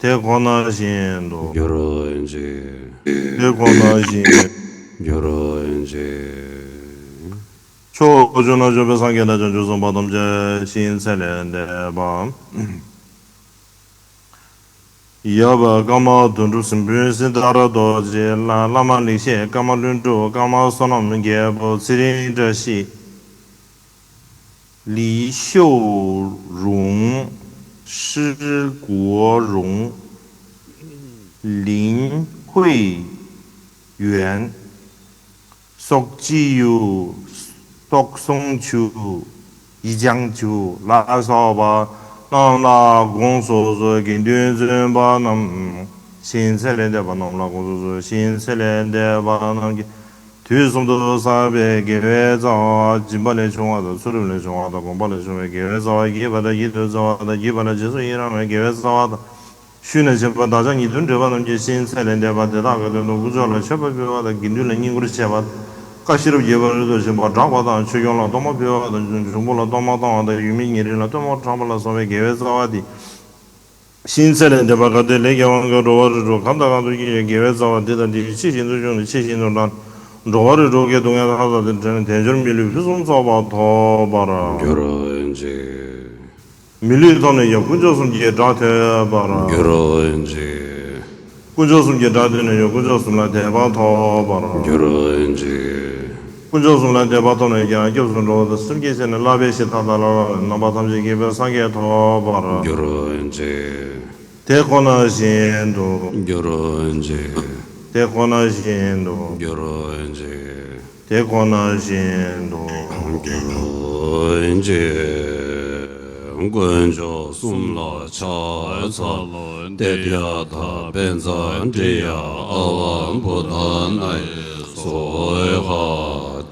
དེ་ཁོ་ན་བཞིན་དུ། འགྱུར་རོ། དེ་ཁོ་ན་བཞིན། འགྱུར་རོ། ཕྱོགས་བཅུ་ན་བཞུགས་པའི་སངས་རྒྱས་དང་བྱང་ཆུབ་སེམས་དཔའ་ཐམས་ཅད་བྱིན་ཚད་ལས་འདས་པ། ཡབ་ཀརྨ་དོན་གྲུབ་སྲིན་པོའི་སྲིད་མཐར་རྡོ་རྗེ་ལ། བླ་མ་ལེགས་བཤད་ཀརྨ་ལྷུན་གྲུབ། ཀརྨ་བསོད་ནམས་རྒྱལ་པོ། ཚེ་རིང་བཀྲ་ཤིས། 李秀荣、施国荣、林慧元、 སོག་ཅི་ཡུ། སོག་སོང་ཆུ། ཡི་ཅང་ཆུ་ལ་སོགས་པ་རྣམས་ལ་དགོངས་སུ་གསོལ། དགེ་འདུན་བཙུན་པ་རྣམས་བྱིན་ཚད་ལས་འདས་པ་རྣམས་ལ་དགོངས་སུ་གསོལ། བྱིན་ཚད་ལས་འདས་པ་རྣམས་ཀྱིས་དུས་གསུམ་དུ་བསགས་པའི་དགེ་བའི་རྩ་བ། སྦྱིན་པ་ལས་བྱུང་བ་དང་ཚུལ་ཁྲིམས་ལས་བྱུང་བ་དང་སྒོམ་པ་ལས་བྱུང་བའི་དགེ་བའི་རྩ་བ་བགྱིས་པ་དང་བགྱིད་དུ་སྩལ་བ་དང་བགྱིས་པ་ལ་རྗེས་སུ་ཡི་རང་བའི་དགེ་བའི་རྩ་བ་དང་། ཤུལ་ནས་བྱིན་པ་བདག་ཅག་ཉིད་དུ་འདྲེས་པ་རྣམས་ཀྱི་བྱིན་ཚད་ལས་འདས་པ་དེ་དག་གི་དོན་དུ་དཀོན་མཆོག་ལ་མཆོད་པ་ཕུལ་བ་དང་དགེ་འདུན་ལ་བསྙེན་བཀུར་བྱས་པ་དང་བཀའ་ཤེས་རབ་རྒྱས་པར་རོལ་དུ་ཕྱིན་པ་བསྒྲགས་པ་དང་ཆོས་སྐྱོང་ལ་གཏོར་མ་ཕུལ་བ་དང་འབྱུང་པོ་ལ་གཏོར་མ་གཏོང་བ་དང་ཡུལ་མི་ཉེ་རིང་ལ་སྟོན་མོ་འཕྲང་པ་ལ་སོགས་པའི་དགེ་བའི་རྩ་བ་འདི། བྱིན་ཚད་ལས་འདས་པ་ག་དེ་ལས་ཀྱང་དབང་གིས་འགྲོ་བ་རིགས་དྲུག་གང་དང་གང་དུ་སྐྱེ་བའི་དགེ་བའི་རྩ་བ་འདི་དང་འདི་ཡི་ཕྱི་བཞིན་དུ་བྱུང་ནས་ཕྱི་བཞིན་དུ་འབྲང་། འགྲོ་བ་རིགས་དྲུག་གི་སྡུག་བསྔལ་ཐམས་ཅད་དེ་བྲལ་ནས་དལ་འབྱོར་མི་ལུས་ཕུན་སུམ་ཚོགས་པ་ཐོབ་པར་འགྱུར་རོ། མི་ལུས་ཐོབ་ནས་ཡང་དཀོན་མཆོག་གསུམ་གྱི་སྒྲ་ཐོས་པར་འགྱུར་རོ། དཀོན་མཆོག་གསུམ་གྱི་སྒྲ་ཐོས་ནས་ཡང་དཀོན་མཆོག་གསུམ་ལ་དད་པ་ཐོབ་པར་འགྱུར་རོ། དཀོན་མཆོག་གསུམ་ལ་དད་པ་ཐོབ་ནས་ཡང་སྐྱབས་སུ་འགྲོ་བ་དང་སེམས་བསྐྱེད་བྱས་ནས་བསླབ་པའི་གཞི་མཐའ་དག་ལ་རྣམ་པ་ཐམས་ཅད་མཁྱེན་པའི་སངས་རྒྱས་ཐོབ་པར་འགྱུར་རོ། དེ་ཁོ་ན་བཞིན་དུ། འགྱུར་རོ། དེ་ཁོ་ན་བཞིན་དུ། འགྱུར་རོ། དེ་ཁོ་ན་བཞིན་དུ། འགྱུར་རོ། དཀོན་མཆོག་གསུམ་ལ་ཕྱག་འཚལ་ལོ། ཏདྱ་ཐཱ། པཉྩ་དྲི་ཡ་ཨ་ཝ་བོ་དྷ་ན་ཡེ་སྭཱ་ཧཱ།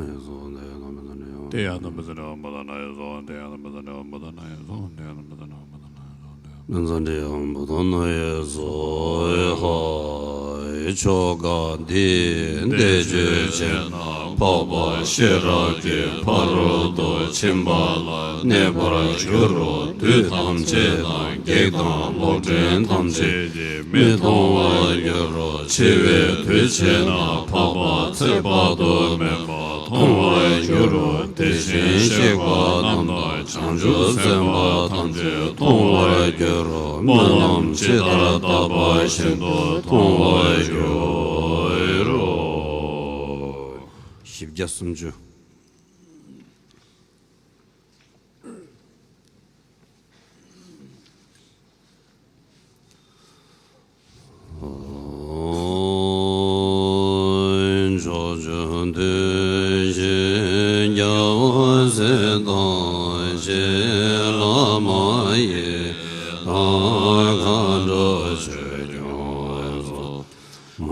ན་ཡི་སོགས་དེ་ཡང་དམ་པའི་ཚུལ་ནི་བུ་དང་ན་ཡི་སོགས་དེ་ཡང་དམ་པའི་ཚུལ་ནི་བུ་དང་ན་ཡི་སོགས་དེ་ཡང་དམ་པའི་ཚུལ་ནི་བུ་དང་ན་ཡི་སོགས་དེ་ཡང་དམ་པའི་ཚུལ་ནི་བུ་དང་ན་ཡི་སོགས། ལྷན་ཙམ་འབྲེལ་ཡང་བུ་དང་ན་ཡི་སོགས་ཧ་ཆོ་ག་འདི་འདི་ཆོས་ཅན། འཕགས་པ་ཤེས་རབ་ཀྱི་ཕ་རོལ་ཏུ་ཕྱིན་པ་ལ་གནས་པར་འགྱུར་རོ། དུས་ཐམས་ཅད་དང་བགེགས་དང་ལོག་འདྲེན་ཐམས་ཅད་ཀྱིས་མི་མཐོང་བར་འགྱུར་རོ། འཆི་བའི་དུས་ཕྱིན་ན་འཕགས་པ་ཚེ་དཔག་ཏུ་མེད་པ་མཐོང་བར་འགྱུར་རོ། དེ་བཞིན་གཤེགས་པ་རྣམས་དང་བྱང་ཆུབ་སེམས་དཔའ་ཐམས་ཅད་མཐོང་བར་འགྱུར་རོ། སྨོན་ལམ་ཇི་ལྟར་བཏབ་པ་བཞིན་དུ་མཐོང་བར་འགྱུར་རོ། བཞི་བརྒྱ་སུམ་ཅུ། ཕྱོགས་བཅུ་དུས་བཞིར་རྒྱལ་བ་སྲས་དང་བཅས། བླ་མ་ཡི་དམ་མཁའ་འགྲོ་ཆོས་སྐྱོང་སོགས། མ་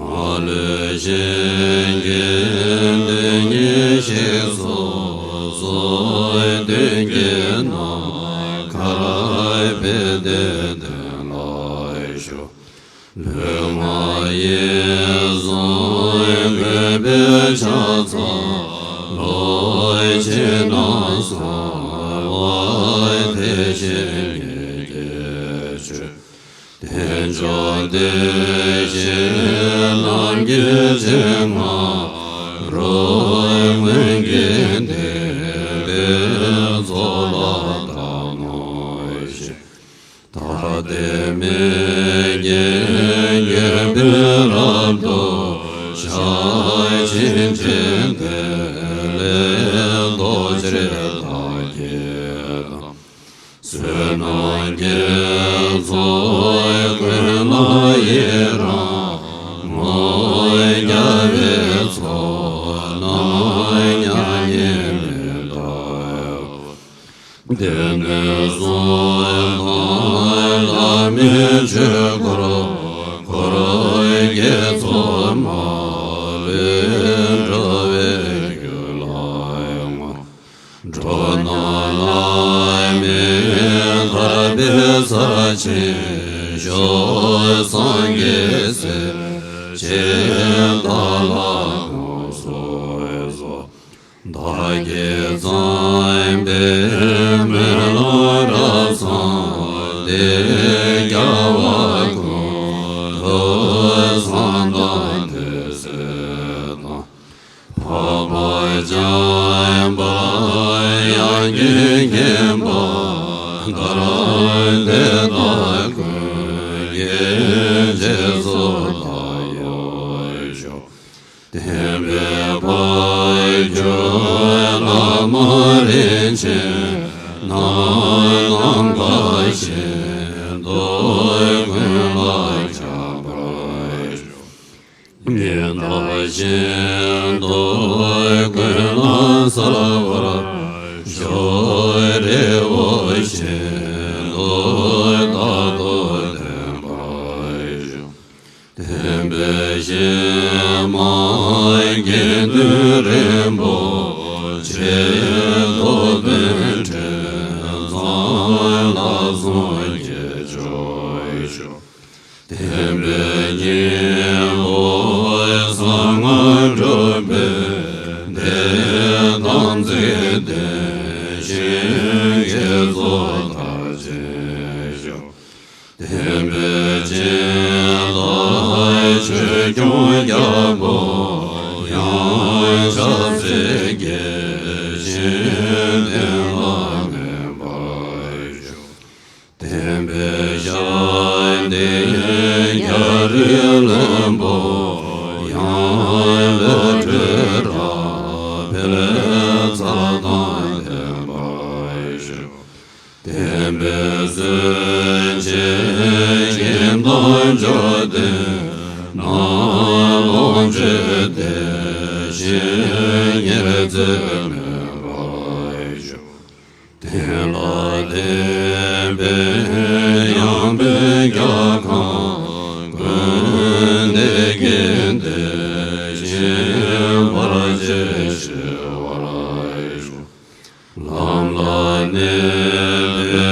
ལུས་གཞན་གྱིས་དོན་གཉིས་ཤིག་སོ་སོའི་དོན་གྱིས་ནམ་མཁར་ཕེབས་ཏེ་དོན་ལ་གཞོལ། ལུས་ངག་ཡིད་གསུམ་གུས་པས་ཕྱག་འཚལ་ལོ། ཕྱི་ནང་གསང་བ་དེ་བཞིན་ཉིད་ཀྱི་ཆོས། དལ་འབྱོར་དེ་བཞིན་ནམ་མཁའི་མཐའ་ཡས་ལྔ་རུ་མངོན་གྱི་བདེ་བའི་ཚོགས་ལ་བདག་སྣང་ཞིང་། ཐ་དད་མིག་གིས་གུས་པས་རབ་ཏུ་ཕྱག་ཕྱིན་ཅི་དེ་ལས་ལྡོག་ཕྱིར་བདག་གིས་དང་། བསོད་ནམས་ཀྱི་ཚོགས་ཀུན་ལ་ཡི་རང་ངོ་། རྒྱལ་བའི་ཚོགས་རྣམས་མྱ་ངན་མི་འདའ་བར། སྡེ་སྣོད་གསུམ་དང་བླ་མའི་ཆོས་འཁོར། འཁོར་གྱི་ཚོགས་མ་ལུས་འགྲོ་བའི་རྒྱུ་ལ་བསྔོ། འགྲོ་རྣམས་བླ་མེད་ཐར་པའི་ས་ཆེན་ཤོག། སངས་རྒྱས་སྲས་ཆེན་དག་ལ་དགོངས་སུ་གསོལ། བདག་གིས་བརྩམས་པའི་སྨོན་ལམ་རབ་བཟང་འདི། རྒྱལ་བ་ཀུན་ཏུ་གསང་དང་དེ་སྲས་དང་། འཕགས་པ་འཇམ་དཔལ་དབྱངས་ཀྱིས་མཁྱེན་པ་ལྟར། དེ་དག་ཀུན་གྱི་རྗེས་སུ་བདག་སློབ་ཤོག། བསྟན་པའི་འཕགས་རྒྱུད་བླ་མ་རིན་ཆེན་རྣམས། ནམ་མཁའ་བཞིན་དུ་ཀུན་ལ་ཁྱབ་པར་ཤོག། ཉི་ཟླ་བཞིན་དུ་ཀུན་ལ་གསལ་བར་ཤོག། རི་བོ་བཞིན་དུ་རྟག་ཏུ་ལྡན་པར་ཤོག། བསྟན་པའི་གཞི་མ་དགེ་འདུན་རིན་པོ་ཆེ། ཐུབ་བསྟན་ཁྲི་འཛིན་ལ་སངས་རྒྱས་མཆོག་ཤོག། བསྟན་པའི་སྙིང་པོ་གསང་སྔགས་འབྲུག་པའི་སྡེ། དམ་ཚིག་ལྡན་ཞིང་དགེ་ཚོགས་མཐར་ཕྱིན་ཤོག། བསྟན་པའི་སྦྱིན་བདག་ཆོས་སྐྱོང་རྒྱལ་པོ་ཡང་ཞབས་སྲས་དགྱེས་ཤིང་ འཇུག་སྟེ། ནམ་ལོངས་སྤྱོད་དེ་བཞིན་ཉེར་འཚེ་མེད་པར་བཞུགས། དེ་ལ་དད་པས་ཡང་དཔོན་རྒྱལ་ཁམས་ཀུན་བདེ་དགེ་དེ་བཞིན་བར་ཆད་ཞི་བར་ཤོག། ལམ་ལ་གནས་པའི་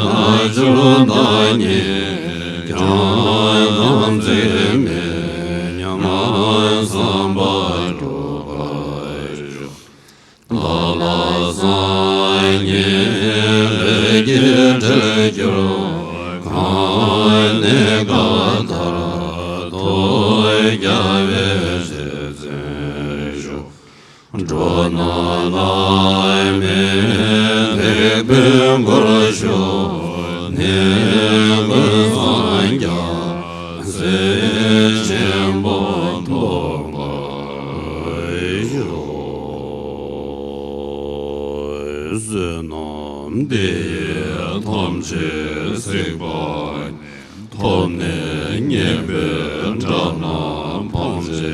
ལྷ་ཆོས་བདག་ཉིད་ཀྱང་དམ་ཚིག་མེད་སྙམ་བསམ་པ་འགྲུབ་པར་ཤོག། ལ་ལ་སངས་རྒྱས་ལས་ཀྱི་སྒྲ་སྒྱུར། གང་གནས་གང་དག་ཐོས་རྒྱལ་བའི་རྗེ་བཙུན་བཞུགས། འགྲོ་རྣམས་བླ་མེད་ཐེག་པའི་སྒོར་ཞུགས་ནས། ཀུན་བཟང་རྒྱལ་སྲས་ཆེན་པོ་ཐོབ་པར་ཤོག། བསོད་ནམས་འདི་ཡིས་ཐམས་ཅད་གཟིགས་པ་ཉིད། ཐོབ་ནས་ཉེས་པའི་དགྲ་རྣམས་ཕམ་བྱས་ནས།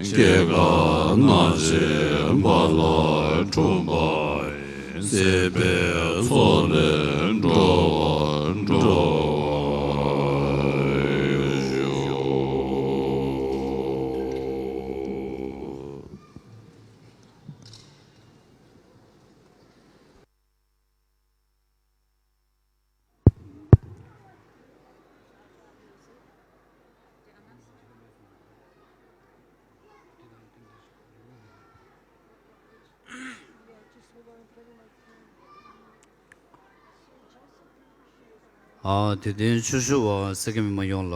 སྐྱེ་རྒ་ན་འཆིའི་རྦ་རླབས་འཁྲུགས་པ་ཡི། སྲིད་པའི་མཚོ་ལས་འགྲོ་བ་སྒྲོལ་བར་ཤོག། ཨ། དད་ལྡན་ཆོས་ཞུ་བ་སེར་སྐྱ་མི་མང་ཡོངས་ལ་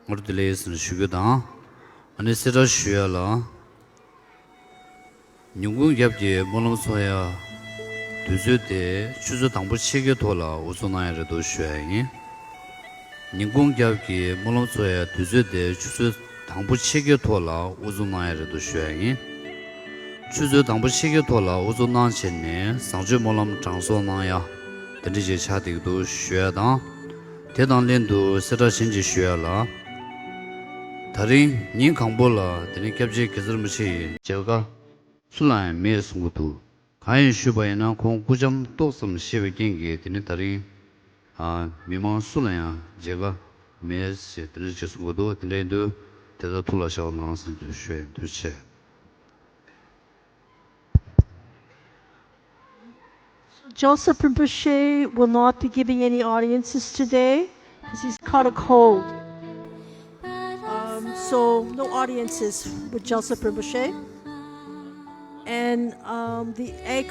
སྔ་དྲོ་བདེ་ལེགས་ཟེར་ནས་ཞུ་རྒྱུ་དང་། ཨ་ནི་གསལ་བསྒྲགས་ཞུ་ཡ་ལ། ཉིན་གུང་རྒྱབ་ཀྱི་སྨོན་ལམ་འཚོགས་ཡ་དུས་ཚོད་དེ་ཆུ་ཚོད་དང་པོ་ཕྱེད་ཀའི་ཐོག་ལ་དབུ་འཛུགས་གནང་ཡ་རེད་འདུག་ཞུ་ཡ་ཡིན། ཉིན་གུང་རྒྱབ་ཀྱི་སྨོན་ལམ་འཚོགས་ཡ་དུས་ཚོད་དེ་ཆུ་ཚོད་དང་པོ་ཕྱེད་ཀའི་ཐོག་ལ་དབུ་འཛུགས་གནང་ཡ་རེད་འདུག་ཞུ་ཡ་ཡིན། ཆུ་ཚོད་དང་པོ་ཕྱེད་ཀའི་ཐོག་ལ་དབུ་འཛུགས་གནང་བྱས་ནས་བཟང་སྤྱོད་སྨོན་ལམ་གྲངས་གསོག་གནང་ཡ་དེ་འདྲ་ཅིག་ཆགས་བསྡད་ཀྱི་འདུག་ཞུ་ཡ་དང་། དེ་དང་ལྷན་དུ་གསལ་བསྒྲགས་གཞན་ཅིག་ཞུ་ཡ་ལ། ད་རིང་ཉིན་གང་པོ་ལ་དེ་ནི་སྐྱབས་རྗེ་གེ་སར་རིན་པོ་ཆེ་ཡི་མཇལ་ཁ་སུ་ལ་ཡང་མེད་གསུང་གི་འདུག་གང་ཡིན་ཞུས་པ་ཡིན་ན་ཁོང་སྐུ་ལྕམ་ཏོག་ཙམ་ཤེས་པའི་རྐྱེན་གྱིས་དེ་ནི་ད་རིང་ཨ་མི་མང་སུ་ལ་ཡང་མཇལ་ཁ་མེད་ཞེས་དེ་འདྲ་ཅིག་གསུང་གི་འདུག་དེ་འདྲ་ཡིན་དུས་དེ་ལྟར་ཐུགས་ལ་བཞག་གནང་ཟེར་དུ་ཞུ་ཡ་འདུག་ཆེ། Joseph Rinpoche will not be giving any audiences today because he's caught a cold. Um, so, no audiences with Joseph Rinpoche. And um, the egg